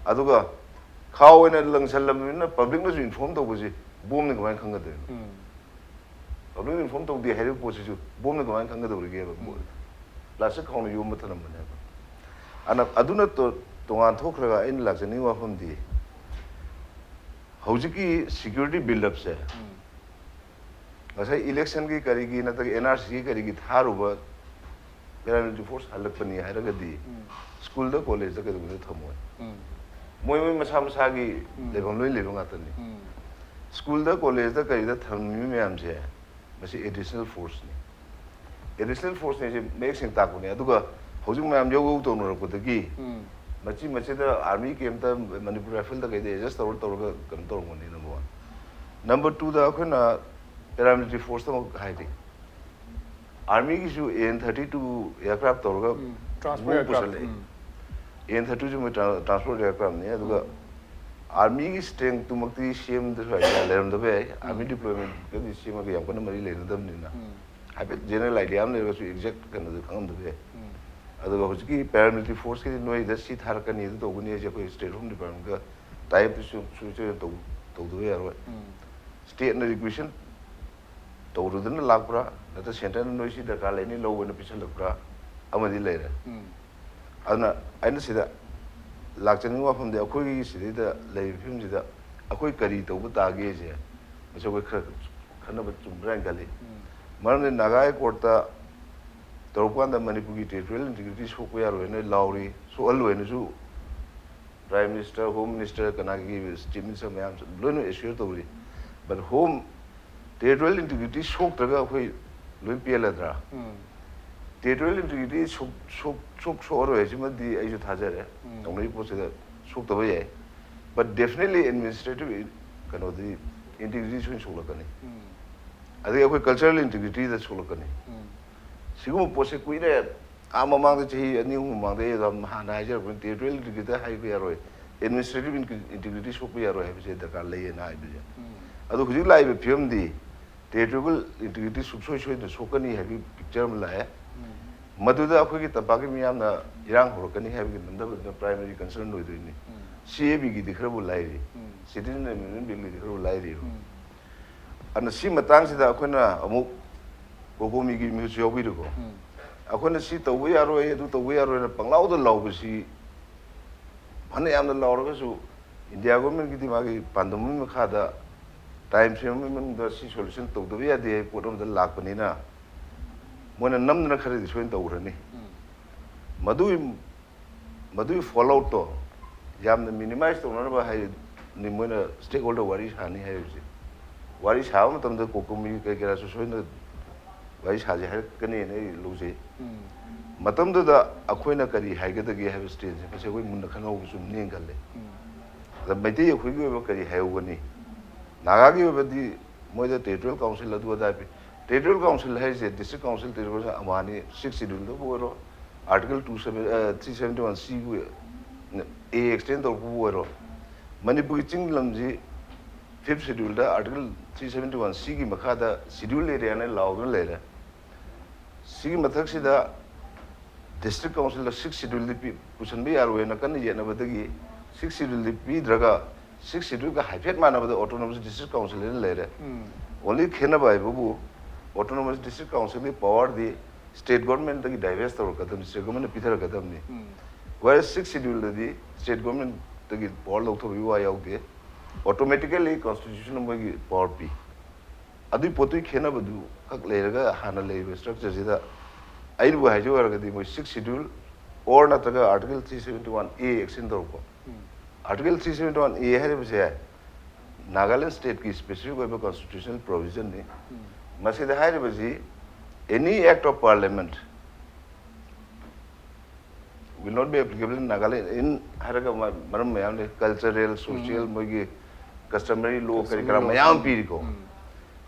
ꯑꯗꯨꯒ ꯈꯥꯎ ꯑꯣꯏꯅ ꯂꯪꯁꯤꯜꯂꯝꯕꯅꯤꯅ publicꯅꯁꯨ inform ꯇꯧꯕꯁꯤ ꯕꯣꯝꯅꯤ ꯀꯃꯥꯏꯅ ꯈꯪꯒꯗꯣꯏꯅꯣ? Publicꯅ inform ꯇꯧꯗꯦ ꯍꯥꯏꯔꯤꯕ ꯄꯣꯠꯁꯤꯁꯨ ꯕꯣꯝꯅ ꯀꯃꯥꯏꯅ ꯈꯪꯒꯗꯧꯔꯤꯒꯦꯕ? Plastic ꯈꯥꯎꯅ ꯌꯣꯝꯕ ꯊꯅꯝꯕꯅꯦꯕ꯫ ꯑꯅ-, ꯑꯗꯨꯅ ꯇꯣ-, ꯇꯣꯉꯥꯟ ꯊꯣꯛꯈ꯭ꯔꯒ ꯑꯩꯅ ꯂꯥꯛꯆꯅꯤꯡꯕ ꯋꯥꯐꯝꯗꯤ ꯍꯧꯖꯤꯛꯀꯤ security build-upꯁꯦ ꯉꯁꯥꯏ electionꯒꯤ ꯀꯔꯤꯒꯤ ꯅꯠꯇ꯭ꯔꯒ N R Cꯒꯤ ꯀꯔꯤꯒꯤ ꯊꯥꯔꯨꯕ paramilitary force ꯍꯜꯂꯛꯄꯅꯤ ꯍꯥꯏꯔꯒꯗꯤ schoolꯗ collegeꯗ ꯀꯩꯗꯧꯕꯗ ꯊꯝꯃꯣꯏ? ꯃꯣꯏ ꯃꯣꯏ ꯃꯁꯥ ꯃꯁꯥꯒꯤ ꯂꯩꯐꯝ ꯂꯣꯏ ꯂꯩꯕ ꯉꯥꯛꯇꯅꯤ꯫ Schoolꯗ collegeꯗ ꯀꯔꯤꯗ ꯊꯝꯃꯤꯕ ꯃꯌꯥꯝꯁꯦ ꯃꯁꯤ additional forceꯅꯤ꯫ Additional forceꯅꯤ ꯁꯤ ꯃꯌꯦꯛ ꯁꯦꯡꯅ ꯇꯥꯛꯄꯅꯤ꯫ ꯑꯗꯨꯒ ꯍꯧꯖꯤꯛ ꯃꯌꯥꯝ ꯌꯧ ꯌꯧ ꯇꯧꯅꯔꯛꯄꯗꯒꯤ ꯃꯆꯤ ꯃꯆꯤꯗ army campꯇ, Manipur Rifleꯗ ꯀꯩꯗ adjust ꯇꯧꯔ ꯇꯧꯔꯒ ꯀꯩꯅꯣ ꯇꯧꯔꯝꯒꯅꯤ꯫ Number one꯫ Number twoꯗ ꯑꯩꯈꯣꯏꯅ paramilitary forceꯇ ꯑꯃꯨꯛ ꯍꯥꯏꯗꯤ armyꯒꯤꯁꯨ An thirty two aircraft ꯇꯧꯔꯒ Transport aircraft, ꯄꯨꯁꯜꯂꯛꯑꯦ꯫ ꯎꯝ꯫ ꯑꯦꯟ ꯊꯥꯔꯇꯤꯁꯤ ꯃꯣꯏ ꯇ꯭ꯔꯥꯟꯁꯄꯣꯔꯠ ꯑꯦꯌꯔꯀ꯭ꯔꯥꯐꯅꯤ꯫ ꯑꯗꯨꯒ ꯑꯥꯔꯃꯤꯒꯤ ꯁ꯭ꯇ꯭ꯔꯦꯡꯇꯨꯃꯛꯇꯤ ꯁꯦꯝꯗꯁꯨ ꯍꯥꯏꯇꯥꯔꯦ, ꯂꯩꯔꯝꯗꯕ ꯌꯥꯏ꯫ ꯑꯥꯔꯃꯤ ꯗꯤꯄ꯭ꯂꯣꯏꯃꯦꯟꯒꯗꯤ ꯁꯦꯝꯃꯒ ꯌꯥꯝ ꯀꯟꯅ ꯃꯔꯤ ꯂꯩꯅꯗꯕꯅꯤꯅ꯫ ꯎꯝ꯫ ꯍꯥꯏꯐꯦꯠ ꯖꯦꯅꯔꯦꯜ ꯑꯥꯏꯗꯤꯌꯥ ꯑꯃ ꯂꯩꯔꯒꯁꯨ ꯑꯦꯛꯖꯦꯛ ꯀꯩꯅꯣꯗꯤ ꯈꯪꯉꯝꯗꯕ ꯌꯥꯏ꯫ ꯎꯝ꯫ ꯑꯗꯨꯒ ꯍꯧꯖꯤꯛꯀꯤ ꯄꯦꯔꯥꯃꯤꯂꯤꯇꯔꯤ ꯐꯣꯔꯁꯀꯤꯗꯤ ꯅꯣꯏꯗ ꯁꯤ ꯊꯥꯔꯛꯀꯅꯤ, ꯑꯗꯨ ꯇꯧꯒꯅꯤ ꯍꯥꯏꯁꯦ ꯑꯩꯈꯣꯏ ꯁ꯭ꯇꯦꯠ ꯍꯣꯝ ꯗꯤꯄꯥꯔꯠꯃꯦꯟꯒ ꯇꯥꯏ ꯑꯞꯇꯤ ꯁꯨ-, ꯁꯨꯡꯁꯣꯏ ꯁꯣꯏꯗꯅ ꯇꯧ-, ꯇꯧꯗꯕ ꯌꯥꯔꯣꯏ꯫ ꯎꯝ꯫ ꯁ꯭ꯇꯦꯠꯅ ꯔꯤꯀ꯭ꯋꯦꯁꯟ ꯇꯧꯔꯨꯗꯅ ꯂꯥꯛꯄ꯭ꯔꯥ, ꯅꯠꯇ꯭ꯔ ꯁꯦꯟꯇꯔꯅ ꯅꯣꯏ ꯁꯤ ꯗꯔꯀꯥꯔ ꯂꯩꯅꯤ ꯂꯧꯕꯅ ꯄꯤꯁꯜꯂꯛꯄ꯭ꯔꯥ, ꯑꯃꯗꯤ ꯂꯩꯔꯦ꯫ ꯎꯝ꯫ ꯑꯗꯨꯅ ꯑꯩꯅ ꯁꯤꯗ ꯂꯥꯛꯆꯅꯤꯡꯕ ꯋꯥꯐꯝꯗꯤ, ꯑꯩꯈꯣꯏꯒꯤ ꯁꯤꯗꯩꯗ ꯂꯩꯔꯤꯕ ꯐꯤꯕꯝꯁꯤꯗ ꯑꯩꯈꯣꯏ ꯀꯔꯤ ꯇꯧꯕ ꯇꯥꯒꯦꯁꯦ, ꯃꯁꯤ ꯑꯩꯈꯣꯏ ꯈꯔ ꯈꯟꯅꯕ ꯆꯨꯝꯕ꯭ꯔꯥ ꯍꯥꯏꯅ ꯈꯜꯂꯤ꯫ ꯎꯝ꯫ ꯃꯔꯝꯗꯤ ꯅꯥꯒꯥ ꯑꯦꯀꯣꯔꯗꯇ ꯇꯧꯔꯛꯄ ꯀꯥꯟꯗ ꯃꯅꯤꯄꯨꯔꯒꯤ ꯇꯦꯔꯤꯇꯣꯔꯤꯌꯦꯜ ꯏꯟꯇꯤꯒ꯭ꯔꯤꯇꯤ ꯁꯣꯛꯄ ꯌꯥꯔꯣꯏꯅ ꯂꯥꯎꯔꯤ, ꯁꯣꯛꯍꯜꯂꯣꯏꯅꯁꯨ ꯄ꯭ꯔꯥꯏꯝ ꯃꯤꯅꯤꯁꯇꯔ, ꯍꯣꯝ ꯃꯤꯅꯤꯁꯇꯔ, ꯀꯅꯥꯒꯤ ꯆꯤꯐ ꯃꯤꯅꯤꯁꯇꯔ ꯃꯌꯥꯝ ꯂꯣꯏꯅ ꯑꯦꯁ꯭ꯌꯣꯔ ꯇꯧꯔꯤ꯫ But ꯍꯣꯝ, ꯇꯦꯔꯤꯇꯣꯔꯤꯌꯦꯜ ꯏꯟꯇꯤꯒ꯭ꯔꯤꯇꯤ ꯁꯣꯛꯇ꯭ꯔꯒ ꯑꯩꯈꯣꯏ ꯂꯣꯏ ꯄꯦꯜꯂꯗ꯭ꯔꯥ? ꯎꯝ꯫ ꯇꯦꯔꯤꯇꯣꯔꯤꯌꯦꯜ ꯏꯟꯇꯤꯒ꯭ꯔꯤꯇꯤ ꯁꯣꯛ-, ꯁꯣꯛ-, ꯁꯣꯛ-, ꯁꯣꯛꯑꯔꯣꯏ ꯍꯥꯏꯁꯤꯃꯗꯤ ꯑꯩꯁꯨ ꯊꯥꯖꯔꯦ꯫ ꯎꯝ꯫ ꯇꯧꯅꯔꯤꯕ ꯄꯣꯠꯁꯤꯗ ꯁꯣꯛꯇꯕ ꯌꯥꯏ꯫ But definitely administrative ꯀꯩꯅꯣꯗꯤ, ꯏꯟꯇꯤꯒ꯭ꯔꯤꯇꯤꯁꯨ ꯁꯣꯛꯂꯛꯀꯅꯤ꯫ ꯎꯝ꯫ ꯑꯗꯒꯤ ꯑꯩꯈꯣꯏ ꯀꯜꯆꯔꯦꯜ ꯏꯟꯇꯤꯒ꯭ꯔꯤꯇꯤꯗ ꯁꯣꯛꯂꯛꯀꯅꯤ꯫ ꯎꯝ꯫ ꯁꯤꯒꯨꯝꯕ ꯄꯣꯠꯁꯦ ꯀꯨꯏꯔꯦ, ꯑꯥ ꯃꯃꯥꯡꯗ ꯆꯍꯤ ꯑꯅꯤ ꯑꯍꯨꯝ ꯃꯃꯥꯡꯗ ꯑꯩ ꯑꯗꯨꯝ ꯍꯥꯟꯅ ꯍꯥꯏꯖꯔꯛꯄꯅꯤ, ꯇꯦꯔꯤꯇꯣꯔꯤꯌꯦꯜ ꯏꯟꯇꯤꯒ꯭ꯔꯤꯇꯤ ꯍꯥꯏꯕ ꯌꯥꯔꯣꯏ, ꯑꯦꯗꯃꯤꯅꯤꯁꯇ꯭ꯔꯦꯇꯤꯚ ꯏꯟꯇꯤꯒ꯭ꯔꯤꯇꯤ ꯁꯣꯛꯄ ꯌꯥꯔꯣꯏ ꯍꯥꯏꯕꯁꯦ ꯗꯔꯀꯥꯔ ꯂꯩꯌꯦꯅ ꯍꯥꯏꯕꯁꯦ꯫ ꯎꯝ꯫ ꯑꯗꯣ ꯍꯧꯖꯤꯛ ꯂꯥꯛꯏꯕ ꯐꯤꯕꯝꯗꯤ ꯇꯦꯔꯤꯇꯣꯔꯤꯌꯦꯜ ꯏꯟꯇꯤꯒ꯭ꯔꯤꯇꯤ ꯁꯨꯡꯁꯣꯏ ꯁꯣꯏꯗꯅ ꯁꯣꯛꯀꯅꯤ ꯍꯥꯏꯕꯒꯤ ꯄꯤꯛꯆꯔ ꯑꯃ ꯂꯥꯛꯑꯦ꯫ ꯎꯝ꯫ ꯃꯗꯨꯗ ꯑꯩꯈꯣꯏꯒꯤ ꯇꯝꯄꯥꯛꯀꯤ ꯃꯤꯌꯥꯝꯅ ꯏꯔꯥꯡ ꯍꯧꯔꯛꯀꯅꯤ ꯍꯥꯏꯕꯒꯤ ꯅꯝꯊꯕꯗꯨꯅ ꯄ꯭ꯔꯥꯏꯃꯔꯤ ꯀꯟꯁꯔꯟ ꯑꯣꯏꯗꯣꯏꯅꯤ꯫ ꯎꯝ꯫ ꯁꯤ ꯑꯦ ꯕꯤꯒꯤꯗꯤ ꯈꯔꯕꯨ ꯂꯥꯏꯔꯤ꯫ ꯎꯝ꯫ ꯁꯤꯇꯤꯖꯟ ꯑꯦꯃꯦꯟꯃꯦꯟ ꯕꯤꯜꯒꯤꯗꯤ ꯈꯔꯕꯨ ꯂꯥꯏꯔꯤꯕ꯫ ꯎꯝ꯫ ꯑꯗꯨꯅ ꯁꯤ ꯃꯇꯥꯡꯁꯤꯗ ꯑꯩꯈꯣꯏꯅ ꯑꯃꯨꯛ ꯀꯣꯀꯣꯃꯤꯒꯤ ꯃꯤꯍꯨꯠꯁꯨ ꯌꯥꯎꯕꯤꯔꯦꯀꯣ꯫ ꯎꯝ꯫ ꯑꯩꯈꯣꯏꯅ ꯁꯤ ꯇꯧꯕ ꯌꯥꯔꯣꯏ, ꯑꯗꯨ ꯇꯧꯕ ꯌꯥꯔꯣꯏꯅ ꯄꯪꯂꯥꯎꯗ ꯂꯥꯎꯕꯁꯤ, ꯐꯅ ꯌꯥꯝꯅ ꯂꯥꯎꯔꯒꯁꯨ ꯏꯟꯗꯤꯌꯥ ꯒꯣꯔꯃꯦꯟꯒꯤꯗꯤ ꯃꯥꯒꯤ ꯄꯥꯟꯗꯝ ꯑꯃꯒꯤ ꯃꯈꯥꯗ ꯇꯥꯏꯝ ꯐ꯭ꯔꯦꯝ ꯑꯃꯒꯤ ꯃꯅꯨꯡꯗ ꯁꯤ ꯁꯣꯂꯨꯁꯟ ꯇꯧꯗꯕ ꯌꯥꯗꯦ ꯍꯥꯏꯕ ꯄꯣꯠ ꯑꯃꯗ ꯂꯥꯛꯄꯅꯤꯅ, ꯃꯣꯏꯅ ꯅꯝꯗꯅ ꯈꯔꯗꯤ ꯁꯣꯏꯅ ꯇꯧꯈ꯭ꯔꯅꯤ꯫ ꯎꯝ꯫ ꯃꯗꯨꯒꯤ, ꯃꯗꯨꯒꯤ ꯐꯣꯜ ꯑꯥꯎꯠꯇꯣ ꯌꯥꯝꯅ ꯃꯤꯅꯤꯃꯥꯏꯁ ꯇꯧꯅꯅꯕ ꯍꯥꯏꯅꯤ ꯃꯣꯏꯅ ꯁ꯭ꯇꯦꯛ ꯍꯣꯜꯗꯔ ꯋꯥꯔꯤ ꯁꯥꯅꯤ ꯍꯥꯏꯔꯤꯕꯁꯦ꯫ ꯋꯥꯔꯤ ꯁꯥꯕ ꯃꯇꯝꯗ ꯀꯣꯀꯣꯃꯤ ꯀꯩ ꯀꯩꯔꯥꯁꯨ ꯁꯣꯏꯅ ꯋꯥꯔꯤ ꯁꯥꯁꯦ ꯍꯥꯏꯔꯛꯀꯅꯤꯅ ꯑꯩ ꯂꯧꯖꯩ꯫ ꯎꯝ꯫ ꯃꯇꯝꯗꯨꯗ ꯑꯩꯈꯣꯏꯅ ꯀꯔꯤ ꯍꯥꯏꯒꯗꯒꯦ ꯍꯥꯏꯕ ꯁ꯭ꯇꯦꯟꯁꯁꯦ ꯃꯁꯤ ꯑꯩꯈꯣꯏ ꯃꯨꯟꯅ ꯈꯟꯅꯍꯧꯕ ꯆꯨꯝꯅꯤꯅ ꯈꯜꯂꯦ꯫ ꯎꯝ꯫ ꯑꯗ ꯃꯩꯇꯩ ꯑꯩꯈꯣꯏꯒꯤ ꯑꯣꯏꯕ ꯀꯔꯤ ꯍꯥꯏꯍꯧꯒꯅꯤ? ꯅꯥꯒꯥꯒꯤ ꯑꯣꯏꯕꯗꯤ ꯃꯣꯏꯗ ꯇꯦꯔꯤꯇꯣꯔꯤꯌꯦꯜ ꯀꯥꯎꯟꯁꯤꯜ ꯑꯗꯨ ꯑꯗꯥ ꯄꯤ꯫ ꯇꯦꯔꯤꯇꯣꯔꯤꯌꯦꯜ ꯀꯥꯎꯟꯁꯤꯜ ꯍꯥꯏꯔꯤꯁꯦ ꯗꯤꯁꯇ꯭ꯔꯤꯛ ꯀꯥꯎꯟꯁꯤꯜ, ꯇꯦꯔꯤꯇꯣꯔꯤꯌꯦꯜ ꯑꯃꯍꯥꯅꯤ, ꯁꯤꯛꯁ ꯁꯤꯗ꯭ꯌꯨꯜꯗꯕꯨ ꯑꯣꯏꯔꯣ, article two seven three seventy one ꯁꯤꯕꯨ ꯑꯦ ꯑꯦꯛꯁꯇꯦꯟ ꯇꯧꯔꯛꯄꯕꯨ ꯑꯣꯏꯔꯣ, ꯃꯅꯤꯄꯨꯔꯒꯤ ꯆꯤꯡ ꯂꯝꯁꯤ ꯐꯤꯐ ꯁꯦꯗ꯭ꯌꯨꯜꯗ ꯑꯥꯔꯇꯤꯀꯜ ꯊ꯭ꯔꯤ ꯁꯚꯦꯟꯇꯤ ꯋꯥꯟ ꯁꯤꯒꯤ ꯃꯈꯥꯗ ꯁꯦꯗ꯭ꯌꯨꯜ ꯑꯦꯔꯤꯌꯥꯅ ꯂꯥꯎꯗꯨꯅ ꯂꯩꯔꯦ꯫ ꯁꯤꯒꯤ ꯃꯊꯛꯁꯤꯗ ꯗꯤꯁꯇ꯭ꯔꯤꯛ ꯀꯥꯎꯟꯁꯤꯜꯗ ꯁꯤꯛꯁ ꯁꯦꯗ꯭ꯌꯨꯜꯗꯤ ꯄꯤ- ꯄꯨꯁꯟꯕ ꯌꯥꯔꯣꯏꯅ ꯀꯟꯅ ꯌꯦꯠꯅꯕꯗꯒꯤ ꯁꯤꯛꯁ ꯁꯦꯗ꯭ꯌꯨꯜꯗꯤ ꯄꯤꯗ꯭ꯔꯒ ꯁꯤꯛꯁ ꯁꯦꯗ꯭ꯌꯨꯜꯒ ꯍꯥꯏꯐꯦꯠ ꯃꯥꯟꯅꯕꯗ ꯑꯣꯇꯣꯅꯣꯃꯁ ꯗꯤꯁꯇ꯭ꯔꯤꯛ ꯀꯥꯎꯟꯁꯤꯜ ꯍꯥꯏꯅ ꯂꯩꯔꯦ꯫ ꯑꯣꯟꯂꯤ ꯈꯦꯠꯅꯕ ꯍꯥꯏꯕꯕꯨ ꯑꯣꯇꯣꯅꯣꯃꯁ ꯗꯤꯁꯇ꯭ꯔꯤꯛ ꯀꯥꯎꯟꯁꯤꯜꯒꯤ ꯄꯋꯥꯔꯗꯤ ꯁ꯭ꯇꯦꯠ ꯒꯣꯔꯃꯦꯟꯠꯇꯒꯤ ꯗꯥꯏꯚꯦꯁ ꯇꯧꯔꯛꯀꯗꯕꯅꯤ, ꯁ꯭ꯇꯦꯠ ꯒꯣꯔꯃꯦꯟꯠꯅ ꯄꯤꯊꯔꯛꯀꯗꯕꯅꯤ꯫ ꯋꯥꯏꯔꯁ ꯁꯤꯛꯁ ꯁꯦꯗ꯭ꯌꯨꯜꯗꯗꯤ ꯁ꯭ꯇꯦꯠ ꯒꯣꯔꯃꯦꯟꯠꯇꯒꯤ ꯄꯋꯥꯔ ꯂꯧꯊꯣꯔꯛꯄꯒꯤ ꯋꯥ ꯌꯥꯎꯗꯦ꯫ ꯑꯣꯇꯣꯃꯦꯇꯤꯀꯦꯜꯂꯤ ꯀꯣꯟꯁꯇꯤꯇ꯭ꯌꯨꯁꯟꯅ ꯃꯣꯏꯒꯤ ꯄꯋꯥꯔ ꯄꯤ꯫ ꯑꯗꯨꯒꯤ ꯄꯣꯠꯇꯨꯒꯤ ꯈꯦꯠꯅꯕꯗꯨ ꯈꯛ ꯂꯩꯔꯒ ꯍꯥꯟꯅ ꯂꯩꯔꯤꯕ ꯁ꯭ꯇ꯭ꯔꯛꯆꯔꯁꯤꯗ ꯑꯩꯅꯕꯨ ꯍꯥꯏꯖꯧ ꯍꯥꯏꯔꯒꯗꯤ ꯃꯣꯏ ꯁꯤꯛꯁ ꯁꯦꯗ꯭ꯌꯨꯜ ꯑꯣꯔ ꯅꯠꯇ꯭ꯔꯒ ꯑꯥꯔꯇꯤꯀꯜ ꯊ꯭ꯔꯤ ꯁꯚꯦꯟꯇꯤ ꯋꯥꯟ ꯑꯦ ꯑꯦꯛꯁꯇꯦꯟ ꯇꯧꯔꯛꯄ꯫ ꯑꯥꯔꯇꯤꯀꯜ ꯊ꯭ꯔꯤ ꯁꯚꯦꯟꯇꯤ ꯋꯥꯟ ꯑꯦ ꯍꯥꯏꯔꯤꯕꯁꯦ ꯅꯥꯒꯥꯂꯦꯟ ꯁ꯭ꯇꯦꯠꯀꯤ ꯁ꯭ꯄꯦꯁꯤꯐꯤꯛ ꯑꯣꯏꯕ ꯀꯣꯟꯁꯇꯤꯇ꯭ꯌꯨꯁꯅꯦꯜ ꯄ꯭ꯔꯣꯚꯤꯖꯟꯅꯤ꯫ ꯃꯁꯤꯗ ꯍꯥꯏꯔꯤꯕꯁꯤ any act of parliament will not be applicable in Nagaland in ꯍꯥꯏꯔꯒ ꯃ- ꯃꯔꯝ ꯃꯌꯥꯝ ꯂꯩ, ꯀꯜꯆꯔꯦꯜ, ꯁꯣꯁꯤꯌꯦꯜ, ꯃꯣꯏꯒꯤ ꯀꯁꯇꯃꯔꯤ ꯂꯣ ꯀꯔꯤ ꯀꯔꯥ ꯃꯌꯥꯝ ꯑꯃ ꯄꯤꯔꯤꯀꯣ꯫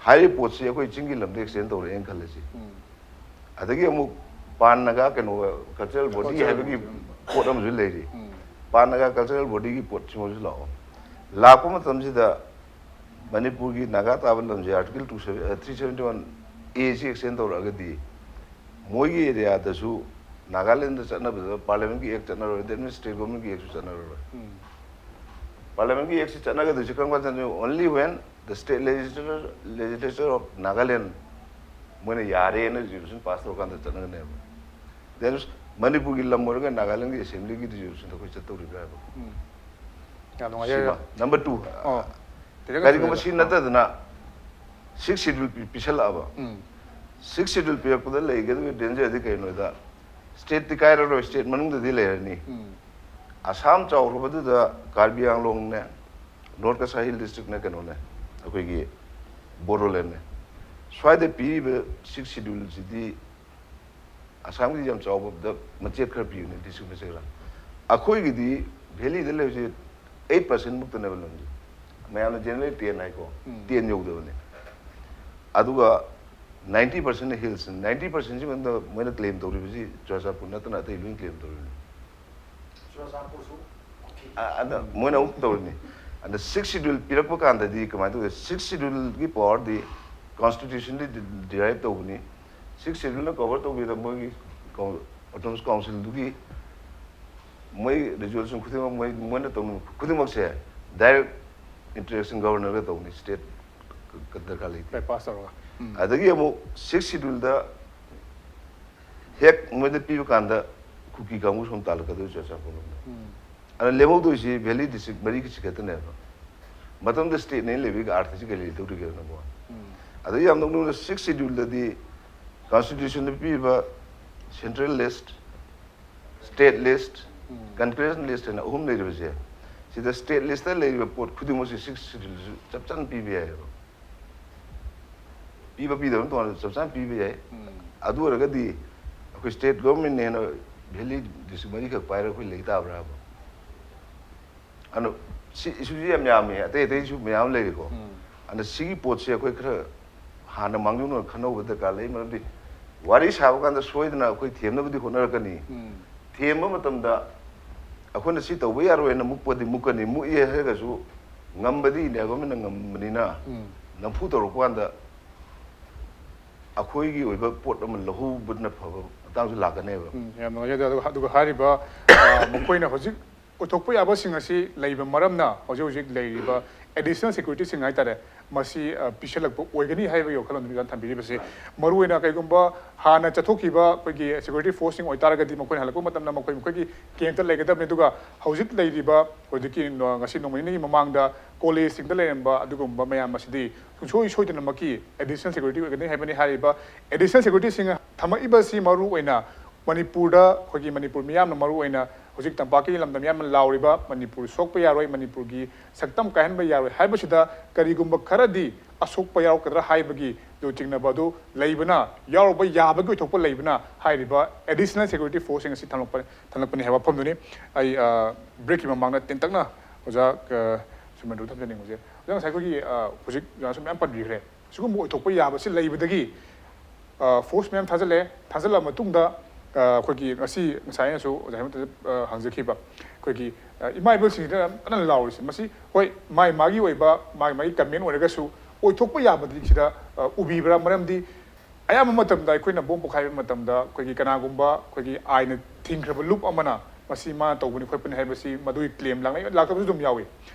ꯍꯥꯏꯔꯤꯕ ꯄꯣꯠꯁꯤ ꯑꯩꯈꯣꯏ ꯆꯤꯡꯒꯤ ꯂꯝꯗ ꯑꯦꯛꯁꯇꯦꯟ ꯇꯧꯔꯛꯑꯦꯅ ꯈꯜꯂꯁꯤ꯫ ꯑꯗꯒꯤ ꯑꯃꯨꯛ ꯄꯥꯟ ꯅꯥꯒꯥ ꯀꯩꯅꯣ ꯀꯜꯆꯔꯦꯜ ꯕꯣꯗꯤ ꯍꯥꯏꯕꯒꯤ ꯄꯣꯠ ꯑꯃꯁꯨ ꯂꯩꯔꯤ꯫ ꯄꯥꯟ ꯅꯥꯒꯥ ꯀꯜꯆꯔꯦꯜ ꯕꯣꯗꯤꯒꯤ ꯄꯣꯠꯁꯤꯃꯁꯨ ꯂꯥꯛꯑꯣ꯫ ꯂꯥꯛꯄ ꯃꯇꯝꯁꯤꯗ ꯃꯅꯤꯄꯨꯔꯒꯤ ꯅꯥꯒꯥ ꯇꯥꯕ ꯂꯝꯁꯦ article two three seventy one ꯑꯦꯁꯤ ꯑꯦꯛꯁꯇꯦꯟ ꯇꯧꯔꯛꯑꯒꯗꯤ ꯃꯣꯏꯒꯤ ꯑꯦꯔꯤꯌꯥꯗꯁꯨ ꯅꯥꯒꯥꯂꯦꯟꯗ ꯆꯠꯅꯕꯗ ꯄꯥꯔꯂꯤꯌꯥꯃꯦꯟꯠꯀꯤ ꯑꯦꯛ ꯆꯠꯅꯔꯣꯏ, ꯗꯦꯠ ꯃꯤꯟꯁ ꯁ꯭ꯇꯦꯠ ꯒꯣꯔꯃꯦꯟꯠꯀꯤ ꯑꯦꯛꯁꯨ ꯆꯠꯅꯔꯔꯣꯏ꯫ ꯄꯥꯔꯂꯤꯌꯥꯃꯦꯟꯠꯀꯤ ꯑꯦꯛꯁꯤ ꯆꯠꯅꯒꯗꯣꯏꯁꯤ ꯀꯔꯝ ꯀꯥꯟ ꯆꯠꯅꯗꯣꯏꯅꯣ? Only when the state legislature, legislature of Nagaland ꯃꯣꯏꯅ ꯌꯥꯔꯦꯅ ꯔꯤꯖꯣꯂꯨꯁꯟ ꯄꯥꯁ ꯇꯧꯔꯀꯥꯟꯗ ꯆꯠꯅꯒꯅꯦꯕ꯫ ꯗꯦꯠ ꯃꯤꯟꯁ ꯃꯅꯤꯄꯨꯔꯒꯤ ꯂꯝ ꯑꯣꯏꯔꯒ ꯅꯥꯒꯥꯂꯦꯟꯒꯤ ꯑꯦꯁꯦꯝꯕ꯭ꯂꯤꯒꯤ ꯔꯤꯖꯣꯂꯨꯁꯟꯗ ꯑꯩꯈꯣꯏ ꯆꯠꯇꯧꯔꯤꯕ꯭ꯔꯥ ꯍꯥꯏꯕ꯫ ꯌꯥꯝ ꯅꯨꯡꯉꯥꯏꯖꯔꯦ꯫ ꯅꯝꯕꯔ ꯇꯨ, ꯑꯣ, ꯇꯤꯔꯦꯠꯀ ꯀꯔꯤꯒꯨꯝꯕ ꯁꯨꯔꯦꯗ꯫ ꯁꯤ ꯅꯠꯇꯗꯅ ꯁꯤꯛꯁ ꯁꯦꯗ꯭ꯌꯨꯜ ꯄꯤ- ꯄꯤꯁꯜꯂꯛꯑꯕ, ꯁꯤꯛꯁ ꯁꯦꯗ꯭ꯌꯨꯜ ꯄꯤꯔꯛꯄꯗ ꯂꯩꯒꯗꯕ ꯗꯦꯟꯖꯔꯗꯤ ꯀꯩꯅꯣꯗ, ꯁ꯭ꯇꯦꯠꯇꯤ ꯀꯥꯏꯔꯔꯣꯏ, ꯁ꯭ꯇꯦꯠ ꯃꯅꯨꯡꯗꯗꯤ ꯂꯩꯔꯅꯤ꯫ ꯑꯁꯥꯝ ꯆꯥꯎꯈ꯭ꯔꯕꯗꯨꯗ ꯀꯥꯔꯕꯤ ꯑꯪꯂꯣꯡꯅꯦ, ꯅꯣꯔꯠ ꯀꯁꯥꯔ ꯍꯤꯜ ꯗꯤꯁꯇ꯭ꯔꯤꯛꯅꯦ, ꯀꯩꯅꯣꯅꯦ, ꯑꯩꯈꯣꯏꯒꯤ ꯕꯣꯗꯣꯂꯦꯟꯅꯦ, ꯁ꯭ꯋꯥꯏꯗ ꯄꯤꯔꯤꯕ ꯁꯤꯛꯁ ꯁꯦꯗ꯭ꯌꯨꯜꯁꯤꯗꯤ ꯑꯁꯥꯝꯒꯤꯗꯤ ꯌꯥꯝ ꯆꯥꯎꯕꯗ ꯃꯆꯦꯠ ꯈꯔ ꯄꯤꯕꯅꯦ, ꯗꯤꯁꯇ꯭ꯔꯤꯛ ꯃꯆꯦꯠ ꯈꯔ꯫ ꯑꯩꯈꯣꯏꯒꯤꯗꯤ ꯚꯦꯂꯤꯗ ꯂꯩꯕꯁꯦ ꯑꯩꯠ ꯄꯥꯔꯁꯦꯟ ꯃꯨꯛꯇꯅꯦꯕ ꯂꯝꯁꯦ꯫ ꯃꯌꯥꯝꯅ ꯖꯦꯅꯔꯦꯜ ꯇꯦꯟ ꯍꯥꯏꯀꯣ, ꯇꯦꯟ ꯌꯧꯗꯕꯅꯦ꯫ ꯑꯗꯨꯒ ꯅꯥꯏꯟꯇꯤ ꯄꯥꯔꯁꯦꯟ ꯍꯤꯜꯁ, ꯅꯥꯏꯟꯇꯤ ꯄꯥꯔꯁꯦꯟꯁꯤ ꯃꯣꯏꯅ ꯀ꯭ꯂꯦꯝ ꯇꯧꯔꯤꯕꯁꯤ ꯆꯨꯔꯥꯆꯥꯟꯄꯨꯔ ꯅꯠꯇꯅ ꯑꯇꯩ ꯂꯣꯏ ꯀ꯭ꯂꯦꯝ ꯇꯧꯔꯤꯕꯅꯤ꯫ ꯑ- ꯑꯗ ꯃꯣꯏꯅ ꯑꯃꯨꯛ ꯇꯧꯔꯤꯅꯤ꯫ ꯑꯗ ꯁꯤꯛꯁ ꯁꯤꯗ꯭ꯌꯨꯜ ꯄꯤꯔꯛꯄ ꯀꯥꯟꯗꯗꯤ ꯀꯃꯥꯏꯅ ꯇꯧꯒꯦ? ꯁꯤꯛꯁ ꯁꯤꯗ꯭ꯌꯨꯜꯒꯤ ꯄꯋꯥꯔꯗꯤ ꯀꯣꯟꯁꯇꯤꯇ꯭ꯌꯨꯁꯟꯗꯤ ꯗꯤꯔꯥꯏꯞ ꯇꯧꯕꯅꯤ꯫ ꯁꯤꯛꯁ ꯁꯤꯗ꯭ꯌꯨꯜꯅ ꯀꯣꯚꯔ ꯇꯧꯕꯤꯗ ꯃꯣꯏꯒꯤ ꯑꯣꯇꯣꯅꯣꯃꯁ ꯀꯥꯎꯟꯁꯤꯜꯗꯨꯒꯤ ꯃꯣꯏ ꯔꯤꯖꯣꯂꯨꯁꯟ ꯈꯨꯗꯤꯡꯃꯛ, ꯃꯣꯏ ꯃꯣꯏꯅ ꯇꯧꯅꯤꯡꯕ ꯈꯨꯗꯤꯡꯃꯛꯁꯦ ꯗꯥꯏꯔꯦꯛ ꯏꯟꯇꯔꯦꯛꯁꯟ ꯒꯕꯔꯅꯔꯒ ꯇꯧꯅꯤ, ꯁ꯭ꯇꯦꯠ ꯗꯔꯀꯥꯔ ꯂꯩꯇꯦ꯫ ꯄꯥꯁ ꯇꯧꯔꯒ ꯎꯝ. ꯑꯗꯒꯤ ꯑꯃꯨꯛ ꯁꯤꯛꯁ ꯁꯤꯗ꯭ꯌꯨꯜꯗ ꯍꯦꯛ ꯃꯣꯏꯗ ꯄꯤꯕ ꯀꯥꯟꯗ ꯀꯨꯀꯤ ꯀꯥꯡꯕꯨ ꯁꯣꯝ ꯇꯥꯜꯂꯛꯀꯗꯣꯏ ꯆꯨꯔꯥꯆꯥꯟꯄꯨꯔ ꯂꯣꯝꯗ꯫ ꯎꯝ. ꯑꯗ ꯂꯦꯝꯍꯧꯗꯣꯏꯁꯤ ꯚꯦꯂꯤ ꯗꯤꯁꯇ꯭ꯔꯤꯛ ꯃꯔꯤꯒꯤ ꯈꯛꯇꯅꯦꯕ꯫ ꯃꯇꯝꯗ ꯁ꯭ꯇꯦꯠꯅ ꯂꯩꯕꯒꯤ ꯑꯥꯔꯊꯁꯤ ꯀꯔꯤ ꯂꯩꯗꯧꯔꯤꯒꯦꯅꯀꯣ? ꯎꯝ. ꯑꯗꯩ ꯌꯥꯝ ꯅꯣꯛꯅꯤꯡꯕ, ꯁꯤꯛꯁ ꯁꯤꯗ꯭ꯌꯨꯜꯗꯗꯤ ꯀꯣꯟꯁꯇꯤꯇ꯭ꯌꯨꯁꯟꯗ ꯄꯤꯔꯤꯕ ꯁꯦꯟꯇ꯭ꯔꯦꯜ ꯂꯤꯁ, ꯁ꯭ꯇꯦꯠ ꯂꯤꯁ, ꯎꯝ. ꯀꯟꯀꯔꯦꯟꯁ ꯂꯤꯁ ꯍꯥꯏꯅ ꯑꯍꯨꯝ ꯂꯩꯔꯤꯕꯁꯦ, ꯁꯤꯗ ꯁ꯭ꯇꯦꯠ ꯂꯤꯁꯇ ꯂꯩꯔꯤꯕ ꯄꯣꯠ ꯈꯨꯗꯤꯡꯃꯛꯁꯦ ꯁꯤꯛꯁ ꯁꯤꯗ꯭ꯌꯨꯜꯗꯁꯨ ꯆꯞ ꯆꯥꯅ ꯄꯤꯕ ꯌꯥꯏꯑꯕ꯫ ꯄꯤꯕ ꯄꯤꯗꯕꯅ ꯇꯣꯉꯥꯟꯅ ꯆꯞ ꯆꯥꯅ ꯄꯤꯕ ꯌꯥꯏ꯫ ꯎꯝ. ꯑꯗꯨ ꯑꯣꯏꯔꯒꯗꯤ ꯑꯩꯈꯣꯏ ꯁ꯭ꯇꯦꯠ ꯒꯣꯔꯃꯦꯟꯅ ꯍꯦꯟꯅ ꯚꯦꯂꯤ ꯗꯤꯁꯇ꯭ꯔꯤꯛ ꯃꯔꯤꯈꯛ ꯄꯥꯏꯔꯒ ꯑꯩꯈꯣꯏ ꯂꯩ ꯇꯥꯕ꯭ꯔꯥꯕ? ꯑꯗꯣ ꯁꯤ ꯏꯁꯨꯁꯤ ꯌꯥꯝ ꯌꯥꯝꯃꯤ, ꯑꯇꯩ ꯑꯇꯩꯁꯨ ꯃꯌꯥꯝ ꯂꯩꯔꯤꯀꯣ꯫ ꯎꯝ. ꯑꯗ ꯁꯤꯒꯤ ꯄꯣꯠꯁꯦ ꯑꯩꯈꯣꯏ ꯈꯔ ꯍꯥꯟꯅ ꯃꯥꯡꯖꯧꯅꯅ ꯈꯟꯅꯧꯕ ꯗꯔꯀꯥꯔ ꯂꯩ꯫ ꯃꯔꯝꯗꯤ ꯋꯥꯔꯤ ꯁꯥꯕ ꯀꯥꯟꯗ ꯁꯣꯏꯗꯅ ꯑꯩꯈꯣꯏ ꯊꯦꯝꯅꯕꯗꯤ ꯍꯣꯠꯅꯔꯛꯀꯅꯤ꯫ ꯎꯝ. ꯊꯦꯝꯕ ꯃꯇꯝꯗ ꯑꯩꯈꯣꯏꯅ ꯁꯤ ꯇꯧꯕ ꯌꯥꯔꯣꯏꯅ ꯃꯨꯛꯄꯗꯤ ꯃꯨꯛꯀꯅꯤ꯫ ꯃꯨꯛꯑꯦ ꯍꯥꯏꯔꯒꯁꯨ ꯉꯝꯕꯗꯤ ꯏꯟꯗꯤꯌꯥ ꯒꯣꯔꯃꯦꯟꯅ ꯉꯝꯕꯅꯤꯅ ꯎꯝ. ꯅꯝꯐꯨ ꯇꯧꯔꯛꯄ ꯀꯥꯟꯗ ꯑꯩꯈꯣꯏꯒꯤ ꯑꯣꯏꯕ ꯄꯣꯠ ꯑꯃ ꯂꯧꯍꯧꯕꯅ ꯐꯕ ꯃꯇꯥꯡꯁꯨ ꯂꯥꯛꯀꯅꯦꯕ꯫ ꯎꯝ, ꯌꯥꯝ ꯅꯨꯡꯉꯥꯏꯖꯩ꯫ ꯑꯗꯨꯒ, ꯑꯗꯨꯒ ꯍꯥꯏꯔꯤꯕ, ꯑ, ꯃꯈꯣꯏꯅ ꯍꯧꯖꯤꯛ ꯑꯣꯏꯊꯣꯛꯄ ꯌꯥꯕꯁꯤꯡ ꯑꯁꯤ ꯂꯩꯕ ꯃꯔꯝꯅ ꯍꯧꯖꯤꯛ ꯍꯧꯖꯤꯛ ꯂꯩꯔꯤꯕ ꯑꯦꯗꯤꯁꯅꯦꯜ ꯁꯦꯀ꯭ꯌꯨꯔꯤꯇꯤꯁꯤꯡ ꯍꯥꯏꯇꯥꯔꯦ, ꯃꯁꯤ, ꯑ, ꯄꯤꯁꯤꯜꯂꯛꯄ ꯑꯣꯏꯒꯅꯤ ꯍꯥꯏꯕꯒꯤ ꯋꯥꯈꯜꯂꯣꯟ ꯑꯗꯨ ꯊꯝꯕꯤꯔꯤꯕꯁꯤ꯫ ꯃꯔꯨꯑꯣꯏꯅ ꯀꯩꯒꯨꯝꯕ ꯍꯥꯟꯅ ꯆꯠꯊꯣꯛꯈꯤꯕ ꯑꯩꯈꯣꯏꯒꯤ ꯁꯦꯀ꯭ꯌꯨꯔꯤꯇꯤ ꯐꯣꯔꯁꯁꯤꯡ ꯑꯣꯏꯇꯥꯔꯒꯗꯤ ꯃꯈꯣꯏꯅ ꯍꯜꯂꯛꯄ ꯃꯇꯝꯗ ꯃꯈꯣꯏ ꯃꯈꯣꯏꯒꯤ ꯀꯦꯝꯞꯇ ꯂꯩꯒꯗꯕꯅꯤ꯫ ꯑꯗꯨꯒ ꯍꯧꯖꯤꯛ ꯂꯩꯔꯤꯕ, ꯍꯧꯖꯤꯛꯀꯤ ꯅ-, ꯉꯁꯤ ꯅꯣꯡꯃ ꯅꯤꯅꯤꯒꯤ ꯃꯃꯥꯡꯗ ꯀꯣꯂꯦꯖꯁꯤꯡꯗ ꯂꯩꯔꯝꯕ ꯑꯗꯨꯒꯨꯝꯕ ꯃꯌꯥꯝ ꯑꯁꯤꯗꯤ ꯁꯨꯡꯁꯣꯏ ꯁꯣꯏꯗꯅꯃꯛꯀꯤ ꯑꯦꯗꯤꯁꯅꯦꯜ ꯁꯦꯀ꯭ꯌꯨꯔꯤꯇꯤ ꯑꯣꯏꯒꯅꯤ ꯍꯥꯏꯕꯅꯤ꯫ ꯍꯥꯏꯔꯤꯕ ꯑꯦꯗꯤꯁꯅꯦꯜ ꯁꯦꯀ꯭ꯌꯨꯔꯤꯇꯤꯁꯤꯡ ꯊꯝꯃꯛꯏꯕꯁꯤ ꯃꯔꯨꯑꯣꯏꯅ ꯃꯅꯤꯄꯨꯔꯗ ꯑꯩꯈꯣꯏꯒꯤ ꯃꯅꯤꯄꯨꯔ ꯃꯤꯌꯥꯝꯅ, ꯃꯔꯨꯑꯣꯏꯅ ꯍꯧꯖꯤꯛ ꯇꯝꯄꯥꯛꯀꯤ ꯂꯝꯗꯝ ꯃꯤꯌꯥꯝꯅ ꯂꯥꯎꯔꯤꯕ "ꯃꯅꯤꯄꯨꯔ ꯁꯣꯛꯄ ꯌꯥꯔꯣꯏ, ꯃꯅꯤꯄꯨꯔꯒꯤ ꯁꯛꯇꯝ ꯀꯥꯏꯍꯟꯕ ꯌꯥꯔꯣꯏ" ꯍꯥꯏꯕꯁꯤꯗ ꯀꯔꯤꯒꯨꯝꯕ ꯈꯔꯗꯤ ꯑꯁꯣꯛꯄ ꯌꯥꯎꯔꯛꯀꯗ꯭ꯔꯥ ꯍꯥꯏꯕꯒꯤ ꯂꯨ ꯆꯤꯡꯅꯕ ꯑꯗꯨ ꯂꯩꯕꯅ, ꯌꯥꯎꯔꯨꯕ ꯌꯥꯕꯒꯤ ꯑꯣꯏꯊꯣꯛꯄ ꯂꯩꯕꯅ ꯍꯥꯏꯔꯤꯕ ꯑꯦꯗꯤꯁꯅꯦꯜ ꯁꯦꯀ꯭ꯌꯨꯔꯤꯇꯤ ꯐꯣꯔꯁꯁꯤꯡ ꯑꯁꯤ ꯊꯝꯂꯛꯄ-, ꯊꯝꯂꯛꯄꯅꯤ ꯍꯥꯏꯕ ꯋꯥꯐꯝꯗꯨꯅꯤ꯫ ꯑꯩ, ꯑ, ꯕ꯭ꯔꯦꯛꯀꯤ ꯃꯃꯥꯡꯗ ꯇꯦꯟꯇꯛꯅ ꯑꯣꯖꯥ, ꯑ, ꯁꯨꯃꯟꯗꯨ ꯊꯝꯖꯅꯤꯡꯕꯁꯦ꯫ ꯑꯣꯖꯥ, ꯉꯁꯥꯏ ꯑꯩꯈꯣꯏꯒꯤ, ꯑ, ꯍꯧꯖꯤꯛ ꯑꯣꯖꯥꯅꯁꯨ ꯃꯌꯥꯝ ꯄꯟꯕꯤꯈ꯭ꯔꯦ꯫ ꯁꯤꯒꯨꯝꯕ ꯑꯣꯏꯊꯣꯛꯄ ꯌꯥꯕꯁꯤ ꯂꯩꯕꯗꯒꯤ ꯐꯣꯔꯁ ꯃꯌꯥꯝ ꯊꯥꯖꯤꯜꯂꯦ꯫ ꯊꯥꯖꯤꯜꯂ ꯃꯇꯨꯡꯗ ꯑ, ꯑꯩꯈꯣꯏꯒꯤ ꯉꯁꯤ, ꯉꯁꯥꯏ ꯑꯩꯅꯁꯨ ꯑꯣꯖꯥ ꯍꯦꯃꯟꯇꯗ ꯑ, ꯍꯪꯖꯈꯤꯕ, ꯑꯩꯈꯣꯏꯒꯤ ꯑ, ꯏꯃꯥ ꯏꯕꯦꯜꯁꯤꯡꯁꯤꯅ ꯀꯟꯅ ꯂꯥꯎꯔꯤꯁꯦ, ꯃꯁꯤ ꯍꯣꯏ, ꯃꯥꯏ ꯃꯥꯒꯤ ꯑꯣꯏꯕ ꯃꯥꯒꯤ ꯃꯥꯒꯤ ꯀꯃꯦꯟ ꯑꯣꯏꯔꯒꯁꯨ ꯑꯣꯏꯊꯣꯛꯄ ꯌꯥꯕꯗꯤ ꯁꯤꯗ ꯑ, ꯎꯕꯤꯕ꯭ꯔꯥ? ꯃꯔꯝꯗꯤ ꯑꯌꯥꯝꯕ ꯃꯇꯝꯗ ꯑꯩꯈꯣꯏꯅ ꯕꯣꯝ ꯄꯣꯈꯥꯏꯕ ꯃꯇꯝꯗ ꯑꯩꯈꯣꯏꯒꯤ ꯀꯅꯥꯒꯨꯝꯕ ꯑꯩꯈꯣꯏꯒꯤ ꯑꯥꯏꯟꯅ ꯊꯤꯡꯈ꯭ꯔꯕ ꯂꯨꯞ ꯑꯃꯅ ꯃꯁꯤ ꯃꯥꯅ ꯇꯧꯕꯅꯤ ꯈꯣꯠꯄꯅꯤ ꯍꯥꯏꯕꯁꯤ ꯃꯗꯨꯒꯤ ꯀ꯭ꯂꯦꯝ ꯂꯥꯛꯅꯩ, ꯂꯥꯛꯇꯕꯁꯨ ꯑꯗꯨꯝ ꯌꯥꯎꯏ꯫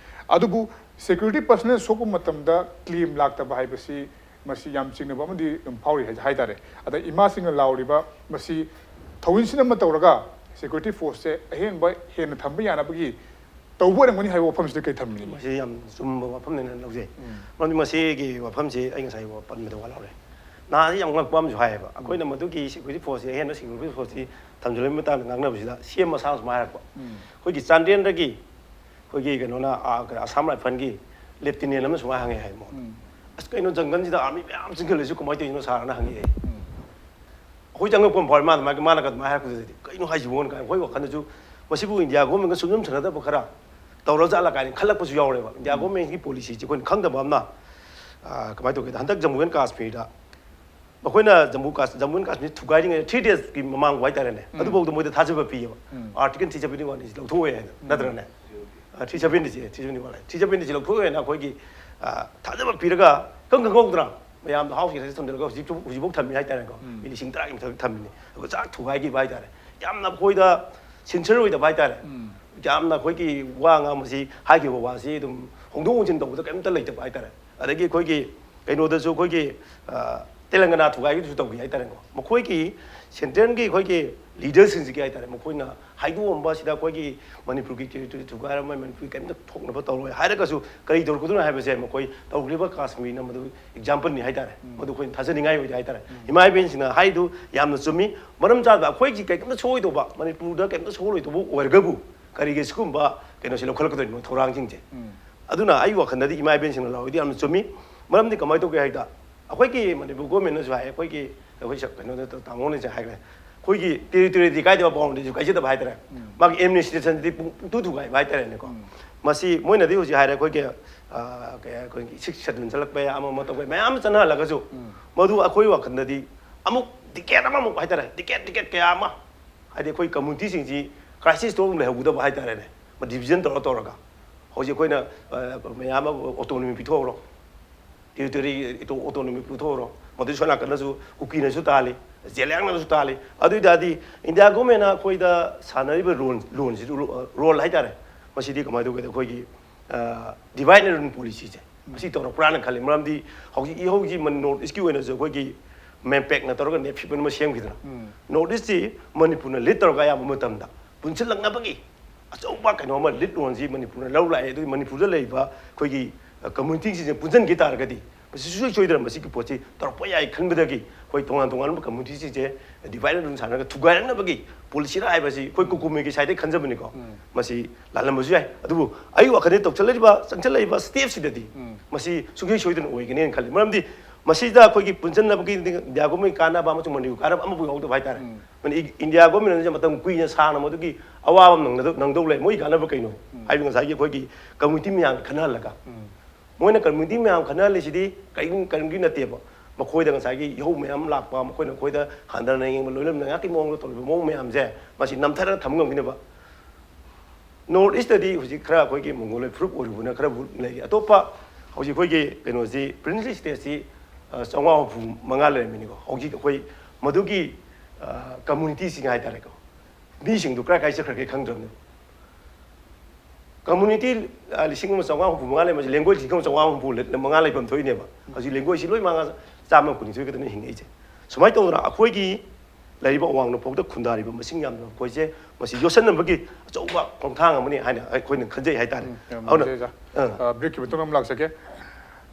ꯑꯗꯨꯕꯨ ꯁꯦꯀ꯭ꯌꯨꯔꯤꯇꯤ ꯄꯔꯁꯅꯦꯜ ꯁꯣꯛꯄ ꯃꯇꯝꯗ ꯀ꯭ꯂꯦꯝ ꯂꯥꯛꯇꯕ ꯍꯥꯏꯕꯁꯤ ꯃꯁꯤ ꯌꯥꯝ ꯆꯤꯡꯅꯕ ꯑꯃꯗꯤ ꯑꯗꯨꯝ ꯐꯥꯎꯔꯤ ꯍꯥꯏ-, ꯍꯥꯏꯇꯥꯔꯦ꯫ ꯑꯗ ꯏꯃꯥꯁꯤꯡꯅ ꯂꯥꯎꯔꯤꯕ ꯃꯁꯤ ꯊꯧꯑꯣꯏꯟꯁꯤꯟ ꯑꯃ ꯇꯧꯔꯒ ꯁꯦꯀ꯭ꯌꯨꯔꯤꯇꯤ ꯐꯣꯔꯁꯁꯦ ꯑꯍꯦꯟꯕ ꯍꯦꯟꯅ ꯊꯝꯕ ꯌꯥꯅꯕꯒꯤ ꯇꯧꯕ ꯑꯣꯏꯔꯝꯒꯅꯤ ꯍꯥꯏꯕ ꯋꯥꯐꯝꯁꯤꯗ ꯀꯩ ꯊꯝꯕꯤꯅꯤꯡꯉꯤ? ꯃꯁꯤ ꯌꯥꯝ ꯆꯨꯝꯕ ꯋꯥꯐꯝꯅꯦꯅ ꯂꯧꯖꯩ꯫ ꯃꯔꯝꯗꯤ ꯃꯁꯤꯒꯤ ꯋꯥꯐꯝꯁꯤ ꯑꯩ ꯉꯁꯥꯏ ꯄꯟꯕꯗ ꯋꯥꯠꯍꯧꯔꯦ꯫ ꯅꯍꯥꯟꯁꯤ ꯌꯥꯝ ꯉꯛꯄ ꯑꯃꯁꯨ ꯍꯥꯏꯌꯦꯕ, ꯑꯩꯈꯣꯏꯅ ꯃꯗꯨꯒꯤ ꯁꯦꯀ꯭ꯌꯨꯔꯤꯇꯤ ꯐꯣꯔꯁꯁꯤ, ꯑꯍꯦꯟꯕ ꯁꯦꯀ꯭ꯌꯨꯔꯤꯇꯤ ꯐꯣꯔꯁꯁꯤ ꯊꯝꯖꯤꯜꯂꯕꯒꯤ ꯃꯇꯥꯡꯗ ꯉꯥꯡꯅꯕꯁꯤꯗ ꯁꯤ ꯑꯦꯝ ꯃꯁꯥꯅ ꯁꯨꯃꯥꯏꯅ ꯍꯥꯏꯔꯛꯄ, ꯑꯩꯈꯣꯏꯒꯤ ꯆꯥꯟꯗꯦꯜꯗꯒꯤ ꯑꯩꯈꯣꯏꯒꯤ ꯀꯩꯅꯣꯅ, ꯑꯥ, ꯀꯩꯅꯣ, ꯑꯁꯥꯝ ꯔꯥꯏꯐꯜꯒꯤ ꯂꯦꯐꯇꯤꯅꯦꯟ ꯑꯃꯅ ꯁꯨꯃꯥꯏꯅ ꯍꯪꯉꯦ ꯍꯥꯏ ꯃꯉꯣꯟꯗ, "ꯑꯁ, ꯀꯩꯅꯣ, ꯖꯪꯒꯜꯁꯤꯗ ꯑꯥꯔꯃꯤ ꯃꯌꯥꯝ ꯆꯤꯡꯈꯠꯂꯤꯁꯤ ꯀꯃꯥꯏꯅ ꯇꯧꯔꯤꯅꯣ ꯁꯥꯔꯅ?" ꯍꯪꯉꯛꯑꯦ꯫ ꯑꯩꯈꯣꯏ ꯆꯪꯉꯛꯄ ꯑꯃ ꯐꯥꯎꯔꯦ, ꯃꯥꯅ, ꯃꯥꯒꯤ, ꯃꯥꯅ ꯑꯗꯨꯃꯥꯏꯅ ꯍꯥꯏꯔꯛꯄꯗꯨꯗꯗꯤ, "ꯀꯩꯅꯣ ꯍꯥꯏꯁꯤꯕꯣꯅ?" ꯀꯥꯏꯅ ꯑꯩꯈꯣꯏ ꯋꯥꯈꯜꯗꯁꯨ, "ꯃꯁꯤꯕꯨ ꯏꯟꯗꯤꯌꯥ ꯒꯣꯔꯃꯦꯟꯒ ꯁꯨꯡꯁꯝ ꯁꯝꯅꯗꯕ ꯈꯔ ꯇꯧꯔꯖꯥꯠꯂ?" ꯀꯥꯏꯅ ꯈꯜꯂꯛꯄꯁꯨ ꯌꯥꯎꯔꯦꯕ꯫ ꯏꯟꯗꯤꯌꯥ ꯒꯣꯔꯃꯦꯟꯒꯤ ꯄꯣꯂꯤꯁꯤꯁꯤ ꯑꯩꯈꯣꯏꯅ ꯈꯪꯗꯕ ꯑꯃꯅ, ꯑꯥ, ꯀꯃꯥꯏꯅ ꯇꯧꯒꯦꯗ, ꯍꯟꯗꯛ ꯖꯝꯃꯨ ꯑꯦꯟ ꯀꯥꯁꯃꯤꯔꯗ ꯃꯈꯣꯏꯅ ꯖꯝꯃꯨ ꯀꯥꯁ-, ꯖꯝꯃꯨ ꯑꯦꯟ ꯀꯥꯁꯃꯤꯔ ꯊꯨꯒꯥꯏꯔꯤꯉꯩꯗ, ꯊ꯭ꯔꯤ ꯗꯦꯖꯀꯤ ꯃꯃꯥꯡ ꯍꯥꯏꯇꯥꯔꯦꯅꯦ, ꯑꯗꯨꯐꯥꯎꯗ ꯃꯣꯏꯗ ꯊꯥꯖꯕ ꯄꯤꯌꯦꯕ꯫ ꯑꯥꯔꯇꯤꯀꯜ ꯊ꯭ꯔꯤ ꯁꯕꯦꯟꯇꯤ ꯋꯥꯟ ꯁꯤ ꯂꯧꯊꯣꯛꯑꯣꯏ ꯍꯥꯏꯅ, ꯅꯠꯇ꯭ꯔꯅꯦ? ꯑꯥ, ꯊ꯭ꯔꯤ ꯁꯕꯦꯟꯇꯤ ꯁꯤ, ꯊ꯭ꯔꯤ ꯁꯕꯦꯟꯇꯤ ꯋꯥꯟ ꯍꯥꯏ, ꯊ꯭ꯔꯤ ꯁꯕꯦꯟꯇꯤ ꯁꯤ ꯂꯧꯊꯣꯛꯑꯣꯏ ꯍꯥꯏꯅ ꯑꯩꯈꯣꯏꯒꯤ, ꯑꯥ, ꯊꯥꯖꯕ ꯄꯤꯔꯒ ꯏꯈꯪ ꯈꯪꯍꯧꯗꯅ ꯃꯌꯥꯝꯗꯣ ꯍꯥꯎꯁ ꯑꯦꯔꯦꯁꯇ ꯊꯝꯖꯤꯜꯂꯒ ꯍꯧꯖꯤꯛꯁꯨ, ꯍꯧꯖꯤꯛꯐꯥꯎ ꯊꯝꯃꯤ ꯍꯥꯏꯇꯥꯔꯦꯀꯣ꯫ ꯃꯤ ꯂꯤꯁꯤꯡ ꯇꯔꯥꯒꯤ ꯃꯊꯛ ꯊꯝꯃꯤꯅꯤ꯫ ꯑꯗꯨꯒ ꯆꯥꯛ ꯊꯨꯒꯥꯏꯈꯤꯕ ꯍꯥꯏꯇꯥꯔꯦ꯫ ꯌꯥꯝꯅ ꯑꯩꯈꯣꯏꯗ ꯁꯤꯟꯁꯤꯌꯔ ꯑꯣꯏꯗꯕ ꯍꯥꯏꯇꯥꯔꯦ꯫ ꯌꯥꯝꯅ ꯑꯩꯈꯣꯏꯒꯤ ꯋꯥ ꯉꯥꯡꯕꯁꯤ, ꯍꯥꯏꯈꯤꯕ ꯋꯥꯁꯤ ꯑꯗꯨꯝ ꯍꯣꯡꯗꯣꯛ ꯍꯣꯡꯖꯤꯟ ꯇꯧꯕꯗ ꯀꯔꯤꯝꯇ ꯂꯩꯇꯕ ꯍꯥꯏꯇꯥꯔꯦ꯫ ꯑꯗꯒꯤ ꯑꯩꯈꯣꯏꯒꯤ ꯀꯩꯅꯣꯗꯁꯨ ꯑꯩꯈꯣꯏꯒꯤ, ꯑ, ꯇꯦꯂꯪꯒꯅꯥ ꯊꯨꯒꯥꯏꯈꯤꯕꯁꯨ ꯇꯧꯈꯤ ꯍꯥꯏꯇꯥꯔꯦꯀꯣ꯫ ꯃꯈꯣꯏꯒꯤ ꯁꯦꯟꯇ꯭ꯔꯦꯜꯒꯤ ꯑꯩꯈꯣꯏꯒꯤ ꯂꯤꯗꯔꯁꯤꯡꯁꯤꯒꯤ ꯍꯥꯏꯇꯥꯔꯦ, ꯃꯈꯣꯏꯅ ꯍꯥꯏꯗꯣꯛꯑꯝꯕ ꯁꯤꯗ ꯑꯩꯈꯣꯏꯒꯤ ꯃꯅꯤꯄꯨꯔꯒꯤ ꯇꯦꯔꯤꯇꯣꯔꯤ ꯊꯨꯒꯥꯏꯔꯝꯃꯦ, ꯃꯅꯤꯄꯨꯔꯒꯤ ꯀꯔꯤꯝꯇ ꯊꯣꯛꯅꯕ ꯇꯧꯔꯣꯏ ꯍꯥꯏꯔꯒꯁꯨ ꯀꯔꯤ ꯇꯧꯔꯛꯀꯗꯣꯏꯅꯣ ꯍꯥꯏꯕꯁꯦ ꯃꯈꯣꯏ ꯇꯧꯈ꯭ꯔꯤꯕ ꯀꯥꯁꯃꯤꯔꯅ ꯃꯗꯨ ꯑꯦꯛꯖꯥꯝꯄꯜꯅꯤ ꯍꯥꯏꯇꯥꯔꯦ꯫ ꯃꯗꯨ ꯑꯩꯈꯣꯏꯅ ꯊꯥꯖꯅꯤꯡꯉꯥꯏ ꯑꯣꯏꯗꯦ ꯍꯥꯏꯇꯥꯔꯦ꯫ ꯏꯃꯥ ꯏꯕꯦꯟꯁꯤꯡꯅ ꯍꯥꯏꯗꯨ ꯌꯥꯝꯅ ꯆꯨꯝꯃꯤ꯫ ꯃꯔꯝ ꯆꯥꯗꯕ ꯑꯩꯈꯣꯏꯒꯤ ꯀꯔꯤꯝꯇ ꯁꯣꯛꯑꯣꯏꯗꯧꯕ, ꯃꯅꯤꯄꯨꯔꯗ ꯀꯔꯤꯝꯇ ꯁꯣꯛꯑꯣꯏꯗꯧꯕ ꯑꯣꯏꯔꯒꯕꯨ ꯀꯔꯤꯒꯤ ꯁꯤꯒꯨꯝꯕ ꯀꯩꯅꯣꯁꯤ ꯂꯧꯈꯠꯂꯛꯀꯗꯣꯏꯅꯣ ꯊꯧꯔꯥꯡꯁꯤꯡꯁꯦ? ꯑꯗꯨꯅ ꯑꯩ ꯋꯥꯈꯜꯗꯗꯤ ꯏꯃꯥ ꯏꯕꯦꯟꯁꯤꯡꯅ ꯂꯥꯎꯔꯤꯗꯤ ꯌꯥꯝꯅ ꯆꯨꯝꯃꯤ꯫ ꯃꯔꯝꯗꯤ ꯀꯃꯥꯏꯅ ꯇꯧꯒꯦ ꯍꯥꯏꯗ, ꯑꯩꯈꯣꯏꯒꯤ ꯃꯅꯤꯄꯨꯔ ꯒꯣꯔꯃꯦꯟꯅꯁꯨ ꯍꯥꯏ, ꯑꯩꯈꯣꯏꯒꯤ, ꯑꯩꯈꯣꯏ ꯁ-, ꯀꯩꯅꯣꯗ ꯇ-, ꯇꯥꯃꯣꯅꯁꯨ ꯍꯥꯏꯈ꯭ꯔꯦ, ꯑꯩꯈꯣꯏꯒꯤ ꯇꯦꯔꯤꯇꯣꯔꯤꯗꯤ ꯀꯥꯏꯗꯕ, ꯕꯥꯎꯟꯗꯔꯤꯁꯨ ꯀꯥꯏꯖꯗꯕ ꯍꯥꯏꯇꯥꯔꯦ꯫ ꯃꯥꯒꯤ ꯑꯦꯗꯃꯤꯅꯤꯁꯇ꯭ꯔꯦꯁꯟꯗꯤ ꯄꯨꯡ, ꯄꯨꯡꯇꯨ ꯊꯨꯒꯥꯏꯕ ꯍꯥꯏꯇꯥꯔꯦꯅꯦꯀꯣ꯫ ꯃꯁꯤ ꯃꯣꯏꯅꯗꯤ ꯍꯧꯖꯤꯛ ꯍꯥꯏꯔꯦ, ꯑꯩꯈꯣꯏꯒꯤ, ꯑ, ꯀꯩ ꯍꯥꯏ, ꯑꯩꯈꯣꯏꯒꯤ ꯁꯤꯛꯁ ꯁꯦꯗꯨꯜ ꯆꯠꯂꯛꯄ ꯌꯥꯏ, ꯑꯃ ꯑꯃ ꯇꯧꯕ ꯌꯥꯏ, ꯃꯌꯥꯝ ꯑꯃ ꯆꯠꯅꯍꯜꯂꯒꯁꯨ ꯃꯗꯨ ꯑꯩꯈꯣꯏ ꯋꯥꯈꯜꯗꯗꯤ ꯑꯃꯨꯛ ꯗꯤꯀꯦꯠ ꯑꯃꯃꯨꯛ ꯍꯥꯏꯇꯥꯔꯦ, ꯗꯤꯀꯦꯠ ꯗꯤꯀꯦꯠ ꯀꯌꯥ ꯑꯃ, ꯍꯥꯏꯗꯤ ꯑꯩꯈꯣꯏ ꯀꯝꯃ꯭ꯌꯨꯅꯤꯇꯤꯁꯤꯡꯁꯤ ꯀ꯭ꯔꯥꯏꯁꯤꯁꯇꯣ ꯑꯗꯨꯝ ꯂꯩꯍꯧꯒꯗꯕ ꯍꯥꯏꯇꯥꯔꯦꯅꯦ, ꯗꯤꯕꯤꯖꯟ ꯇꯧꯔ ꯇꯧꯔꯒ꯫ ꯍꯧꯖꯤꯛ ꯑꯩꯈꯣꯏꯅ ꯑ, ꯃꯌꯥꯝ ꯑꯃ ꯑꯣꯇꯣꯅꯣꯃꯤ ꯄꯤꯊꯣꯛꯍꯧꯔꯣ, ꯇꯦꯔꯤꯇꯣꯔꯤ ꯑꯣꯇꯣꯅꯣꯃꯤ ꯄꯤꯊꯣꯛꯍꯧꯔꯣ, ꯃꯗꯨ ꯁꯣꯝ ꯅꯥꯀꯟꯗꯁꯨ ꯀꯨꯀꯤꯅꯁꯨ ꯇꯥꯜꯂꯤ, ꯖꯦꯂꯤꯌꯥꯡꯅꯁꯨ ꯇꯥꯜꯂꯤ꯫ ꯑꯗꯨ ꯑꯣꯏ ꯇꯥꯔꯗꯤ ꯏꯟꯗꯤꯌꯥ ꯒꯣꯔꯃꯦꯟꯅ ꯑꯩꯈꯣꯏꯗ ꯁꯥꯟꯅꯔꯤꯕ ꯔꯣꯜ, ꯔꯣꯜꯁꯤ, ꯔꯣꯜ ꯍꯥꯏꯇꯥꯔꯦ, ꯃꯁꯤꯗꯤ ꯀꯃꯥꯏꯅ ꯇꯧꯒꯦꯗ, ꯑꯩꯈꯣꯏꯒꯤ ꯗꯤꯚꯥꯏꯠ ꯑꯦꯟ ꯔꯨꯜ ꯄꯣꯂꯤꯁꯤꯁꯦ ꯃꯁꯤ ꯇꯧꯔꯛꯄ꯭ꯔꯥꯅ ꯈꯜꯂꯤ꯫ ꯃꯔꯝꯗꯤ ꯍꯧꯖꯤꯛ ꯏꯍꯧꯒꯤ ꯅꯣꯔꯠ ꯏꯁꯀꯤ ꯑꯣꯏꯅꯁꯨ ꯑꯩꯈꯣꯏꯒꯤ ꯃꯦꯝꯄꯦꯛꯅ ꯇꯧꯔꯒ ꯅꯦꯞꯐꯤꯞ ꯑꯃ ꯁꯦꯝꯈꯤꯗꯅ, ꯅꯣꯔꯠ ꯏꯁꯁꯤ ꯃꯅꯤꯄꯨꯔꯅ ꯂꯤꯠ ꯇꯧꯔꯒ ꯑꯌꯥꯝꯕ ꯃꯇꯝꯗ ꯄꯨꯟꯁꯤꯜꯂꯛꯅꯕꯒꯤ ꯑꯆꯧꯕ ꯀꯩꯅꯣ ꯑꯃ ꯂꯤꯠ ꯔꯣꯜꯁꯤ ꯃꯅꯤꯄꯨꯔꯅ ꯂꯧ ꯂꯥꯛꯑꯦ꯫ ꯑꯗꯨꯒꯤ ꯃꯅꯤꯄꯨꯔꯗ ꯂꯩꯔꯤꯕ ꯑꯩꯈꯣꯏꯒꯤ ꯀꯝꯃ꯭ꯌꯨꯅꯤꯇꯤꯁꯤꯡꯁꯦ ꯄꯨꯟꯁꯤꯟꯈꯤ ꯇꯥꯔꯒꯗꯤ, ꯃꯁꯤ ꯁꯨꯡꯁꯣꯏ ꯁꯣꯏꯗꯅ ꯃꯁꯤꯒꯤ ꯄꯣꯠꯁꯤ ꯇꯧꯔꯛꯄ ꯌꯥꯏ ꯈꯟꯕꯗꯒꯤ ꯑꯩꯈꯣꯏ ꯇꯣꯉꯥꯟ ꯇꯣꯉꯥꯟꯕ ꯀꯝꯃ꯭ꯌꯨꯅꯤꯇꯤꯁꯤꯡꯁꯦ ꯗꯤꯚꯥꯏꯠ ꯑꯦꯟ ꯔꯨꯜ ꯁꯥꯟꯅꯔꯒ ꯊꯨꯒꯥꯏꯔꯛꯅꯕꯒꯤ ꯄꯣꯂꯤꯁꯤꯔ ꯍꯥꯏꯕꯁꯤ ꯑꯩꯈꯣꯏ ꯀꯨꯀꯨꯃꯦꯒꯤ ꯁꯥꯏꯠꯇꯒꯤ ꯈꯟꯖꯕꯅꯤꯀꯣ꯫ ꯃꯁꯤ ꯂꯥꯜꯂꯝꯕꯁꯨ ꯌꯥꯏ, ꯑꯗꯨꯕꯨ ꯑꯩꯒꯤ ꯋꯥꯈꯜꯗ ꯇꯧꯁꯤꯜꯂꯛꯂꯤꯕ, ꯆꯪꯁꯤꯜꯂꯛꯂꯤꯕ ꯁ꯭ꯇꯦꯞꯁꯤꯗꯗꯤ ꯃꯁꯤ ꯁꯨꯡꯁꯣꯏ ꯁꯣꯏꯗꯅ ꯑꯣꯏꯒꯅꯦꯅ ꯈꯜꯂꯤ꯫ ꯃꯔꯝꯗꯤ ꯃꯁꯤꯗ ꯑꯩꯈꯣꯏꯒꯤ ꯄꯨꯟꯁꯤꯟꯅꯕꯒꯤ ꯏꯟꯗꯤꯌꯥ ꯒꯣꯔꯃꯦꯟꯒꯤ ꯀꯥꯟꯅꯕ ꯑꯃꯁꯨꯡ ꯃꯅꯤꯄꯨꯔꯒꯤ ꯀꯥꯟꯅꯕ ꯑꯃꯐꯥꯎ ꯌꯥꯎꯗꯕ ꯍꯥꯏꯇꯥꯔꯦ꯫ ꯃꯅꯤ-, ꯏꯟꯗꯤꯌꯥ ꯒꯣꯔꯃꯦꯟꯅ ꯃꯇꯝ ꯀꯨꯏꯅ ꯁꯥꯡꯅ ꯃꯗꯨꯒꯤ ꯑꯋꯥꯕ ꯑꯃ ꯅꯪꯅꯗꯧ-, ꯅꯪꯗꯧ ꯂꯩ꯫ ꯃꯣꯏꯒꯤ ꯀꯥꯟꯅꯕ ꯀꯩꯅꯣ ꯍꯥꯏꯕꯗꯤ ꯉꯁꯥꯏꯒꯤ ꯑꯩꯈꯣꯏꯒꯤ ꯀꯝꯃ꯭ꯌꯨꯅꯤꯇꯤ ꯃꯌꯥꯝꯒ ꯈꯟꯅꯍꯜꯂꯒ, ꯃꯣꯏꯅ ꯀꯝꯃ꯭ꯌꯨꯅꯤꯇꯤ ꯃꯌꯥꯝ ꯈꯟꯅꯍꯜꯂꯤꯁꯤꯗꯤ ꯀꯔꯤꯒꯨꯝ-, ꯀꯔꯤꯒꯨꯝꯒꯤ ꯅꯠꯇꯦꯕ꯫ ꯃꯈꯣꯏꯗ ꯉꯁꯥꯏꯒꯤ ꯏꯍꯧ ꯃꯌꯥꯝ ꯂꯥꯛꯄ, ꯃꯈꯣꯏꯅ ꯑꯩꯈꯣꯏꯗ ꯍꯟꯊꯅ ꯌꯦꯡꯕ, ꯂꯣꯏꯅ ꯉꯥꯛꯀꯤ ꯃꯑꯣꯡꯗ ꯇꯧꯔꯤꯕ ꯃꯑꯣꯡ ꯃꯌꯥꯝꯁꯦ, ꯃꯁꯤ ꯅꯝꯊꯔꯒ ꯊꯝꯕ ꯉꯝꯈꯤꯅꯕ꯫ ꯅꯣꯔꯠ ꯏꯁꯇꯗꯤ ꯍꯧꯖꯤꯛ ꯈꯔ ꯑꯩꯈꯣꯏꯒꯤ ꯃꯣꯡꯒꯣꯂꯣꯏ ꯐꯨꯔꯨꯞ ꯑꯣꯏꯔꯨꯕꯅ ꯈꯔꯕꯨ ꯂꯩꯔꯤ꯫ ꯑꯇꯣꯞꯄ ꯍꯧꯖꯤꯛ ꯑꯩꯈꯣꯏꯒꯤ ꯀꯩꯅꯣꯁꯤ, ꯄ꯭ꯔꯤꯟꯁꯂꯤ ꯁ꯭ꯇꯦꯠꯁꯤ, ꯑ, ꯆꯥꯝꯃꯉꯥ ꯍꯨꯝꯐꯨ ꯃꯉꯥ ꯂꯩꯔꯝꯃꯤꯅꯤꯀꯣ꯫ ꯍꯧꯖꯤꯛ ꯑꯩꯈꯣꯏ ꯃꯗꯨꯒꯤ, ꯑ, ꯀꯝꯃ꯭ꯌꯨꯅꯤꯇꯤꯁꯤꯡ ꯍꯥꯏꯇꯥꯔꯦꯀꯣ, ꯃꯤꯁꯤꯡꯗꯨ ꯀꯔꯥꯏ ꯀꯥꯏ ꯆꯠꯈ꯭ꯔꯒꯦ ꯈꯪꯗ꯭ꯔꯕꯅꯦꯕ꯫ ꯀꯝꯃ꯭ꯌꯨꯅꯤꯇꯤ, ꯑ, ꯂꯤꯁꯤꯡ ꯑꯃ ꯆꯥꯝꯃꯉꯥ ꯍꯨꯝꯐꯨ ꯃꯉꯥ ꯂꯩꯔꯝꯃꯤꯁꯦ, ꯂꯦꯡꯒ꯭ꯋꯦꯖ ꯂꯤꯁꯤꯡ ꯑꯃ ꯆꯥꯝꯃꯉꯥ ꯍꯨꯝꯐꯨ ꯂꯩ-, ꯃꯉꯥ ꯂꯩꯐꯝ ꯊꯣꯛꯏꯅꯦꯕ꯫ ꯍꯧꯖꯤꯛ ꯂꯦꯡꯒ꯭ꯋꯦꯖꯁꯤ ꯂꯣꯏ ꯃꯉꯥ ꯆꯥꯝꯃ ꯀꯨꯟꯅꯤꯊꯣꯏ ꯈꯛꯇꯅꯤ ꯍꯤꯡꯉꯛꯏꯁꯦ꯫ ꯁꯨꯃꯥꯏꯅ ꯇꯧꯗꯅ ꯑꯩꯈꯣꯏꯒꯤ ꯂꯩꯔꯤꯕ ꯑꯋꯥꯡ ꯅꯣꯡꯄꯣꯛꯇ ꯈꯨꯟꯗꯥꯔꯤꯕ ꯃꯁꯤꯡ ꯌꯥꯝꯗꯕ ꯑꯩꯈꯣꯏꯁꯦ, ꯃꯁꯤ ꯌꯣꯠꯁꯤꯟꯅꯕꯒꯤ ꯑꯆꯧꯕ ꯈꯣꯡꯊꯥꯡ ꯑꯃꯅꯤ ꯍꯥꯏꯅ ꯑꯩꯈꯣꯏꯅ ꯈꯟꯖꯩ ꯍꯥꯏꯇꯥꯔꯦ꯫ ꯎꯝ, ꯌꯥꯝ ꯑꯗꯨꯅ, ꯅꯨꯡꯉꯥꯏꯖꯩ, ꯑꯣꯖꯥ꯫ ꯑꯥ꯫ ꯑ, ꯕ꯭ꯔꯦꯛꯀꯤ ꯃꯇꯨꯡꯗ ꯑꯃꯨꯛ ꯂꯥꯛꯆꯒꯦ꯫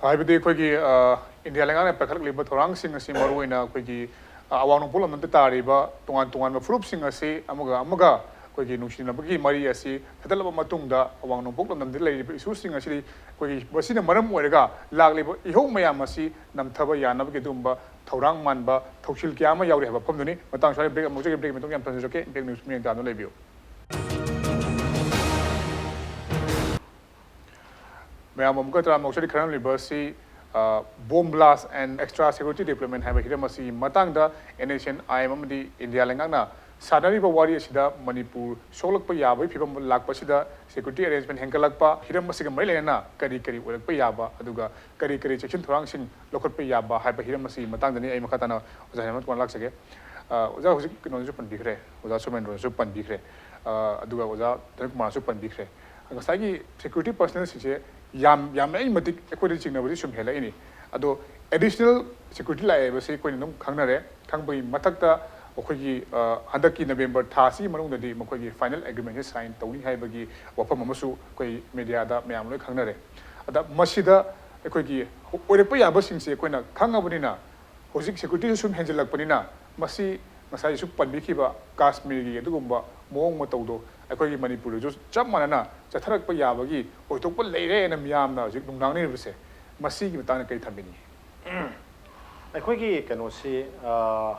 ꯍꯥꯏꯕꯗꯤ ꯑꯩꯈꯣꯏꯒꯤ, ꯑ, ꯏꯟꯗꯤꯌꯥ ꯂꯩꯉꯥꯛꯅ ꯄꯥꯏꯈꯠꯂꯛꯂꯤꯕ ꯊꯧꯔꯥꯡꯁꯤꯡ ꯑꯁꯤ ꯃꯔꯨꯑꯣꯏꯅ ꯑꯩꯈꯣꯏꯒꯤ, ꯑ, ꯑꯋꯥꯡ ꯅꯣꯡꯄꯣꯛ ꯂꯝꯗꯝꯗ ꯇꯥꯔꯤꯕ ꯇꯣꯉꯥꯟ ꯇꯣꯉꯥꯟꯕ ꯐꯨꯔꯨꯞꯁꯤꯡ ꯑꯁꯤ ꯑꯃꯒ ꯑꯃꯒ ꯑꯩꯈꯣꯏꯒꯤ ꯅꯨꯡꯁꯤꯅꯕꯒꯤ ꯃꯔꯤ ꯑꯁꯤ ꯊꯦꯠꯇꯠꯂꯕ ꯃꯇꯨꯡꯗ, ꯑꯋꯥꯡ ꯅꯣꯡꯄꯣꯛ ꯂꯝꯗꯝꯗ ꯂꯩꯔꯤꯕ ꯏꯁꯨꯁꯤꯡ ꯑꯁꯤꯗꯤ ꯑꯩꯈꯣꯏꯒꯤ ꯃꯁꯤꯅ ꯃꯔꯝ ꯑꯣꯏꯔꯒ ꯂꯥꯛꯂꯤꯕ ꯏꯍꯧ ꯃꯌꯥꯝ ꯑꯁꯤ ꯅꯝꯊꯕ ꯌꯥꯅꯕꯒꯤ ꯑꯗꯨꯒꯨꯝꯕ ꯊꯧꯔꯥꯡ ꯃꯥꯟꯕ ꯊꯧꯁꯤꯜ ꯀꯌꯥ ꯑꯃ ꯌꯥꯎꯔꯤ ꯍꯥꯏꯕ ꯋꯥꯐꯝꯗꯨꯅꯤ꯫ ꯃꯇꯥꯡ ꯁ꯭ꯋꯥꯏꯗ ꯕ꯭ꯔꯦꯛ ꯑꯃꯨꯛ ꯆꯠꯀꯦ, ꯕ꯭ꯔꯦꯛ ꯃꯇꯨꯡ ꯌꯥꯝ ꯊꯝꯖꯔꯛꯀꯦ, ꯕ꯭ꯔꯦꯛ ꯅ꯭ꯌꯨꯁ ꯃꯤꯠꯌꯦꯡ ꯇꯥꯗꯨꯅ ꯂꯩꯕꯤꯌꯨ꯫ ꯃꯌꯥꯝ ꯑꯃꯨꯛꯀ ꯇꯔꯥꯃꯔꯛ ꯆꯠꯂꯤ ꯈꯟꯅꯔꯝꯂꯤꯕ ꯑꯁꯤ Bomb blast and extra security deployment ꯍꯥꯏꯕ ꯍꯤꯔꯝ ꯑꯁꯤꯒꯤ ꯃꯇꯥꯡꯗ NSCN-IM ꯑꯃꯗꯤ ꯏꯟꯗꯤꯌꯥ ꯂꯩꯉꯥꯛꯅ ꯁꯥꯟꯅꯔꯤꯕ ꯋꯥꯔꯤ ꯑꯁꯤꯗ ꯃꯅꯤꯄꯨꯔ ꯁꯣꯛꯂꯛꯄ ꯌꯥꯕꯒꯤ ꯐꯤꯕꯝ ꯂꯥꯛꯄꯁꯤꯗ security arrangement ꯍꯦꯟꯒꯠꯂꯛꯄ, ꯍꯤꯔꯝ ꯑꯁꯤꯒ ꯃꯔꯤ ꯂꯩꯅꯅ ꯀꯔꯤ ꯀꯔꯤ ꯑꯣꯏꯔꯛꯄ ꯌꯥꯕ, ꯑꯗꯨꯒ ꯀꯔꯤ ꯀꯔꯤ ꯆꯦꯛꯁꯤꯟ ꯊꯧꯔꯥꯡꯁꯤꯡ ꯂꯧꯈꯠꯄ ꯌꯥꯕ ꯍꯥꯏꯕ ꯍꯤꯔꯝ ꯑꯁꯤꯒꯤ ꯃꯇꯥꯡꯗꯅꯤ ꯑꯩ ꯃꯈꯥ ꯇꯥꯅ ꯑꯣꯖꯥ ꯍꯦꯃꯟ ꯀꯨꯃꯥꯔ ꯂꯥꯛꯆꯒꯦ꯫ ꯑ, ꯑꯣꯖꯥ ꯍꯧꯖꯤꯛ ꯀꯩꯅꯣꯅꯁꯨ ꯄꯟꯕꯤꯈ꯭ꯔꯦ, ꯑꯣꯖꯥ ꯁꯣꯃꯦꯟꯗ꯭ꯔꯣꯅꯁꯨ ꯄꯟꯕꯤꯈ꯭ꯔꯦ, ꯑ, ꯑꯗꯨꯒ ꯑꯣꯖꯥ ꯙꯅꯀꯨꯃꯥꯔꯅꯁꯨ ꯄꯟꯕꯤꯈ꯭ꯔꯦ꯫ ꯉꯁꯥꯏꯒꯤ security personnelꯁꯤꯡꯁꯦ ꯌꯥꯝ, ꯌꯥꯝꯃꯛꯏ ꯃꯇꯤꯛ ꯑꯩꯈꯣꯏꯗ ꯆꯤꯡꯅꯕꯗꯤ ꯁꯨꯝ ꯍꯦꯜꯂꯛꯏꯅꯤ꯫ ꯑꯗꯣ additional security ꯂꯥꯛꯑꯦ ꯍꯥꯏꯕꯁꯤ ꯑꯩꯈꯣꯏꯅ ꯑꯗꯨꯝ ꯈꯪꯅꯔꯦ꯫ ꯈꯪꯕꯒꯤ ꯃꯊꯛꯇ ꯑꯩꯈꯣꯏꯒꯤ, ꯑ, ꯍꯟꯗꯛꯀꯤ November ꯊꯥ ꯑꯁꯤꯒꯤ ꯃꯅꯨꯡꯗꯗꯤ ꯃꯈꯣꯏꯒꯤ final agreementꯁꯦ sign ꯇꯧꯅꯤ ꯍꯥꯏꯕꯒꯤ ꯋꯥꯐꯝ ꯑꯃꯁꯨ ꯑꯩꯈꯣꯏ mediaꯗ ꯃꯌꯥꯝ ꯂꯣꯏ ꯈꯪꯅꯔꯦ꯫ ꯑꯗ ꯃꯁꯤꯗ ꯑꯩꯈꯣꯏꯒꯤ ꯑꯣꯏꯔꯛꯄ ꯌꯥꯕꯁꯤꯡꯁꯦ ꯑꯩꯈꯣꯏꯅ ꯈꯪꯉꯕꯅꯤꯅ, ꯍꯧꯖꯤꯛ securityꯁꯨ ꯁꯨꯝ ꯍꯦꯟꯖꯜꯂꯛꯄꯅꯤꯅ, ꯃꯁꯤ ꯉꯁꯥꯏꯁꯨ ꯄꯟꯕꯤꯈꯤꯕ ꯀꯥꯁꯃꯤꯔꯒꯤ ꯑꯗꯨꯒꯨꯝꯕ ꯃꯑꯣꯡ ꯃꯇꯧꯗꯣ ꯑꯩꯈꯣꯏꯒꯤ ꯃꯅꯤꯄꯨꯔꯗꯁꯨ ꯆꯞ ꯃꯥꯟꯅꯅ ꯆꯠꯊꯔꯛꯄ ꯌꯥꯕꯒꯤ ꯑꯣꯏꯊꯣꯛꯄ ꯂꯩꯔꯦꯅ ꯃꯤꯌꯥꯝꯅ ꯍꯧꯖꯤꯛ ꯅꯨꯡꯅꯥꯡꯅꯔꯤꯕꯁꯦ, ꯃꯁꯤꯒꯤ ꯃꯇꯥꯡꯗ ꯀꯔꯤ ꯊꯝꯕꯤꯅꯤꯡꯉꯤ? ꯑꯩꯈꯣꯏꯒꯤ ꯀꯩꯅꯣꯁꯤ, ꯑ,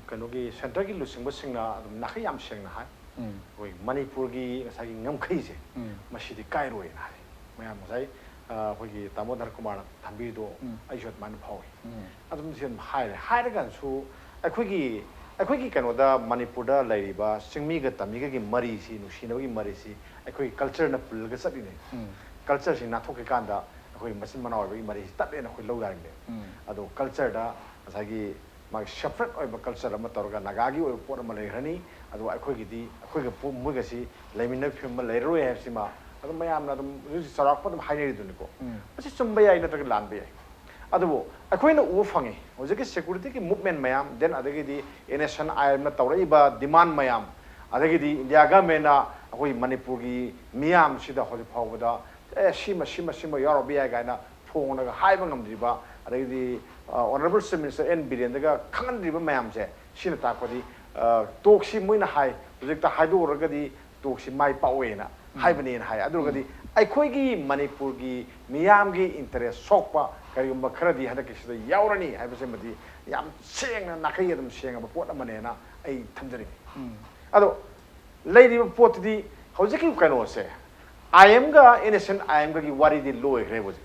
ꯀꯩꯅꯣꯒꯤ centreꯒꯤ ꯂꯨꯆꯤꯡꯕꯁꯤꯡꯅ ꯑꯗꯨꯝ ꯅꯥꯈꯩ ꯌꯥꯝ ꯁꯦꯡꯅ ꯍꯥꯏ꯫ ꯎꯝ, ꯑꯩꯈꯣꯏ ꯃꯅꯤꯄꯨꯔꯒꯤ ꯉꯁꯥꯏꯒꯤ ꯉꯝꯈꯩꯁꯦ, ꯎꯝ, ꯃꯁꯤꯗꯤ ꯀꯥꯏꯔꯣꯏꯅ ꯍꯥꯏ꯫ ꯃꯌꯥꯝ ꯉꯁꯥꯏ, ꯑ, ꯑꯩꯈꯣꯏꯒꯤ ꯇꯥꯃꯣ ꯙꯅꯀꯨꯃꯥꯔꯅ ꯊꯝꯕꯤꯔꯤꯗꯣ, ꯎꯝ, ꯑꯩꯁꯨ ꯑꯗꯨꯃꯥꯏꯅ ꯐꯥꯎꯏ꯫ ꯎꯝ, ꯑꯗꯨꯝ ꯁꯤ ꯑꯗꯨꯝ ꯍꯥꯏꯔꯦ꯫ ꯍꯥꯏꯔꯒꯁꯨ ꯑꯩꯈꯣꯏꯒꯤ, ꯑꯩꯈꯣꯏꯒꯤ ꯀꯩꯅꯣꯗ, ꯃꯅꯤꯄꯨꯔꯗ ꯂꯩꯔꯤꯕ ꯆꯤꯡꯃꯤꯒ ꯇꯝꯃꯤꯒꯒꯤ ꯃꯔꯤꯁꯤ, ꯅꯨꯡꯁꯤꯅꯕꯒꯤ ꯃꯔꯤꯁꯤ ꯑꯩꯈꯣꯏꯒꯤ cultureꯅ ꯄꯨꯜꯂꯒ ꯆꯠꯂꯤꯅꯦ꯫ ꯎꯝ, Cultureꯁꯤ ꯅꯥꯊꯣꯛꯈꯤꯀꯥꯟꯗ ꯑꯩꯈꯣꯏ ꯃꯆꯤꯟ ꯃꯅꯥꯎ ꯑꯣꯏꯕꯒꯤ ꯃꯔꯤꯁꯤ ꯇꯠꯂꯦꯅ ꯑꯩꯈꯣꯏ ꯂꯧ ꯌꯥꯔꯤꯅꯦ꯫ ꯎꯝ, ꯑꯗꯣ cultureꯗ ꯉꯁꯥꯏꯒꯤ ꯃꯥꯒꯤ separate ꯑꯣꯏꯕ culture ꯑꯃ ꯇꯧꯔꯒ ꯅꯥꯒꯥꯒꯤ ꯑꯣꯏꯕ ꯄꯣꯠ ꯑꯃ ꯂꯩꯈ꯭ꯔꯅꯤ꯫ ꯑꯗꯨꯒ ꯑꯩꯈꯣꯏꯒꯤꯗꯤ, ꯑꯩꯈꯣꯏꯒ ꯄꯨ-, ꯃꯣꯏꯒꯁꯤ ꯂꯩꯃꯤꯟꯅꯕ ꯐꯤꯕꯝ ꯑꯃ ꯂꯩꯔꯔꯣꯏ ꯍꯥꯏꯕꯁꯤꯃ ꯑꯗꯨꯝ ꯃꯌꯥꯝꯅ ꯑꯗꯨꯝ ꯍꯧꯖꯤꯛ ꯍꯧꯖꯤꯛ ꯆꯥꯎꯔꯥꯛꯄ ꯑꯗꯨꯝ ꯍꯥꯏꯅꯔꯤꯗꯨꯅꯤꯀꯣ꯫ ꯎꯝ, ꯃꯁꯤ ꯆꯨꯝꯕ ꯌꯥꯏ ꯅꯠꯇ꯭ꯔꯒ ꯂꯥꯟꯕ ꯌꯥꯏ꯫ ꯑꯗꯨꯕꯨ ꯑꯩꯈꯣꯏꯅ ꯎꯕ ꯐꯪꯉꯤ, ꯍꯧꯖꯤꯛꯀꯤ securityꯒꯤ movement ꯃꯌꯥꯝ, then ꯑꯗꯒꯤꯗꯤ NSCN-IMꯅ ꯇꯧꯔꯛꯏꯕ demand ꯃꯌꯥꯝ, ꯑꯗꯒꯤꯗꯤ India governmentꯅ ꯑꯩꯈꯣꯏ ꯃꯅꯤꯄꯨꯔꯒꯤ ꯃꯤꯌꯥꯝꯁꯤꯗ ꯍꯧꯖꯤꯛ ꯐꯥꯎꯕꯗ, "ꯑꯦ, ꯁꯤꯃ, ꯁꯤꯃ, ꯁꯤꯃ ꯌꯥꯎꯔꯕ ꯌꯥꯏ" ꯀꯥꯏꯅ ꯐꯣꯡꯂꯒ ꯍꯥꯏꯕ ꯉꯝꯗ꯭ꯔꯤꯕ, ꯑꯗꯒꯤꯗꯤ, ꯑ, Honourable Chief Minister N ꯕꯤꯔꯦꯟꯗꯒ ꯈꯪꯍꯟꯗ꯭ꯔꯤꯕ ꯃꯌꯥꯝꯁꯦ, ꯁꯤꯅ ꯇꯥꯛꯄꯗꯤ, ꯑ, talkꯁꯤ ꯃꯣꯏꯅ ꯍꯥꯏ, ꯍꯧꯖꯤꯛꯇ ꯍꯥꯏꯗꯣꯛꯎꯔꯒꯗꯤ talkꯁꯤ ꯃꯥꯏ ꯄꯥꯛꯑꯣꯏꯅ ꯎꯝ, ꯍꯥꯏꯕꯅꯦꯅ ꯍꯥꯏ꯫ ꯑꯗꯨ ꯑꯣꯏꯔꯒꯗꯤ ꯑꯩꯈꯣꯏꯒꯤ ꯃꯅꯤꯄꯨꯔꯒꯤ ꯃꯤꯌꯥꯝꯒꯤ interest ꯁꯣꯛꯄ ꯀꯔꯤꯒꯨꯝꯕ ꯈꯔꯗꯤ ꯍꯟꯗꯛꯀꯤꯁꯤꯗ ꯌꯥꯎꯔꯅꯤ ꯍꯥꯏꯕꯁꯤꯃꯗꯤ ꯌꯥꯝ ꯁꯦꯡꯅ, ꯅꯥꯈꯩ ꯑꯗꯨꯝ ꯁꯦꯡꯉꯕ ꯄꯣꯠ ꯑꯃꯅꯦꯅ ꯑꯩ ꯊꯝꯖꯅꯤꯡꯉꯤ꯫ ꯎꯝ, ꯑꯗꯣ ꯂꯩꯔꯤꯕ ꯄꯣꯠꯇꯨꯗꯤ ꯍꯧꯖꯤꯛꯀꯤ ꯀꯩꯅꯣꯁꯦ, IMꯒ NSCN-IMꯒꯒꯤ ꯋꯥꯔꯤꯗꯤ ꯂꯣꯏꯈ꯭ꯔꯦꯕ ꯍꯧꯖꯤꯛ꯫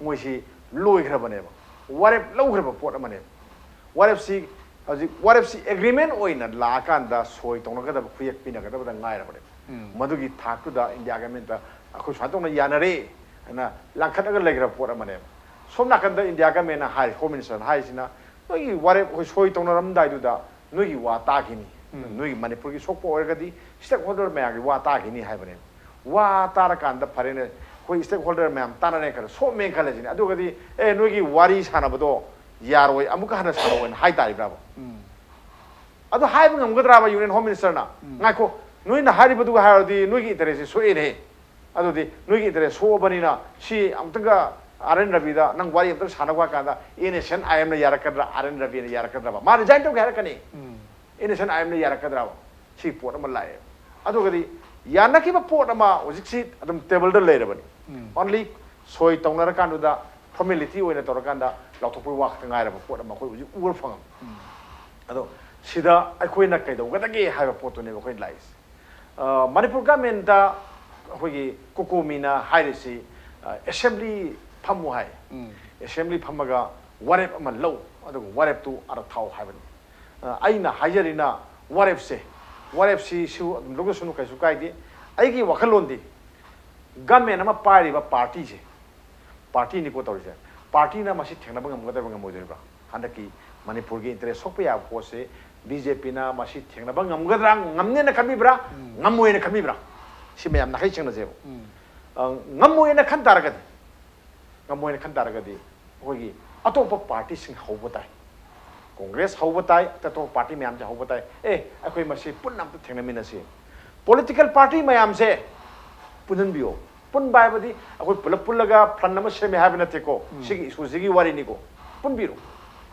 ꯃꯣꯏꯁꯤ ꯂꯣꯏꯈ꯭ꯔꯕꯅꯦꯕ꯫ ꯋꯥꯔꯦꯞ ꯂꯧꯈ꯭ꯔꯕ ꯄꯣꯠ ꯑꯃꯅꯦꯕ꯫ ꯋꯥꯔꯦꯞꯁꯤ ꯍꯧꯖꯤꯛ ꯋꯥꯔꯦꯞꯁꯤ ꯑꯦꯒ꯭ꯔꯤꯃꯦꯟ ꯑꯣꯏꯅ ꯂꯥꯛꯑꯀꯥꯟꯗ ꯁꯣꯏ ꯇꯧꯅꯒꯗꯕ, ꯈꯨꯌꯦꯛ ꯄꯤꯅꯒꯗꯕꯗ ꯉꯥꯏꯔꯕꯅꯦꯕ꯫ ꯎꯝ꯫ ꯃꯗꯨꯒꯤ ꯊꯥꯛꯇꯨꯗ ꯏꯟꯗꯤꯌꯥ ꯒꯃꯦꯟꯇ ꯑꯩꯈꯣꯏ ꯁꯨꯃꯥꯏꯅ ꯇꯧꯅ ꯌꯥꯅꯔꯦ ꯍꯥꯏꯅ ꯂꯥꯡꯈꯠꯂꯒ ꯂꯩꯈ꯭ꯔꯕ ꯄꯣꯠ ꯑꯃꯅꯦꯕ꯫ ꯁꯣꯝ ꯅꯥꯀꯟꯗ ꯏꯟꯗꯤꯌꯥ ꯒꯃꯦꯟꯅ ꯍꯥꯏ, ꯍꯣꯝ ꯃꯤꯅꯤꯁꯇꯔꯅ ꯍꯥꯏꯔꯤꯁꯤꯅ, "ꯅꯣꯏꯒꯤ ꯋꯥꯔꯦꯞ ꯑꯩꯈꯣꯏ ꯁꯣꯏ ꯇꯧꯅꯔꯝꯗꯥꯏꯗꯨꯗ ꯅꯣꯏꯒꯤ ꯋꯥ ꯇꯥꯈꯤꯅꯤ꯫ ꯎꯝ꯫ ꯅꯣꯏꯒꯤ ꯃꯅꯤꯄꯨꯔꯒꯤ ꯁꯣꯛꯄ ꯑꯣꯏꯔꯒꯗꯤ ꯁ꯭ꯇꯦꯛ ꯍꯣꯜꯗꯔ ꯃꯌꯥꯝꯒꯤ ꯋꯥ ꯇꯥꯈꯤꯅꯤ" ꯍꯥꯏꯕꯅꯦꯕ꯫ ꯋꯥ ꯇꯥꯔꯀꯥꯟꯗ ꯐꯔꯦꯅꯦ, ꯑꯩꯈꯣꯏ ꯁ꯭ꯇꯦꯛ ꯍꯣꯜꯗꯔ ꯃꯌꯥꯝ ꯇꯥꯅꯔꯦ ꯈꯜꯂꯦ, ꯁꯣꯛꯃꯦꯅ ꯈꯜꯂꯁꯤꯅꯦ꯫ ꯑꯗꯨꯒꯗꯤ, "ꯑꯦ, ꯅꯣꯏꯒꯤ ꯋꯥꯔꯤ ꯁꯥꯟꯅꯕꯗꯣ ꯌꯥꯔꯣꯏ, ꯑꯃꯨꯛꯀ ꯍꯟꯅ ꯁꯥꯟꯅꯧ" ꯍꯥꯏꯅ ꯍꯥꯏ ꯇꯥꯔꯤꯕ꯭ꯔꯥꯕ? ꯎꯝ꯫ ꯑꯗꯨ ꯍꯥꯏꯕ ꯉꯝꯒꯗ꯭ꯔꯥꯕ ꯌꯨꯅꯤꯌꯟ ꯍꯣꯝ ꯃꯤꯅꯤꯁꯇꯔꯅ? ꯎꯝ꯫ "ꯉꯥꯏꯈꯣ, ꯅꯣꯏꯅ ꯍꯥꯏꯔꯤꯕꯗꯨꯒ ꯍꯥꯏꯔꯗꯤ ꯅꯣꯏꯒꯤ ꯏꯟꯇꯔꯦꯁꯁꯤ ꯁꯣꯛꯑꯦꯅꯦ꯫ ꯑꯗꯨꯗꯤ ꯅꯣꯏꯒꯤ ꯏꯟꯇꯔꯦꯁ ꯁꯣꯛꯑꯕꯅꯤꯅ ꯁꯤ ꯑꯃꯨꯛꯇꯪꯒ ꯑꯥꯔ ꯑꯦꯟ ꯔꯕꯤꯗ ꯅꯪ ꯋꯥꯔꯤ ꯑꯃꯇꯪ ꯁꯥꯟꯅꯒꯣ" ꯍꯥꯏ ꯀꯥꯟꯗ, ꯑꯦꯟ ꯑꯦꯁ ꯑꯦꯟ ꯑꯥꯏ ꯑꯦꯝꯅ ꯌꯥꯔꯛꯀꯗ꯭ꯔꯥ, ꯑꯥꯔ ꯑꯦꯟ ꯔꯕꯤꯅ ꯌꯥꯔꯛꯀꯗ꯭ꯔꯥꯕ? ꯃꯥ ꯔꯤꯖꯥꯏꯟ ꯇꯧꯒꯦ ꯍꯥꯏꯔꯛꯀꯅꯤ꯫ ꯎꯝ꯫ ꯑꯦꯟ ꯑꯦꯁ ꯑꯦꯟ ꯑꯥꯏ ꯑꯦꯝꯅ ꯌꯥꯔꯛꯀꯗ꯭ꯔꯥꯕ? ꯁꯤ ꯄꯣꯠ ꯑꯃ ꯂꯥꯛꯑꯦ꯫ ꯑꯗꯨꯒꯗꯤ ꯌꯥꯅꯈꯤꯕ ꯄꯣꯠ ꯑꯃ ꯍꯧꯖꯤꯛꯁꯤ ꯑꯗꯨꯝ ꯇꯦꯕꯜꯗ ꯂꯩꯔꯕꯅꯤ꯫ ꯎꯝ꯫ ꯑꯣꯟꯂꯤ ꯁꯣꯏ ꯇꯧꯅꯔꯀꯥꯟꯗꯨꯗ ꯐꯣꯔꯃꯦꯂꯤꯇꯤ ꯑꯣꯏꯅ ꯇꯧꯔꯀꯥꯟꯗ ꯂꯥꯎꯊꯣꯛꯄꯒꯤ ꯋꯥ ꯈꯛꯇ ꯉꯥꯏꯔꯕ ꯄꯣꯠ ꯑꯃ ꯑꯩꯈꯣꯏ ꯍꯧꯖꯤꯛ ꯎꯕ ꯐꯪꯉꯝꯃꯤ꯫ ꯎꯝ꯫ ꯑꯗꯣ ꯁꯤꯗ ꯑꯩꯈꯣꯏꯅ ꯀꯩꯗꯧꯒꯗꯒꯦ ꯍꯥꯏꯕ ꯄꯣꯠꯇꯨꯅꯦꯕ ꯑꯩꯈꯣꯏꯅ ꯂꯥꯛꯏꯁꯦ꯫ ꯑ, ꯃꯅꯤꯄꯨꯔ ꯒꯃꯦꯟꯇ ꯑꯩꯈꯣꯏꯒꯤ ꯀꯣꯀꯣꯃꯤꯅ ꯍꯥꯏꯔꯤꯁꯤ, ꯑ, ꯑꯦꯁꯦꯝꯕ꯭ꯂꯤ ꯐꯝꯃꯨ ꯍꯥꯏ꯫ ꯎꯝ꯫ ꯑꯦꯁꯦꯝꯕ꯭ꯂꯤ ꯐꯝꯃꯒ ꯋꯥꯔꯦꯞ ꯑꯃ ꯂꯧ, ꯑꯗꯨꯒ ꯋꯥꯔꯦꯞꯇꯨ ꯑꯥꯗ ꯊꯥꯎ ꯍꯥꯏꯕꯅꯤ꯫ ꯑ, ꯑꯩꯅ ꯍꯥꯏꯖꯔꯤꯅ ꯋꯥꯔꯦꯞꯁꯦ, ꯋꯥꯔꯦꯞꯁꯤꯁꯨ ꯑꯗꯨꯝ ꯂꯧꯖꯁꯅꯨ, ꯀꯩꯁꯨ ꯀꯥꯏꯗꯦ꯫ ꯑꯩꯒꯤ ꯋꯥꯈꯜꯂꯣꯟꯗꯤ ꯒꯃꯦꯟ ꯑꯃ ꯄꯥꯏꯔꯤꯕ ꯄꯥꯔꯇꯤꯁꯦ, ꯄꯥꯔꯇꯤꯅꯤꯀꯣ ꯇꯧꯔꯤꯁꯦ, ꯄꯥꯔꯇꯤꯅ ꯃꯁꯤ ꯊꯦꯡꯅꯕ ꯉꯝꯒꯗꯕ꯭ꯔꯥ ꯉꯝꯃꯣꯏꯗꯣꯔꯤꯕ꯭ꯔꯥ? ꯍꯟꯗꯛꯀꯤ ꯃꯅꯤꯄꯨꯔꯒꯤ ꯏꯟꯇꯔꯦꯁ ꯁꯣꯛꯄ ꯌꯥꯕ ꯄꯣꯠꯁꯦ ꯕꯤ ꯖꯦ ꯄꯤꯅ ꯃꯁꯤ ꯊꯦꯡꯅꯕ ꯉꯝꯒꯗ꯭ꯔꯥ, ꯉꯝꯅꯦꯅ ꯈꯟꯕꯤꯕ꯭ꯔꯥ, ꯎꯝ꯫ ꯉꯝꯃꯣꯏꯅ ꯈꯟꯕꯤꯕ꯭ꯔꯥ? ꯁꯤ ꯃꯌꯥꯝ ꯅꯥꯈꯩ ꯁꯦꯡꯅꯁꯦꯕ꯫ ꯎꯝ꯫ ꯑ, ꯉꯝꯃꯣꯏꯅ ꯈꯟ ꯇꯥꯔꯒꯗꯤ, ꯉꯝꯃꯣꯏꯅ ꯈꯟ ꯇꯥꯔꯒꯗꯤ ꯑꯩꯈꯣꯏꯒꯤ ꯑꯇꯣꯞꯄ ꯄꯥꯔꯇꯤꯁꯤꯡ ꯍꯧꯕ ꯇꯥꯏ꯫ ꯀꯣꯡꯒ꯭ꯔꯦꯁ ꯍꯧꯕ ꯇꯥꯏ, ꯑꯇꯣꯞꯄ ꯄꯥꯔꯇꯤ ꯃꯌꯥꯝꯁꯦ ꯍꯧꯕ ꯇꯥꯏ꯫ "ꯑꯦ, ꯑꯩꯈꯣꯏ ꯃꯁꯤ ꯄꯨꯟꯅ ꯑꯝꯇ ꯊꯦꯡꯅꯃꯤꯟꯅꯁꯤ"꯫ ꯄꯣꯂꯤꯇꯤꯀꯦꯜ ꯄꯥꯔꯇꯤ ꯃꯌꯥꯝꯁꯦ ꯄꯨꯟꯍꯟꯕꯤꯌꯣ꯫ ꯄꯨꯟꯕ ꯍꯥꯏꯕꯗꯤ ꯑꯩꯈꯣꯏ ꯄꯨꯂꯞ ꯄꯨꯜꯂꯒ ꯐ꯭ꯔꯟ ꯑꯃ ꯁꯦꯝꯃꯦ ꯍꯥꯏꯕ ꯅꯠꯇꯦꯀꯣ꯫ ꯎꯝ꯫ ꯁꯤꯒꯤ ꯏꯁꯨꯁꯤꯒꯤ ꯋꯥꯔꯤꯅꯤꯀꯣ꯫ ꯄꯨꯟꯕꯤꯔꯣ꯫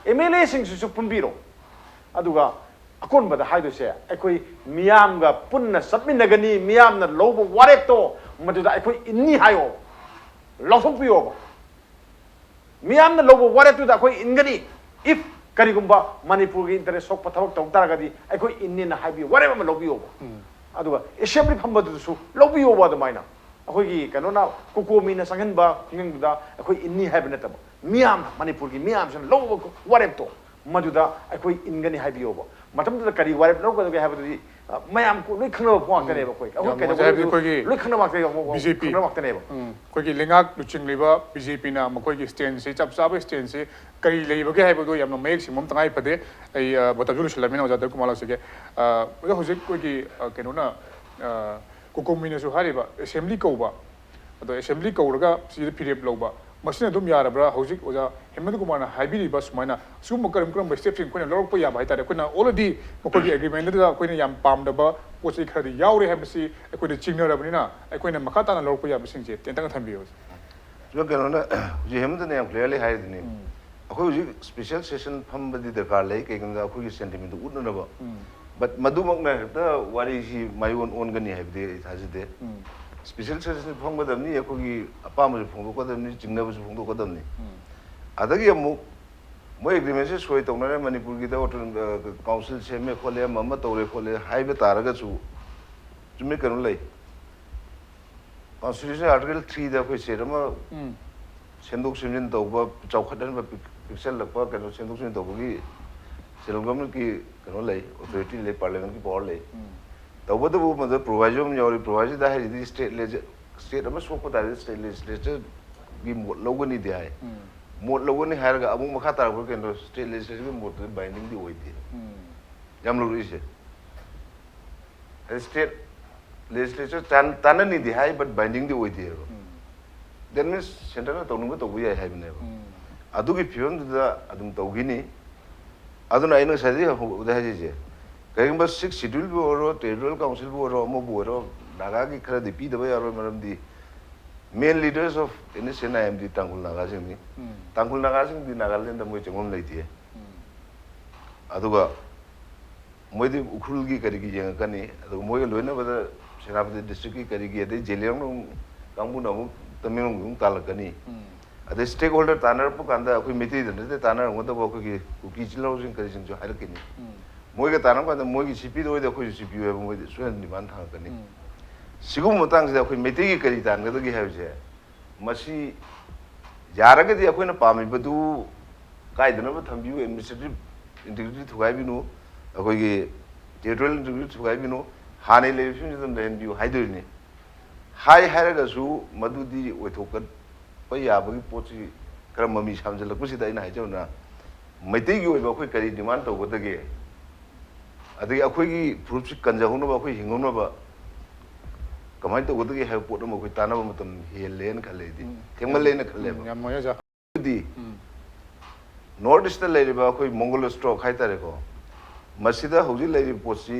M L ꯑꯦꯁꯤꯡꯁꯤꯁꯨ ꯄꯨꯟꯕꯤꯔꯣ꯫ ꯑꯗꯨꯒ ꯑꯀꯣꯟꯕꯗ ꯍꯥꯏꯗꯣꯏꯁꯦ, ꯑꯩꯈꯣꯏ ꯃꯤꯌꯥꯝꯒ ꯄꯨꯟꯅ ꯆꯠꯃꯤꯟꯅꯒꯅꯤ, ꯃꯤꯌꯥꯝꯅ ꯂꯧꯕ ꯋꯥꯔꯦꯞꯇꯣ ꯃꯗꯨꯗ ꯑꯩꯈꯣꯏ ꯏꯟꯅꯤ ꯍꯥꯏꯌꯣ, ꯂꯧꯊꯣꯛꯄꯤꯌꯣꯕ꯫ ꯃꯤꯌꯥꯝꯅ ꯂꯧꯕ ꯋꯥꯔꯦꯞꯇꯨꯗ ꯑꯩꯈꯣꯏ ꯏꯟꯒꯅꯤ꯫ If ꯀꯔꯤꯒꯨꯝꯕ ꯃꯅꯤꯄꯨꯔꯒꯤ ꯏꯟꯇꯔꯦꯁ ꯁꯣꯛꯄ ꯊꯕꯛ ꯇꯧ ꯇꯥꯔꯒꯗꯤ ꯑꯩꯈꯣꯏ ꯏꯟꯅꯤꯅ ꯍꯥꯏꯕꯤꯌꯨ, ꯋꯥꯔꯦꯞ ꯑꯃ ꯂꯧꯕꯤꯌꯣꯕ꯫ ꯎꯝ꯫ ꯑꯗꯨꯒ ꯑꯦꯁꯦꯝꯕ꯭ꯂꯤ ꯐꯝꯕꯗꯨꯗꯁꯨ ꯂꯧꯕꯤꯌꯣꯕ ꯑꯗꯨꯃꯥꯏꯅ꯫ ꯑꯩꯈꯣꯏꯒꯤ ꯀꯩꯅꯣꯅ, ꯀꯣꯀꯣꯃꯤꯅ ꯆꯪꯍꯟꯕ ꯈꯣꯡꯖꯪꯗꯨꯗ ꯑꯩꯈꯣꯏ ꯏꯟꯅꯤ ꯍꯥꯏꯕ ꯅꯠꯇꯕ, ꯃꯤꯌꯥꯝ, ꯃꯅꯤꯄꯨꯔꯒꯤ ꯃꯤꯌꯥꯝꯁꯤꯅ ꯂꯧꯕ ꯋꯥꯔꯦꯞꯇꯣ, ꯃꯗꯨꯗ ꯑꯩꯈꯣꯏ ꯏꯟꯒꯅꯤ ꯍꯥꯏꯕꯤꯌꯣꯕ꯫ ꯃꯇꯝꯗꯨꯗ ꯀꯔꯤ ꯋꯥꯔꯦꯞ ꯂꯧꯒꯗꯒꯦ ꯍꯥꯏꯕꯗꯨꯗꯤ, ꯑ, ꯃꯌꯥꯝ ꯀꯨ-, ꯂꯣꯏ ꯈꯪꯅꯕ ꯄꯣꯠ ꯉꯥꯛꯇꯅꯦꯕ꯫ ꯑꯩꯈꯣꯏ, ꯑꯩꯈꯣꯏ ꯌꯥꯝ ꯀꯩꯗꯧꯕ ꯅꯨꯡꯉꯥꯏꯖꯩ ꯍꯥꯏꯕꯗꯤ ꯂꯣꯏ-, ꯑꯩꯈꯣꯏꯒꯤ ꯂꯣꯏ ꯈꯪꯅꯕ ꯉꯥꯛꯇꯅꯦꯕ, ꯎꯝ, ꯈꯪꯅꯕ ꯉꯥꯛꯇꯅꯦꯕ꯫ ꯑꯩꯈꯣꯏꯒꯤ ꯂꯩꯉꯥꯛ ꯂꯨꯆꯤꯡꯂꯤꯕ ꯕꯤ ꯖꯦ ꯄꯤꯅ ꯃꯈꯣꯏꯒꯤ ꯁ꯭ꯇꯦꯟꯁꯁꯤ, ꯆꯞ ꯆꯥꯕ ꯁ꯭ꯇꯦꯟꯁꯁꯤ ꯀꯔꯤ ꯂꯩꯕꯒꯦ ꯍꯥꯏꯕꯗꯣ ꯌꯥꯝꯅ ꯃꯌꯦꯛ ꯁꯦꯡꯕ ꯑꯃ ꯇꯉꯥꯏ ꯐꯗꯦ꯫ ꯑꯩ, ꯑ, ꯃꯇꯝꯁꯨ ꯂꯣꯏꯁꯤꯜꯂꯕꯅꯤꯅ ꯑꯣꯖꯥ ꯗꯤꯂꯤꯞ ꯀꯨꯃꯥꯔ ꯂꯥꯛꯆꯒꯦ꯫ ꯑ, ꯑꯣꯖꯥ, ꯍꯧꯖꯤꯛ ꯑꯩꯈꯣꯏꯒꯤ, ꯑ, ꯀꯩꯅꯣꯅ, ꯑ, ꯀꯣꯀꯣꯃꯤꯅꯁꯨ ꯍꯥꯏꯔꯤꯕ ꯑꯦꯁꯦꯝꯕ꯭ꯂꯤ ꯀꯧꯕ, ꯑꯗꯣ ꯑꯦꯁꯦꯝꯕ꯭ꯂꯤ ꯀꯧꯔꯒ ꯁꯤꯗ ꯐꯤꯔꯦꯞ ꯂꯧꯕ, ꯃꯁꯤꯅ ꯑꯗꯨꯝ ꯌꯥꯔꯕ꯭ꯔꯥ? ꯍꯧꯖꯤꯛ ꯑꯣꯖꯥ ꯍꯦꯃꯟ ꯀꯨꯃꯥꯔꯅ ꯍꯥꯏꯕꯤꯔꯤꯕ ꯁꯨꯃꯥꯏꯅ ꯁꯤꯒꯨꯝꯕ ꯀꯔꯝ ꯀꯔꯝꯕ ꯁ꯭ꯇꯦꯞꯁꯤꯡ ꯑꯩꯈꯣꯏꯅ ꯂꯧꯔꯛꯄ ꯌꯥꯕ ꯍꯥꯏꯇꯥꯔꯦ? ꯑꯩꯈꯣꯏꯅ already ꯃꯈꯣꯏꯒꯤ ꯑꯦꯒ꯭ꯔꯤꯃꯦꯟꯗꯨꯗ ꯑꯩꯈꯣꯏꯅ ꯌꯥꯝ ꯄꯥꯝꯗꯕ ꯄꯣꯠ ꯆꯩ ꯈꯔꯗꯤ ꯌꯥꯎꯔꯦ ꯍꯥꯏꯕꯁꯤ ꯑꯩꯈꯣꯏꯅ ꯆꯤꯡꯅꯔꯕꯅꯤꯅ, ꯑꯩꯈꯣꯏꯅ ꯃꯈꯥ ꯇꯥꯅ ꯂꯧꯔꯛꯄ ꯌꯥꯕꯁꯤꯡꯁꯦ ꯇꯦꯟꯇꯛꯅ ꯊꯝꯕꯤꯌꯨ꯫ ꯁꯤꯃ ꯀꯩꯅꯣꯅ ꯍꯧꯖꯤꯛ ꯍꯦꯃꯟꯇꯅ ꯌꯥꯝ clearly ꯍꯥꯏꯔꯤꯗꯨꯅꯤ꯫ ꯎꯝ꯫ ꯑꯩꯈꯣꯏ ꯍꯧꯖꯤꯛ special session ꯐꯝꯕꯗꯤ ꯗꯔꯀꯥꯔ ꯂꯩ, ꯀꯩꯒꯤꯅꯣꯗ ꯑꯩꯈꯣꯏꯒꯤ sentimentꯗꯨ ꯎꯠꯅꯅꯕ꯫ ꯎꯝ꯫ But ꯃꯗꯨꯃꯛꯅ ꯍꯦꯛꯇ ꯋꯥꯔꯤꯁꯤ ꯃꯥꯏꯑꯣꯟ ꯑꯣꯟꯒꯅꯤ ꯍꯥꯏꯕꯗꯤ ꯑꯩ ꯊꯥꯖꯗꯦ꯫ ꯎꯝ꯫ Special session ꯐꯝꯒꯗꯕꯅꯤ, ꯑꯩꯈꯣꯏꯒꯤ ꯑꯄꯥꯝꯕꯁꯨ ꯐꯣꯡꯗꯣꯛꯀꯗꯕꯅꯤ, ꯆꯤꯡꯅꯕꯁꯨ ꯐꯣꯡꯗꯣꯛꯀꯗꯕꯅꯤ꯫ ꯎꯝ꯫ ꯑꯗꯒꯤ ꯑꯃꯨꯛ ꯃꯣꯏ ꯑꯦꯒ꯭ꯔꯤꯃꯦꯟꯁꯦ ꯁꯣꯏ ꯇꯧꯅꯔꯦ, ꯃꯅꯤꯄꯨꯔꯒꯤꯗ ꯑꯣꯇꯣꯅꯣ-, ꯑ, ꯀꯥꯎꯟꯁꯤꯜ ꯁꯦꯝꯃꯦ ꯈꯣꯠꯂꯦ, ꯑꯃ ꯑꯃ ꯇꯧꯔꯦ ꯈꯣꯠꯂꯦ ꯍꯥꯏꯕ ꯇꯥꯔꯒꯁꯨ, ꯆꯨꯝꯃꯤ, ꯀꯩꯅꯣ ꯂꯩ, ꯀꯣꯟꯁꯇꯤꯇ꯭ꯌꯨꯁꯟ ꯑꯥꯔꯇꯤꯀꯜ ꯊ꯭ꯔꯤꯗ ꯑꯩꯈꯣꯏ ꯁ꯭ꯇꯦꯠ ꯑꯃ ꯎꯝ꯫ ꯁꯦꯝꯗꯣꯛ ꯁꯦꯝꯖꯤꯟ ꯇꯧꯕ, ꯆꯥꯎꯈꯠꯍꯟꯕ, ꯄꯤꯛ-, ꯄꯤꯛꯁꯜꯂꯛꯄ, ꯀꯩꯅꯣ, ꯁꯦꯝꯗꯣꯛ ꯁꯦꯝꯖꯤꯟ ꯇꯧꯕꯒꯤ ꯁꯦꯟꯇ꯭ꯔꯦꯜ ꯒꯣꯔꯃꯦꯟꯠꯀꯤ ꯀꯩꯅꯣ ꯂꯩ, ꯑꯣꯊꯣꯔꯤꯇꯤ ꯂꯩ, ꯄꯥꯔꯂꯤꯌꯥꯃꯦꯟꯠꯀꯤ ꯄꯋꯥꯔ ꯂꯩ꯫ ꯎꯝ꯫ ꯇꯧꯕꯇꯕꯨ ꯃꯗꯨꯗ ꯄ꯭ꯔꯣꯚꯥꯏꯖꯟ ꯑꯃ ꯌꯥꯎꯔꯤ꯫ ꯄ꯭ꯔꯣꯚꯥꯏꯖꯟꯗ ꯍꯥꯏꯔꯤꯗꯤ ꯁ꯭ꯇꯦꯠ ꯂꯦꯖ-, ꯁ꯭ꯇꯦꯠ ꯑꯃ ꯁꯣꯛꯄ ꯇꯥꯔꯗꯤ ꯁ꯭ꯇꯦꯠ ꯂꯦꯖꯤꯁꯂꯦꯆꯔꯒꯤ ꯃꯣꯠ ꯂꯧꯒꯅꯤꯗꯤ ꯍꯥꯏ꯫ ꯎꯝ꯫ ꯃꯣꯠ ꯂꯧꯒꯅꯤ ꯍꯥꯏꯔꯒ ꯑꯃꯨꯛ ꯃꯈꯥ ꯇꯥꯔꯛꯄ ꯀꯩꯅꯣ, ꯁ꯭ꯇꯦꯠ ꯂꯦꯖꯤꯁꯂꯦꯆꯔꯒꯤ ꯃꯣꯠꯇꯨꯗꯤ ꯕꯥꯏꯟꯗꯤꯡꯗꯤ ꯑꯣꯏꯗꯦ꯫ ꯎꯝ꯫ ꯌꯥꯝ ꯂꯨꯔꯛꯏꯁꯦ꯫ ꯍꯥꯏꯗꯤ ꯁ꯭ꯇꯦꯠ ꯂꯦꯖꯤꯁꯂꯦꯆꯔ ꯇꯥꯟ-, ꯇꯥꯟꯅꯅꯤꯗꯤ ꯍꯥꯏ, but ꯕꯥꯏꯟꯗꯤꯡꯗꯤ ꯑꯣꯏꯗꯦꯕ꯫ ꯎꯝ꯫ That means ꯁꯦꯟꯇꯔꯅ ꯇꯧꯅꯤꯡꯕ ꯇꯧꯕ ꯌꯥꯏ ꯍꯥꯏꯕꯅꯦꯕ꯫ ꯎꯝ꯫ ꯑꯗꯨꯒꯤ ꯐꯤꯕꯝꯗꯨꯗ ꯑꯗꯨꯝ ꯇꯧꯈꯤꯅꯤ꯫ ꯑꯗꯨꯅ ꯑꯩꯅ ꯉꯁꯥꯏꯗꯒꯤ ꯍꯧꯕꯗ ꯍꯥꯏꯖꯔꯤꯁꯦ, ꯀꯔꯤꯒꯨꯝꯕ ꯁꯤꯛꯁ ꯁꯦꯗ꯭ꯌꯨꯜꯕꯨ ꯑꯣꯏꯔꯣ, ꯇꯦꯔꯤꯇꯣꯔꯤꯌꯦꯜ ꯀꯥꯎꯟꯁꯤꯜꯕꯨ ꯑꯣꯏꯔꯣ, ꯑꯃꯕꯨ ꯑꯣꯏꯔꯣ, ꯅꯥꯒꯥꯒꯤ ꯈꯔꯗꯤ ꯄꯤꯗꯕ ꯌꯥꯔꯣꯏ꯫ ꯃꯔꯝꯗꯤ main leaders of N S C N I M ꯗꯤ ꯇꯥꯡꯈꯨꯜ ꯅꯥꯒꯥꯁꯤꯡꯅꯤ꯫ ꯎꯝ꯫ ꯇꯥꯡꯈꯨꯜ ꯅꯥꯒꯥꯁꯤꯡꯗꯤ ꯅꯥꯒꯥꯂꯦꯟꯗ ꯃꯣꯏ ꯆꯪꯐꯝ ꯂꯩꯇꯦ꯫ ꯎꯝ꯫ ꯑꯗꯨꯒ ꯃꯣꯏꯗꯤ ꯎꯈ꯭ꯔꯨꯜꯒꯤ ꯀꯔꯤꯒꯤ ꯌꯦꯡꯉꯛꯀꯅꯤ, ꯑꯗꯨꯒ ꯃꯣꯏꯒ ꯂꯣꯏꯅꯕꯗ ꯁꯦꯅꯥꯄꯇꯤ ꯗꯤꯁꯇ꯭ꯔꯤꯛꯀꯤ ꯀꯔꯤꯒꯤ, ꯑꯗꯩ ꯖꯦꯂꯤꯌꯥꯡꯔꯣꯡ ꯀꯥꯡꯕꯨꯅ ꯑꯃꯨꯛ ꯇꯃꯦꯡꯂꯣꯡꯒꯤ ꯑꯃꯨꯛ ꯇꯥꯜꯂꯛꯀꯅꯤ꯫ ꯎꯝ꯫ ꯑꯗꯩ ꯁ꯭ꯇꯦꯛ ꯍꯣꯜꯗꯔ ꯇꯥꯟꯅꯔꯛꯄ ꯀꯥꯟꯗ ꯑꯩꯈꯣꯏ ꯃꯩꯇꯩꯗ ꯅꯠꯇꯦ ꯇꯥꯟꯅꯔꯝꯒꯗꯕ, ꯑꯩꯈꯣꯏꯒꯤ ꯀꯨꯀꯤ ꯏꯆꯤꯜ ꯏꯅꯥꯎꯁꯤꯡ ꯀꯔꯤꯁꯤꯡꯁꯨ ꯍꯥꯏꯔꯛꯀꯅꯤ꯫ ꯎꯝ꯫ ꯃꯣꯏꯒ ꯇꯥꯟꯅꯕ ꯀꯥꯟꯗ ꯃꯣꯏꯒꯤ ꯁꯤ ꯄꯤꯗꯣꯏꯗꯤ ꯑꯩꯈꯣꯏꯁꯨ ꯁꯤ ꯄꯤꯌꯨ ꯍꯥꯏꯕ ꯃꯣꯏꯗꯤ ꯁꯣꯏꯗꯅ ꯗꯤꯃꯥꯟ ꯊꯥꯡꯒꯠꯀꯅꯤ꯫ ꯎꯝ꯫ ꯁꯤꯒꯨꯝꯕ ꯃꯇꯥꯡꯁꯤꯗ ꯑꯩꯈꯣꯏ ꯃꯩꯇꯩꯒꯤ ꯀꯔꯤ ꯇꯥꯟꯒꯗꯒꯦ ꯍꯥꯏꯕꯁꯦ, ꯃꯁꯤ ꯌꯥꯔꯒꯗꯤ ꯑꯩꯈꯣꯏꯅ ꯄꯥꯝꯃꯤꯕꯗꯨ ꯀꯥꯏꯗꯅꯕ ꯊꯝꯕꯤꯌꯨ, administrative integrity ꯊꯨꯒꯥꯏꯕꯤꯅꯨ, ꯑꯩꯈꯣꯏꯒꯤ territorial integrity ꯊꯨꯒꯥꯏꯕꯤꯅꯨ, ꯍꯥꯟꯅ ꯂꯩꯔꯤꯕ ꯐꯤꯕꯝꯁꯤꯗ ꯑꯗꯨꯝ ꯂꯩꯍꯟꯕꯤꯌꯨ ꯍꯥꯏꯗꯣꯔꯤꯅꯤ꯫ ꯍꯥꯏ ꯍꯥꯏꯔꯒꯁꯨ ꯃꯗꯨꯗꯤ ꯑꯣꯏꯊꯣꯛꯄ ꯌꯥꯕꯒꯤ ꯄꯣꯠꯁꯤ ꯈꯔ ꯃꯃꯤ ꯁꯥꯝꯖꯜꯂꯛꯄꯁꯤꯗ ꯑꯩꯅ ꯍꯥꯏꯖꯕꯅ, ꯃꯩꯇꯩꯒꯤ ꯑꯣꯏꯕ ꯑꯩꯈꯣꯏ ꯀꯔꯤ demand ꯇꯧꯒꯗꯒꯦ? ꯑꯗꯒꯤ ꯑꯩꯈꯣꯏꯒꯤ ꯐꯨꯔꯨꯞꯁꯤ ꯀꯟꯖꯍꯧꯅꯕ, ꯑꯩꯈꯣꯏ ꯍꯤꯡꯍꯧꯅꯕ ꯀꯃꯥꯏꯅ ꯇꯧꯒꯗꯒꯦ ꯍꯥꯏꯕ ꯄꯣꯠ ꯑꯃ ꯑꯩꯈꯣꯏ ꯇꯥꯟꯅꯕ ꯃꯇꯝ ꯍꯦꯜꯂꯦꯅ ꯈꯜꯂꯦ ꯑꯩꯗꯤ꯫ ꯎꯝ꯫ ꯊꯦꯡꯃꯜꯂꯦꯅ ꯈꯜꯂꯦꯕ꯫ ꯎꯝ, ꯌꯥꯝ ꯅꯨꯡꯉꯥꯏꯖꯩ ꯑꯣꯖꯥ꯫ ꯑꯗꯨꯗꯤ ꯎꯝ꯫ North East ꯂꯩꯔꯤꯕ ꯑꯩꯈꯣꯏ Mongol stock ꯍꯥꯏꯇꯥꯔꯦꯀꯣ, ꯃꯁꯤꯗ ꯍꯧꯖꯤꯛ ꯂꯩꯔꯤꯕ ꯄꯣꯠꯁꯤ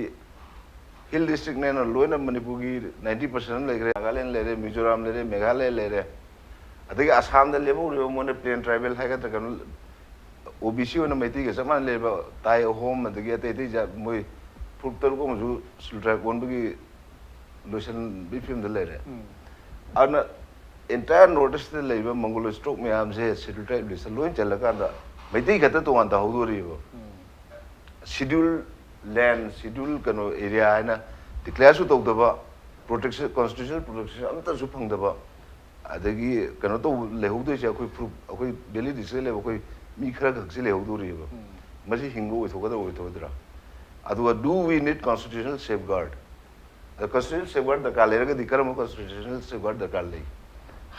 hill districtꯅꯦꯅ ꯂꯣꯏꯅ ꯃꯅꯤꯄꯨꯔꯒꯤ ninety percent ꯑꯃ ꯂꯩꯈ꯭ꯔꯦ, ꯅꯥꯒꯥꯂꯦꯟ ꯂꯩꯔꯦ, ꯃꯤꯖꯣꯔꯥꯝ ꯂꯩꯔꯦ, ꯃꯦꯘꯥꯂꯌꯥ ꯂꯩꯔꯦ, ꯑꯗꯒꯤ ꯑꯁꯥꯝꯗ ꯂꯦꯝꯍꯧꯔꯤꯕ ꯃꯣꯏꯅ plain tribal ꯍꯥꯏꯒꯗ꯭ꯔꯥ ꯀꯩꯅꯣ, OBC ꯑꯣꯏꯅ ꯃꯩꯇꯩꯒ ꯆꯞ ꯃꯥꯟꯅ ꯂꯩꯔꯤꯕ ꯇꯥꯏ ꯑꯍꯣꯝ, ꯑꯗꯒꯤ ꯑꯇꯩ ꯑꯇꯩ ꯖꯥꯠ, ꯃꯣꯏ ꯐꯨꯔꯨꯞ ꯇꯔꯨꯛ ꯑꯃꯁꯨ Scheduled Tribe ꯑꯣꯟꯕꯒꯤ ꯂꯣꯏꯁꯤꯟꯕꯒꯤ ꯐꯤꯕꯝꯗ ꯂꯩꯔꯦ꯫ ꯎꯝ꯫ ꯑꯗꯨꯅ entire North East ꯂꯩꯔꯤꯕ Mongol stock ꯃꯌꯥꯝꯁꯦ Scheduled Tribe listꯇ ꯂꯣꯏ ꯆꯜꯂꯀꯥꯟꯗ ꯃꯩꯇꯩ ꯈꯛꯇ ꯇꯣꯉꯥꯟ ꯇꯥꯍꯧꯗꯣꯔꯤꯕ꯫ ꯎꯝ꯫ Scheduled land, scheduled ꯀꯩꯅꯣ area ꯍꯥꯏꯅ declareꯁꯨ ꯇꯧꯗꯕ, protection, constitutional protection ꯑꯝꯇꯁꯨ ꯐꯪꯗꯕ, ꯑꯗꯒꯤ ꯀꯩꯅꯣ ꯇꯧꯕ ꯂꯩꯍꯧꯗꯣꯏꯁꯦ ꯑꯩꯈꯣꯏ ꯐꯨꯔꯨꯞ, ꯑꯩꯈꯣꯏ valley districtꯇ ꯂꯩꯕ ꯑꯩꯈꯣꯏ ꯃꯤ ꯈꯔ ꯈꯛꯁꯤ ꯂꯩꯍꯧꯗꯣꯔꯤꯕ꯫ ꯎꯝ꯫ ꯃꯁꯤ ꯍꯤꯡꯕ ꯑꯣꯏꯊꯣꯛꯀꯗ꯭ꯔꯥ ꯑꯣꯏꯊꯣꯛꯑꯣꯏꯗ꯭ꯔꯥ? ꯑꯗꯨꯒ do we need constitutional safeguard? ꯑꯗ constitutional safeguard ꯗꯔꯀꯥꯔ ꯂꯩꯔꯒꯗꯤ ꯀꯔꯝꯕ constitutional safeguard ꯗꯔꯀꯥꯔ ꯂꯩ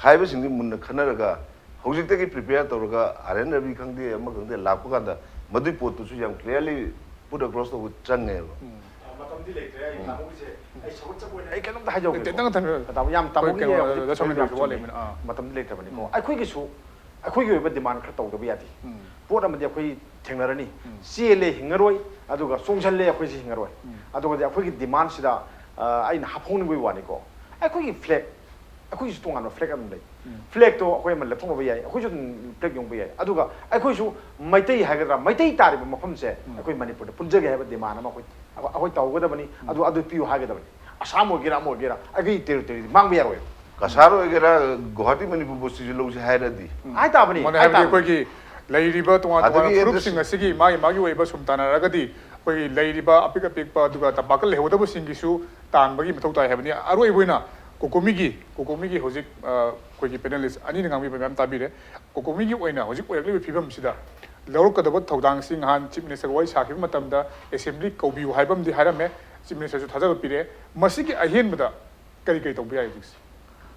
ꯍꯥꯏꯕꯁꯤꯡꯁꯤ ꯃꯨꯟꯅ ꯈꯟꯅꯔꯒ ꯍꯧꯖꯤꯛꯇꯒꯤ prepare ꯇꯧꯔꯒ ꯑꯥꯔ ꯑꯦꯟ ꯔꯕꯤ ꯈꯪꯗꯦ ꯑꯃ ꯈꯪꯗꯦ ꯂꯥꯛꯄ ꯀꯥꯟꯗ ꯃꯗꯨꯏ ꯄꯣꯠꯇꯨꯁꯨ ꯌꯥꯝ clearly put across ꯇꯧꯕ ꯆꯪꯉꯦꯕ꯫ ꯎꯝ꯫ ꯃꯇꯝꯗꯤ ꯂꯩꯇ꯭ꯔꯦ꯫ ꯑꯩ ꯇꯥꯃꯣꯒꯤꯁꯦ ꯑꯩ ꯁꯧꯒꯠꯆꯕ ꯑꯣꯏꯅ ꯑꯩ ꯀꯩꯅꯣꯝꯇ ꯍꯥꯏꯖꯍꯧꯒꯦ꯫ ꯅꯠꯇꯦ, ꯅꯪ ꯊꯝꯕꯤꯔꯣ꯫ ꯇꯥꯃꯣ, ꯌꯥꯝ ꯑꯩꯈꯣꯏ ꯇꯥꯃꯣꯒꯤ ꯀꯩꯅꯣ, ꯍꯧꯖꯤꯛ ꯗ ꯁꯣꯝꯅ ꯌꯥꯝ ꯂꯣꯏꯁꯨ ꯆꯨꯝꯃꯦ꯫ ꯋꯥꯠꯂꯤꯕꯅꯤꯅ, ꯑꯥ꯫ ꯃꯇꯝꯗꯤ ꯂꯩꯇ꯭ꯔꯕꯅꯤꯀꯣ꯫ ꯎꯝ꯫ ꯑꯩꯈꯣꯏꯒꯤꯁꯨ, ꯑꯩꯈꯣꯏꯒꯤ ꯑꯣꯏꯕ demand ꯈꯔ ꯇꯧꯗꯕ ꯌꯥꯗꯦ꯫ ꯎꯝ꯫ ꯄꯣꯠ ꯑꯃꯗꯤ ꯑꯩꯈꯣꯏ ꯊꯦꯡꯅꯔꯅꯤ꯫ ꯎꯝ꯫ ꯆꯦꯜꯂꯦ ꯍꯤꯡꯉꯔꯣꯏ, ꯑꯗꯨꯒ ꯆꯣꯡꯁꯤꯜꯂꯦ ꯑꯩꯈꯣꯏꯁꯦ ꯍꯤꯡꯉꯔꯣꯏ꯫ ꯎꯝ꯫ ꯑꯗꯨꯒꯗꯤ ꯑꯩꯈꯣꯏꯒꯤ demandꯁꯤꯗ, ꯑ, ꯑꯩꯅ ꯍꯥꯞꯍꯧꯅꯤꯡꯕꯒꯤ ꯋꯥꯅꯤꯀꯣ꯫ ꯑꯩꯈꯣꯏꯒꯤ flag, ꯑꯩꯈꯣꯏꯒꯤꯁꯨ ꯇꯣꯉꯥꯟꯕ flag ꯑꯗꯨꯝ ꯂꯩ꯫ ꯎꯝ꯫ Flagꯇꯣ ꯑꯩꯈꯣꯏ ꯑꯃ ꯂꯦꯞꯊꯣꯛꯅꯕ ꯌꯥꯏ, ꯑꯩꯈꯣꯏꯁꯨ ꯑꯗꯨꯝ flag ꯌꯣꯡꯕ ꯌꯥꯏ꯫ ꯑꯗꯨꯒ ꯑꯩꯈꯣꯏꯁꯨ ꯃꯩꯇꯩ ꯍꯥꯏꯒꯗ꯭ꯔꯥ, ꯃꯩꯇꯩ ꯇꯥꯔꯤꯕ ꯃꯐꯝꯁꯦ ꯎꯝ꯫ ꯑꯩꯈꯣꯏ ꯃꯅꯤꯄꯨꯔꯗ ꯄꯨꯟꯖꯒꯦ ꯍꯥꯏꯕ demand ꯑꯃ ꯑꯩꯈꯣꯏ, ꯑꯩꯈꯣꯏ ꯇꯧꯍꯧꯒꯗꯕꯅꯤ꯫ ꯎꯝ꯫ ꯑꯗꯨ, ꯑꯗꯨ ꯄꯤꯌꯨ ꯍꯥꯏꯒꯗꯕꯅꯤ꯫ ꯑꯁꯥꯝ ꯑꯣꯏꯒꯦꯔꯥ, ꯑꯃ ꯑꯣꯏꯒꯦꯔꯥ, ꯑꯩꯈꯣꯏꯒꯤ territoryꯗꯤ ꯃꯥꯡꯕ ꯌꯥꯔꯣꯏ꯫ ꯀꯁꯥꯔ ꯑꯣꯏꯒꯦꯔꯥ, ꯒꯨꯋꯥꯍꯥꯇꯤ ꯃꯅꯤꯄꯨꯔ ꯕꯣꯁꯇꯤꯁꯨ ꯂꯧꯁꯦ ꯍꯥꯏꯔꯗꯤ꯫ ꯎꯝ꯫ ꯍꯥꯏ ꯇꯥꯕꯅꯤ, ꯃꯥꯅꯦ, ꯍꯥꯏ ꯍꯥꯏꯕꯗꯤ ꯇꯥꯕꯅꯤ꯫ ꯑꯩꯈꯣꯏꯒꯤ ꯂꯩꯔꯤꯕ ꯇꯣꯉꯥꯟ ꯇꯣꯉꯥꯟꯕ ꯑꯗꯒꯤ ꯐꯨꯔꯨꯞꯁꯤꯡ ꯑꯗꯨ ꯑꯁꯤꯒꯤ ꯃꯥꯒꯤ ꯃꯥꯒꯤ ꯑꯣꯏꯕ ꯁꯨꯝ ꯇꯥꯟꯅꯔꯒꯗꯤ ꯑꯩꯈꯣꯏꯒꯤ ꯂꯩꯔꯤꯕ ꯑꯄꯤꯛ ꯑꯄꯤꯛꯄ ꯑꯗꯨꯒ ꯇꯝꯄꯥꯛꯇ ꯂꯩꯍꯧꯗꯕꯁꯤꯡꯒꯤꯁꯨ ꯇꯥꯟꯕꯒꯤ ꯃꯊꯧ ꯇꯥꯏ ꯍꯥꯏꯕꯅꯤ꯫ ꯑꯔꯣꯏꯕ ꯑꯣꯏꯅ ꯀꯣꯀꯣꯃꯤꯒꯤ, ꯀꯣꯀꯣꯃꯤꯒꯤ ꯍꯧꯖꯤꯛ, ꯑ, ꯑꯩꯈꯣꯏꯒꯤ panelist ꯑꯅꯤꯅ ꯉꯥꯡꯕꯤꯕ ꯃꯌꯥꯝ ꯇꯥꯕꯤꯔꯦ꯫ ꯀꯣꯀꯣꯃꯤꯒꯤ ꯑꯣꯏꯅ ꯍꯧꯖꯤꯛ ꯑꯣꯏꯔꯛꯂꯤꯕ ꯐꯤꯕꯝꯁꯤꯗ ꯂꯧꯔꯛꯀꯗꯕ ꯊꯧꯗꯥꯡꯁꯤ ꯉꯍꯥꯟ Chief Minister ꯒ ꯋꯥꯔꯤ ꯁꯥꯈꯤꯕ ꯃꯇꯝꯗ assembly ꯀꯧꯕꯤꯌꯨ ꯍꯥꯏꯕ ꯑꯃꯗꯤ ꯍꯥꯏꯔꯝꯃꯦ꯫ Chief Minister ꯁꯨ ꯊꯥꯖꯕ ꯄꯤꯔꯛꯑꯦ꯫ ꯃꯁꯤꯒꯤ ꯑꯍꯦꯟꯕꯗ ꯀꯔꯤ ꯀꯔꯤ ꯇꯧꯕ ꯌꯥꯏ ꯍꯧꯖꯤꯛꯁꯦ?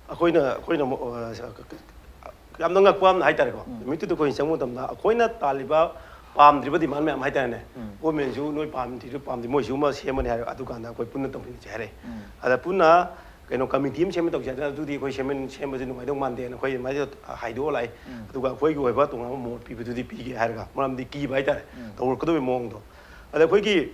ꯑꯩꯈꯣꯏꯅ ꯑꯩꯈꯣꯏꯅ ꯑꯃꯨꯛ, ꯑ, ꯌꯥꯝꯅ ꯉꯛꯄ ꯑꯃꯅ ꯍꯥꯏꯇꯥꯔꯦꯀꯣ, ꯅꯨꯃꯤꯠꯇꯨꯗ ꯑꯩꯈꯣꯏꯅ ꯆꯪꯕ ꯃꯇꯝꯗ ꯑꯩꯈꯣꯏꯅ ꯇꯥꯜꯂꯤꯕ ꯄꯥꯝꯗ꯭ꯔꯤꯕ demand ꯃꯌꯥꯝ ꯍꯥꯏꯇꯥꯔꯦꯅꯦ꯫ Government ꯁꯨ ꯅꯣꯏ ꯄꯥꯝꯗ꯭ꯔꯤꯗꯨ ꯄꯥꯝꯗꯦ, ꯃꯣꯏꯁꯨ ꯑꯃ ꯁꯦꯝꯃꯅꯤ ꯍꯥꯏꯔ, ꯑꯗꯨꯀꯥꯟꯗ ꯑꯩꯈꯣꯏ ꯄꯨꯟꯅ ꯇꯧꯃꯤꯟꯅꯁꯦ ꯍꯥꯏꯔꯛꯑꯦ꯫ ꯑꯗ ꯄꯨꯟꯅ ꯀꯩꯅꯣ committee ꯑꯃ ꯁꯦꯝꯃ ꯇꯧꯁꯦ ꯍꯥꯏꯗꯅ, ꯑꯗꯨꯗꯤ ꯑꯩꯈꯣꯏ ꯁꯦꯝꯃꯤꯟ-, ꯁꯦꯝꯕꯁꯦ ꯅꯨꯡꯉꯥꯏꯗꯧ ꯃꯥꯟꯗꯦꯅ ꯑꯩꯈꯣꯏ ꯑꯗꯨꯃꯥꯏꯅ ꯍꯥꯏꯗꯣꯛꯑ ꯂꯥꯛꯑꯦ꯫ ꯑꯗꯨꯒ ꯑꯩꯈꯣꯏꯒꯤ ꯑꯣꯏꯕ ꯇꯣꯉꯥꯟꯕ ꯃꯣꯠ ꯄꯤꯕꯗꯨꯗꯤ ꯄꯤꯒꯦ ꯍꯥꯏꯔꯒ, ꯃꯔꯝꯗꯤ ꯀꯤꯕ ꯍꯥꯏꯇꯥꯔꯦ, ꯇꯧꯔꯛꯀꯗꯕꯒꯤ ꯃꯑꯣꯡꯗꯣ꯫ ꯑꯗ ꯑꯩꯈꯣꯏꯒꯤ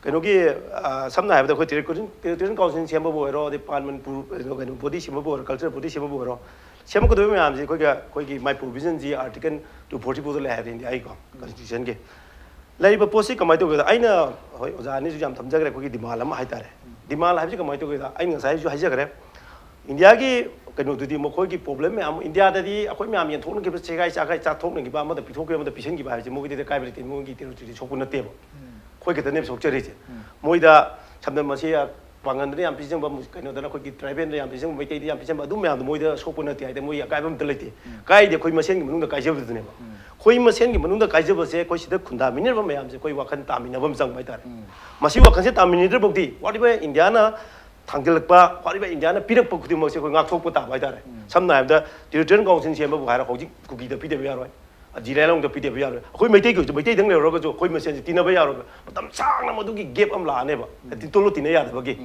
ꯀꯩꯅꯣꯒꯤ, ꯑ, ꯁꯝꯅ ꯍꯥꯏꯔꯕꯗ ꯑꯩꯈꯣꯏ territorial, territorial council ꯁꯦꯝꯕꯕꯨ ꯑꯣꯏꯔꯣ, ꯑꯗꯩ pan ꯃꯅꯤꯄꯨꯔ ꯀꯩꯅꯣ, ꯀꯩꯅꯣ body ꯁꯦꯝꯕꯕꯨ ꯑꯣꯏꯔꯣ, cultural body ꯁꯦꯝꯕꯕꯨ ꯑꯣꯏꯔꯣ, ꯁꯦꯝꯃꯛꯀꯗꯕ ꯃꯌꯥꯝꯁꯦ ꯑꯩꯈꯣꯏꯒꯤ, ꯑꯩꯈꯣꯏꯒꯤ ꯃꯥꯏ provision ꯁꯤ Article two forty four ꯗ ꯂꯩ ꯍꯥꯏꯕ India ꯒꯤꯀꯣ, Constitution ꯒꯤ꯫ ꯂꯩꯔꯤꯕ ꯄꯣꯠꯁꯤ ꯀꯃꯥꯏꯅ ꯇꯧꯒꯦꯗ, ꯑꯩꯅ, ꯍꯣꯏ, ꯑꯣꯖꯥ ꯑꯅꯤꯁꯨ ꯌꯥꯝ ꯊꯝꯖꯈ꯭ꯔꯦ, ꯑꯩꯈꯣꯏꯒꯤ demand ꯑꯃ ꯍꯥꯏꯇꯥꯔꯦ꯫ Demand ꯍꯥꯏꯕꯁꯤ ꯀꯃꯥꯏꯅ ꯇꯧꯒꯦꯗ, ꯑꯩꯅ ꯉꯁꯥꯏꯁꯨ ꯍꯥꯏꯖꯈ꯭ꯔꯦ, India ꯒꯤ ꯀꯩꯅꯣꯗꯨꯗꯤ ꯃꯈꯣꯏꯒꯤ problem ꯃꯌꯥꯝ, India ꯗꯗꯤ ꯑꯩꯈꯣꯏ ꯃꯌꯥꯝ ꯌꯦꯟꯊꯣꯛꯅꯈꯤꯕ, ꯁꯦꯒꯥꯏ ꯆꯥꯈꯥꯏ ꯆꯥꯊꯣꯛꯅꯈꯤꯕ, ꯑꯃꯗ ꯄꯤꯊꯣꯛꯈꯤꯕ, ꯑꯃꯗ ꯄꯤꯁꯤꯟꯈꯤꯕ ꯍꯥꯏꯕꯁꯤ ꯃꯣꯏꯒꯤꯗꯤ ꯑꯀꯥꯏꯕ ꯂꯩꯇꯦ, ꯃꯣꯏꯒꯤ territory ꯗꯤ ꯁꯣꯛꯄ ꯅꯠꯇꯦꯕ꯫ ꯑꯩꯈꯣꯏ ꯈꯛꯇꯅꯦꯕ ꯁꯣꯛꯆꯔꯤꯁꯦ꯫ ꯃꯣꯏꯗ ꯁꯝꯅ ꯃꯁꯤ ꯄꯥꯡꯒꯟꯗꯅ ꯌꯥꯝ ꯄꯤꯖꯕ, ꯀꯩꯅꯣꯗꯅ ꯑꯩꯈꯣꯏꯒꯤ tribal ꯗ ꯌꯥꯝ ꯄꯤꯖꯕ, ꯃꯩꯇꯩꯗ ꯌꯥꯝ ꯄꯤꯖꯕ, ꯑꯗꯨ ꯃꯌꯥꯝꯗꯣ ꯃꯣꯏꯗ ꯁꯣꯛꯄ ꯅꯠꯇꯦ ꯍꯥꯏꯗꯤ ꯃꯣꯏ ꯑꯀꯥꯏꯕ ꯑꯝꯇ ꯂꯩꯇꯦ꯫ ꯀꯥꯏꯗꯤ ꯑꯩꯈꯣꯏ ꯃꯁꯦꯟꯒꯤ ꯃꯅꯨꯡꯗ ꯀꯥꯏꯖꯕꯗꯨꯅꯦꯕ꯫ ꯑꯩꯈꯣꯏ ꯃꯁꯦꯟꯒꯤ ꯃꯅꯨꯡꯗ ꯀꯥꯏꯖꯕꯁꯦ ꯑꯩꯈꯣꯏ ꯁꯤꯗ ꯈꯨꯟꯗꯥꯃꯤꯟꯅꯔꯕ ꯃꯌꯥꯝꯁꯦ ꯑꯩꯈꯣꯏ ꯋꯥꯈꯜ ꯇꯥꯃꯤꯟꯅꯕ ꯑꯃ ꯆꯪꯕ ꯍꯥꯏꯇꯥꯔꯦ꯫ ꯃꯁꯤ ꯋꯥꯈꯜꯁꯦ ꯇꯥꯃꯤꯟꯅꯗ꯭ꯔ ꯐꯥꯎꯗꯤ ꯋꯥꯠꯂꯤꯕ India ꯅ ꯊꯥꯡꯖꯤꯜꯂꯛꯄ, ꯋꯥꯠꯂꯤꯕ India ꯅ ꯄꯤꯔꯛꯄ ꯈꯨꯗꯤꯡꯃꯛꯁꯦ ꯑꯩꯈꯣꯏ ꯉꯥꯛꯊꯣꯛꯄ ꯇꯥꯕ ꯍꯥꯏꯇꯥꯔꯦ꯫ ꯁꯝꯅ ꯍꯥꯏꯔꯕꯗ territorial council ꯁꯦꯝꯕꯕꯨ ꯍꯥꯏꯔꯣ, ꯍꯧꯖꯤꯛ ꯀꯨꯀꯤꯗ ꯄꯤꯗꯕ ꯌꯥꯔꯣꯏ, ꯖꯤꯔꯥꯂꯣꯡꯗ ꯄꯤꯗꯕ ꯌꯥꯔꯣꯏ꯫ ꯑꯩꯈꯣꯏ ꯃꯩꯇꯩꯒꯤ ꯑꯣꯏꯔꯁꯨ, ꯃꯩꯇꯩꯗꯪ ꯂꯩꯍꯧꯔꯒꯁꯨ ꯑꯩꯈꯣꯏ ꯃꯁꯦꯟꯁꯦ ꯇꯤꯟꯅꯕ ꯌꯥꯔꯣꯏꯕ꯫ ꯃꯇꯝ ꯁꯥꯡꯅ ꯃꯗꯨꯒꯤ gap ꯑꯃ ꯂꯥꯛꯑꯅꯦꯕ꯫ ꯇꯤꯟ ꯇꯣꯜꯂꯣ ꯇꯤꯟꯅ ꯌꯥꯗꯕꯒꯤ꯫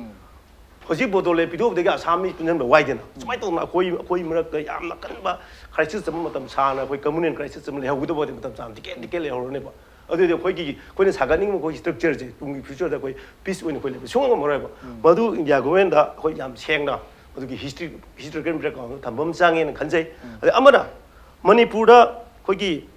ꯍꯧꯖꯤꯛ ꯕꯣꯗꯣꯂꯦꯟ ꯄꯤꯊꯣꯛꯎꯕꯗꯒꯤ ꯑꯁꯥꯝ ꯃꯤ ꯄꯨꯟꯁꯤꯟꯕ ꯋꯥꯏꯗꯅ꯫ ꯁꯨꯃꯥꯏꯅ ꯇꯧꯗꯅ ꯑꯩꯈꯣꯏ, ꯑꯩꯈꯣꯏ ꯃꯔꯛꯇ ꯌꯥꯝꯅ ꯀꯟꯕ crisis ꯑꯃ ꯃꯇꯝ ꯁꯥꯡꯅ ꯑꯩꯈꯣꯏ communal crisis ꯑꯃ ꯂꯩꯍꯧꯒꯗꯕ ꯑꯣꯏꯔꯗꯤ ꯃꯇꯝ ꯁꯥꯡꯅ ꯇꯤꯀꯦꯠ ꯇꯤꯀꯦꯠ ꯂꯩꯍꯧꯔꯅꯦꯕ꯫ ꯑꯗꯨꯗꯤ ꯑꯩꯈꯣꯏꯒꯤ, ꯑꯩꯈꯣꯏꯅ ꯁꯥꯒꯠꯅꯤꯡꯕ ꯑꯩꯈꯣꯏꯒꯤ structure ꯁꯦ ꯇꯨꯡꯒꯤ future ꯗ ꯑꯩꯈꯣꯏ peace ꯑꯣꯏꯅ ꯑꯩꯈꯣꯏ ꯂꯩꯕ ꯁꯨꯡꯉꯝ ꯉꯝꯃꯔꯣꯏꯕ꯫ ꯃꯗꯨ India government ꯗ ꯑꯩꯈꯣꯏ ꯌꯥꯝ ꯁꯦꯡꯅ ꯃꯗꯨꯒꯤ history, historical background ꯊꯝꯕ ꯑꯃ ꯆꯪꯉꯦꯅ ꯈꯟꯖꯩ꯫ ꯑꯗꯩ ꯑꯃꯅ ꯃꯅꯤꯄꯨꯔꯗ ꯑꯩꯈꯣꯏꯒꯤ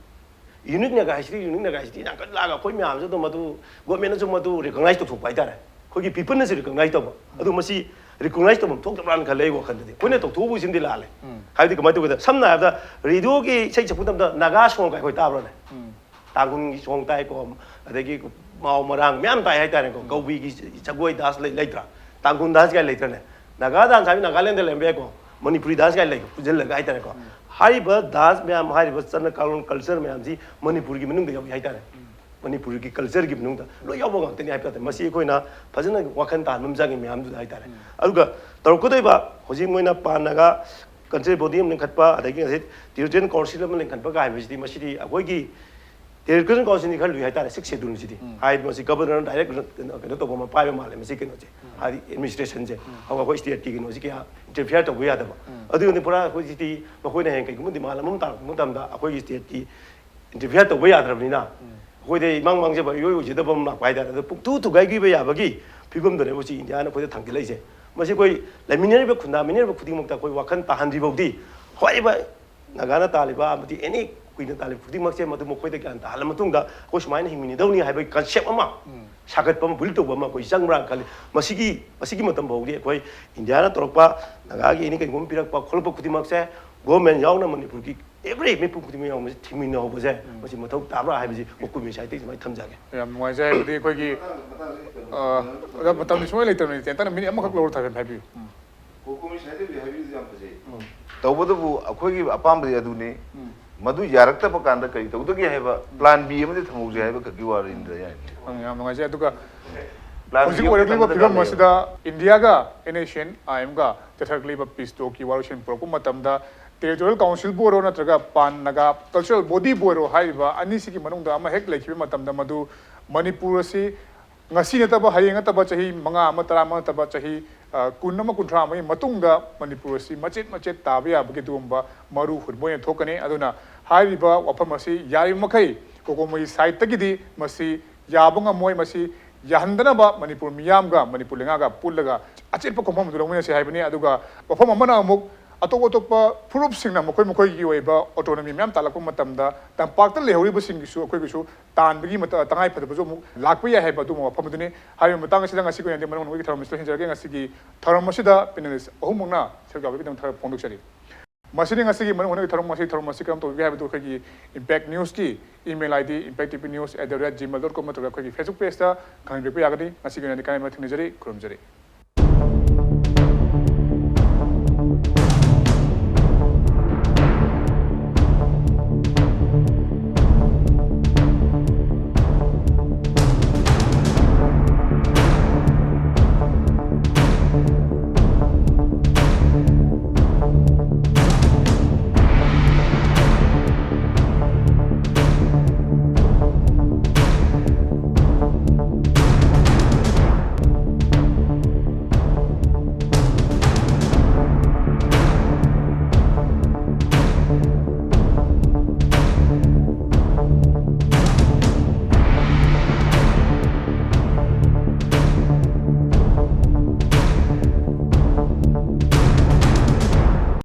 Unique Naga History, Unique Naga History ꯌꯥꯝ ꯀꯟꯅ ꯂꯥꯛꯑꯒ ꯑꯩꯈꯣꯏ ꯃꯌꯥꯝꯁꯨ ꯑꯗꯨꯝ ꯃꯗꯨ government ꯅꯁꯨ ꯃꯗꯨ recognize ꯇꯧꯊꯣꯛꯄ ꯍꯥꯏꯇꯥꯔꯦ꯫ ꯑꯩꯈꯣꯏꯒꯤ people ꯅꯁꯨ recognize ꯇꯧꯕ꯫ ꯑꯗꯨ ꯃꯁꯤ recognize ꯇꯧꯐꯝ ꯊꯣꯛꯇꯕ꯭ꯔꯥꯅ ꯈꯜꯂꯦ ꯑꯩ ꯋꯥꯈꯜꯗꯗꯤ꯫ ꯑꯩꯈꯣꯏꯅ ꯇꯧꯊꯣꯛꯎꯕꯁꯤꯃꯗꯤ ꯂꯥꯜꯂꯦ꯫ ꯍꯥꯏꯕꯗꯤ ꯀꯃꯥꯏꯅ ꯇꯧꯒꯦꯗ, ꯁꯝꯅ ꯍꯥꯏꯔꯕꯗ radio ꯒꯤ ꯏꯁꯩ ꯁꯛꯄ ꯃꯇꯝꯗ ꯅꯥꯒꯥ song ꯀꯥꯏ ꯑꯩꯈꯣꯏ ꯇꯥꯕ꯭ꯔꯅꯦ? ꯇꯥꯡꯈꯨꯜꯒꯤ song ꯇꯥꯏꯀꯣ, ꯑꯗꯒꯤ ꯃꯥꯎ ꯃꯔꯥꯡ ꯃꯌꯥꯝ ꯇꯥꯏ ꯍꯥꯏꯇꯥꯔꯦꯀꯣ꯫ ꯀꯧꯕꯤꯒꯤ ꯖꯒꯣꯏ ꯗꯥꯟꯁ ꯂꯩ, ꯂꯩꯇ꯭ꯔꯥ? ꯇꯥꯡꯈꯨꯜ ꯗꯥꯟꯁ ꯀꯥꯏ ꯂꯩꯇ꯭ꯔꯅꯦ? ꯅꯥꯒꯥ ꯗꯥꯟꯁ ꯍꯥꯏꯕ ꯅꯥꯒꯥꯂꯦꯟꯗ ꯂꯩꯔꯝꯕ ꯌꯥꯏꯀꯣ, ꯃꯅꯤꯄꯨꯔꯤ ꯗꯥꯟꯁ ꯀꯥꯏ ꯂꯩ ꯄꯨꯟꯁꯤꯜꯂꯒ ꯍꯥꯏꯇꯥꯔꯦꯀꯣ꯫ ꯍꯥꯏꯔꯤꯕ ꯗꯥꯟꯁ ꯃꯌꯥꯝ, ꯍꯥꯏꯔꯤꯕ ꯆꯠꯅ ꯀꯥꯡꯂꯣꯟ, ꯀꯜꯆꯔ ꯃꯌꯥꯝꯁꯤ ꯃꯅꯤꯄꯨꯔꯒꯤ ꯃꯅꯨꯡꯗ ꯌꯥꯎꯏ ꯍꯥꯏꯇꯥꯔꯦ꯫ ꯃꯅꯤꯄꯨꯔꯒꯤ ꯀꯜꯆꯔꯒꯤ ꯃꯅꯨꯡꯗ ꯂꯣꯏ ꯌꯥꯎꯕ ꯉꯥꯛꯇꯅꯤ ꯍꯥꯏꯕ ꯇꯥꯔꯦ꯫ ꯃꯁꯤ ꯑꯩꯈꯣꯏꯅ ꯐꯖꯅ ꯋꯥꯈꯜ ꯇꯥꯍꯟꯕ ꯑꯃ ꯆꯪꯉꯤ ꯃꯌꯥꯝꯗꯨꯗ ꯍꯥꯏꯇꯥꯔꯦ꯫ ꯑꯗꯨꯒ ꯇꯧꯔꯛꯀꯗꯣꯏꯕ ꯍꯧꯖꯤꯛ ꯃꯣꯏꯅ ꯄꯥꯟꯅꯒ ꯀꯜꯆꯔꯦꯜ ꯕꯣꯗꯤ ꯑꯃ ꯂꯤꯡꯈꯠꯄ, ꯑꯗꯒꯤ ꯉꯁꯤ ꯇꯦꯔꯤꯇꯣꯔꯤꯌꯦꯜ ꯀꯥꯎꯟꯁꯤꯜ ꯑꯃ ꯂꯤꯡꯈꯠꯄ ꯀꯥꯏ ꯍꯥꯏꯕꯁꯤꯗꯤ, ꯃꯁꯤꯗꯤ ꯑꯩꯈꯣꯏꯒꯤ ꯇꯦꯔꯤꯇꯣꯔꯤꯌꯦꯜ ꯀꯥꯎꯟꯁꯤꯜꯗꯤ ꯈꯔ ꯂꯨꯏ ꯍꯥꯏꯇꯥꯔꯦ, ꯁꯤꯛꯁ ꯁꯦꯗꯨꯜꯁꯤꯗꯤ꯫ ꯍꯥꯏꯗꯤ ꯃꯁꯤ ꯒꯕꯔꯅꯔꯅ ꯗꯥꯏꯔꯦꯛ ꯀꯩꯅꯣ ꯇꯧꯕ ꯑꯃ ꯄꯥꯏꯕ ꯃꯥꯜꯂꯦ ꯃꯁꯤ ꯀꯩꯅꯣꯁꯦ, ꯍꯥꯏꯗꯤ ꯑꯦꯗꯃꯤꯅꯤꯁꯇ꯭ꯔꯦꯁꯟꯁꯦ꯫ ꯑꯗꯨꯒ ꯑꯩꯈꯣꯏ ꯁ꯭ꯇꯦꯠꯀꯤ ꯀꯩꯅꯣꯁꯤ ꯀꯌꯥ ꯏꯟꯇꯔꯐꯤꯌꯔ ꯇꯧꯕ ꯌꯥꯗꯕ꯫ ꯑꯗꯨꯒꯤꯗꯤ ꯄꯨꯔꯥ ꯑꯩꯈꯣꯏ ꯁꯤꯗꯤ ꯃꯈꯣꯏꯅ ꯍꯌꯦꯡ ꯀꯩꯒꯨꯝꯕ ꯗꯤꯃꯥꯟ ꯑꯃ ꯇꯥꯔꯛꯄ ꯃꯇꯝꯗ ꯑꯩꯈꯣꯏꯒꯤ ꯁ꯭ꯇꯦꯠꯀꯤ ꯏꯟꯇꯔꯐꯤꯌꯔ ꯇꯧꯕ ꯌꯥꯗ꯭ꯔꯕꯅꯤꯅ, ꯑꯩꯈꯣꯏꯗ ꯏꯃꯥꯡ ꯃꯥꯡꯖꯕ ꯏꯑꯣꯏ ꯑꯣꯏꯖꯗꯕ ꯑꯃ ꯂꯥꯛꯄ ꯍꯥꯏꯇꯥꯔꯦ꯫ ꯑꯗꯣ ꯄꯨꯛꯊꯨ ꯊꯨꯒꯥꯏꯈꯤꯕ ꯌꯥꯕꯒꯤ ꯐꯤꯕꯝꯗꯅꯦꯕ ꯍꯧꯖꯤꯛ ꯏꯟꯗꯤꯌꯥꯅ ꯑꯩꯈꯣꯏꯗ ꯊꯥꯡꯒꯠꯂꯛꯏꯁꯦ꯫ ꯃꯁꯤ ꯑꯩꯈꯣꯏ ꯂꯩꯃꯤꯟꯅꯔꯤꯕ, ꯈꯨꯟꯗꯥꯃꯤꯟꯅꯔꯤꯕ ꯈꯨꯗꯤꯡꯃꯛꯇ ꯑꯩꯈꯣꯏ ꯋꯥꯈꯜ ꯇꯥꯍꯟꯗ꯭ꯔꯤ ꯐꯥꯎꯗꯤ, ꯍꯥꯏꯔꯤꯕ ꯅꯥꯒꯥꯅ ꯇꯥꯜꯂꯤꯕ ꯑꯃꯗꯤ ꯑꯦꯅꯤ ꯀꯨꯏꯅ ꯇꯥꯜꯂꯤꯕ ꯈꯨꯗꯤꯡꯃꯛꯁꯦ ꯃꯗꯨ ꯃꯈꯣꯏꯗ ꯒ꯭ꯌꯥꯟ ꯇꯥꯍꯜꯂ ꯃꯇꯨꯡꯗ ꯑꯩꯈꯣꯏ ꯁꯨꯃꯥꯏꯅ ꯍꯤꯡꯃꯤꯟꯅꯗꯧꯅꯤ ꯍꯥꯏꯕꯒꯤ ꯀꯟꯁꯦꯞ ꯑꯃ ꯁꯥꯒꯠꯄ ꯑꯃ, ꯕꯤꯜ ꯇꯧꯕ ꯑꯃ ꯑꯩꯈꯣꯏ ꯆꯪꯕ꯭ꯔꯥ ꯈꯜꯂꯤ꯫ ꯃꯁꯤꯒꯤ, ꯃꯁꯤꯒꯤ ꯃꯇꯝ ꯐꯥꯎꯗꯤ ꯑꯩꯈꯣꯏ ꯏꯟꯗꯤꯌꯥꯅ ꯇꯧꯔꯛꯄ, ꯅꯥꯒꯥꯒꯤ ꯑꯦꯅꯤ ꯀꯩꯒꯨꯝꯕ ꯄꯤꯔꯛꯄ ꯈꯣꯠꯂꯛꯄ ꯈꯨꯗꯤꯡꯃꯛꯁꯦ ꯒꯣꯔꯃꯦꯟ ꯌꯥꯎꯅ ꯃꯅꯤꯄꯨꯔꯒꯤ ꯑꯦꯕ꯭ꯔꯤ ꯃꯤꯄꯨꯝ ꯈꯨꯗꯤꯡꯃꯛ ꯌꯥꯎꯅ ꯃꯁꯤ ꯊꯤꯡꯃꯤꯟꯅꯍꯧꯕꯁꯦ, ꯃꯁꯤ ꯃꯊꯧ ꯇꯥꯕ꯭ꯔꯥ ꯍꯥꯏꯕꯁꯤ ꯃꯀꯨꯞ ꯃꯤꯁꯥꯏꯗꯒꯤ ꯁꯨꯃꯥꯏꯅ ꯊꯝꯖꯒꯦ꯫ ꯌꯥꯝ ꯅꯨꯡꯉꯥꯏꯖꯩ꯫ ꯍꯥꯏꯕꯗꯤ ꯑꯩꯈꯣꯏꯒꯤ, ꯑ, ꯑꯣꯖꯥ, ꯃꯇꯝꯗꯤ ꯁꯨꯡꯂꯩ ꯂꯩꯇꯕꯅꯤ꯫ ꯇꯦꯟꯇꯛꯅ ꯃꯤꯅꯤꯠ ꯑꯃꯈꯛ ꯂꯧꯔ ꯊꯥꯕꯤꯌꯨ, ꯍꯥꯏꯕꯤꯌꯨ꯫ ꯎꯝ꯫ ꯀꯣꯀꯣꯃꯤ ꯁꯥꯏꯗꯕꯤ ꯍꯥꯏꯕꯤꯔꯤꯗꯨ ꯌꯥꯝ ꯐꯖꯩ꯫ ꯎꯝ꯫ ꯇꯧꯕꯇꯕꯨ ꯑꯩꯈꯣꯏꯒꯤ ꯑꯄꯥꯝꯕꯗꯤ ꯑꯗꯨꯅꯤ꯫ ꯎꯝ꯫ ꯃꯗꯨ ꯌꯥꯔꯛꯇꯕ ꯀꯥꯟꯗ ꯀꯔꯤ ꯇꯧꯗꯒꯦ ꯍꯥꯏꯕ ꯄ꯭ꯂꯥꯟ ꯕꯤ ꯑꯃꯗꯤ ꯊꯝꯍꯧꯁꯦ ꯍꯥꯏꯕ ꯈꯛꯀꯤ ꯋꯥꯔꯤꯅꯤꯗ, ꯌꯥꯏ꯫ ꯎꯝ, ꯌꯥꯝ ꯅꯨꯡꯉꯥꯏꯖꯩ꯫ ꯑꯗꯨꯒ ꯄ꯭ꯂꯥꯟ ꯍꯧꯖꯤꯛ ꯕꯤ ꯑꯃꯗꯤ ꯑꯣꯏꯔꯛꯂꯤꯕ ꯊꯝꯒꯗꯕ ꯐꯤꯕꯝ ꯂꯩꯌꯦꯕ꯫ ꯑꯁꯤꯗ ꯏꯟꯗꯤꯌꯥꯒ ꯑꯦꯟ ꯑꯦꯁ ꯑꯦꯟ ꯑꯥꯏ ꯑꯦꯝꯒ ꯆꯠꯊꯔꯛꯂꯤꯕ ꯄꯤꯁ ꯇꯣꯛꯀꯤ ꯋꯥꯔꯣꯏꯁꯤꯟ ꯄꯨꯔꯛꯄ ꯃꯇꯝꯗ ꯇꯦꯔꯤꯇꯣꯔꯤꯌꯦꯜ ꯀꯥꯎꯟꯁꯤꯜꯕꯨ ꯑꯣꯏꯔꯣ ꯅꯠꯇ꯭ꯔꯒ ꯄꯥꯟ ꯅꯥꯒꯥ ꯀꯜꯆꯔꯦꯜ ꯕꯣꯗꯤꯕꯨ ꯑꯣꯏꯔꯣ, ꯍꯥꯏꯔꯤꯕ ꯑꯅꯤꯁꯤꯒꯤ ꯃꯅꯨꯡꯗ ꯑꯃ ꯍꯦꯛ ꯂꯩꯈꯤꯕ ꯃꯇꯝꯗ ꯃꯗꯨ ꯃꯅꯤꯄꯨꯔ ꯑꯁꯤ ꯉꯁꯤ ꯅꯠꯇꯕ, ꯍꯌꯦꯡ ꯅꯠꯇꯕ, ꯆꯍꯤ ꯃꯉꯥ ꯑꯃ, ꯇꯔꯥ ꯑꯃ ꯅꯠꯇꯕ, ꯆꯍꯤ, ꯑ, ꯀꯨꯟ ꯑꯃ, ꯀꯨꯟꯊ꯭ꯔꯥ ꯑꯃꯒꯤ ꯃꯇꯨꯡꯗ ꯃꯅꯤꯄꯨꯔ ꯑꯁꯤ ꯃꯆꯦꯠ ꯃꯆꯦꯠ ꯇꯥꯕ ꯌꯥꯕꯒꯤ ꯑꯗꯨꯒꯨꯝꯕ ꯃꯔꯨ ꯍꯨꯟꯕ ꯑꯣꯏꯅ ꯊꯣꯛꯀꯅꯤ꯫ ꯑꯗꯨꯅ ꯍꯥꯏꯔꯤꯕ ꯋꯥꯐꯝ ꯑꯁꯤ ꯌꯥꯔꯤꯕ ꯃꯈꯩ ꯀꯣꯀꯣꯃꯣꯒꯤ ꯁꯥꯏꯠꯇꯒꯤꯗꯤ ꯃꯁꯤ ꯌꯥꯕ ꯉꯝꯃꯣꯏ꯫ ꯃꯁꯤ ꯌꯥꯍꯟꯗꯅꯕ ꯃꯅꯤꯄꯨꯔ ꯃꯤꯌꯥꯝꯒ ꯃꯅꯤꯄꯨꯔ ꯂꯩꯉꯥꯛꯒ ꯄꯨꯜꯂꯒ ꯑꯆꯦꯠꯄ ꯈꯣꯡꯐꯝ ꯑꯗꯨ ꯂꯧꯃꯤꯟꯅꯁꯤ ꯍꯥꯏꯕꯅꯤ꯫ ꯑꯗꯨꯒ ꯋꯥꯐꯝ ꯑꯃꯅ ꯑꯃꯨꯛ ꯑꯇꯣꯞ ꯑꯇꯣꯞꯄ ꯐꯨꯔꯨꯞꯁꯤꯡꯅ ꯃꯈꯣꯏ ꯃꯈꯣꯏꯒꯤ ꯑꯣꯏꯕ ꯑꯣꯇꯣꯅꯣꯃꯤ ꯃꯌꯥꯝ ꯇꯥꯜꯂꯛꯄ ꯃꯇꯝꯗ ꯇꯝꯄꯥꯛꯇ ꯂꯩꯍꯧꯔꯤꯕꯁꯤꯡꯒꯤꯁꯨ ꯑꯩꯈꯣꯏꯒꯤꯁꯨ ꯇꯥꯟꯕꯒꯤ ꯃꯇ-, ꯇꯉꯥꯏ ꯐꯗꯕꯁꯨ ꯑꯃꯨꯛ ꯂꯥꯛꯄ ꯌꯥꯏ ꯍꯥꯏꯕ ꯑꯗꯨꯒꯨꯝꯕ ꯋꯥꯐꯝ ꯑꯗꯨꯅꯤ꯫ ꯍꯥꯏꯔꯤꯕ ꯃꯇꯥꯡ ꯑꯁꯤꯗ ꯉꯁꯤꯒꯤ ꯑꯣꯏꯅꯗꯤ ꯃꯔꯨꯞ ꯃꯔꯨꯞꯀꯤ ꯊꯧꯔꯝ ꯑꯁꯤꯗ ꯂꯣꯏꯁꯤꯟꯖꯔꯒꯦ꯫ ꯉꯁꯤꯒꯤ ꯊꯧꯔꯝ ꯑꯁꯤꯗ ꯄꯦꯅꯦꯂꯤꯁ ꯑꯍꯨꯝꯃꯛꯅ ꯁꯔꯨꯛ ꯌꯥꯕꯒꯤꯗꯃꯛ ꯊꯥꯒꯠꯄ ꯐꯣꯡꯗꯣꯛꯆꯔꯤ꯫ ꯃꯁꯤꯅꯤ ꯉꯁꯤꯒꯤ ꯃꯔꯨ ꯑꯣꯏꯅ ꯊꯧꯔꯝ ꯑꯁꯤ꯫ ꯊꯧꯔꯝ ꯑꯁꯤ ꯀꯔꯝ ꯇꯧꯕꯤꯒꯦ ꯍꯥꯏꯕꯗꯨ ꯑꯩꯈꯣꯏꯒꯤ Impact Newsꯀꯤ email ID impact T V news at the rate gmail dot com ꯅꯠꯇ꯭ꯔꯒ ꯑꯩꯈꯣꯏꯒꯤ Facebook pageꯇ ꯈꯪꯍꯟꯕꯤꯔꯛꯄ ꯌꯥꯒꯅꯤ꯫ ꯉꯁꯤꯒꯤ ꯑꯣꯏꯅꯗꯤ ꯀꯥꯏꯅ ꯊꯦꯡꯅꯖꯔꯤ, ꯈꯨꯔꯨꯝꯖꯔꯤ꯫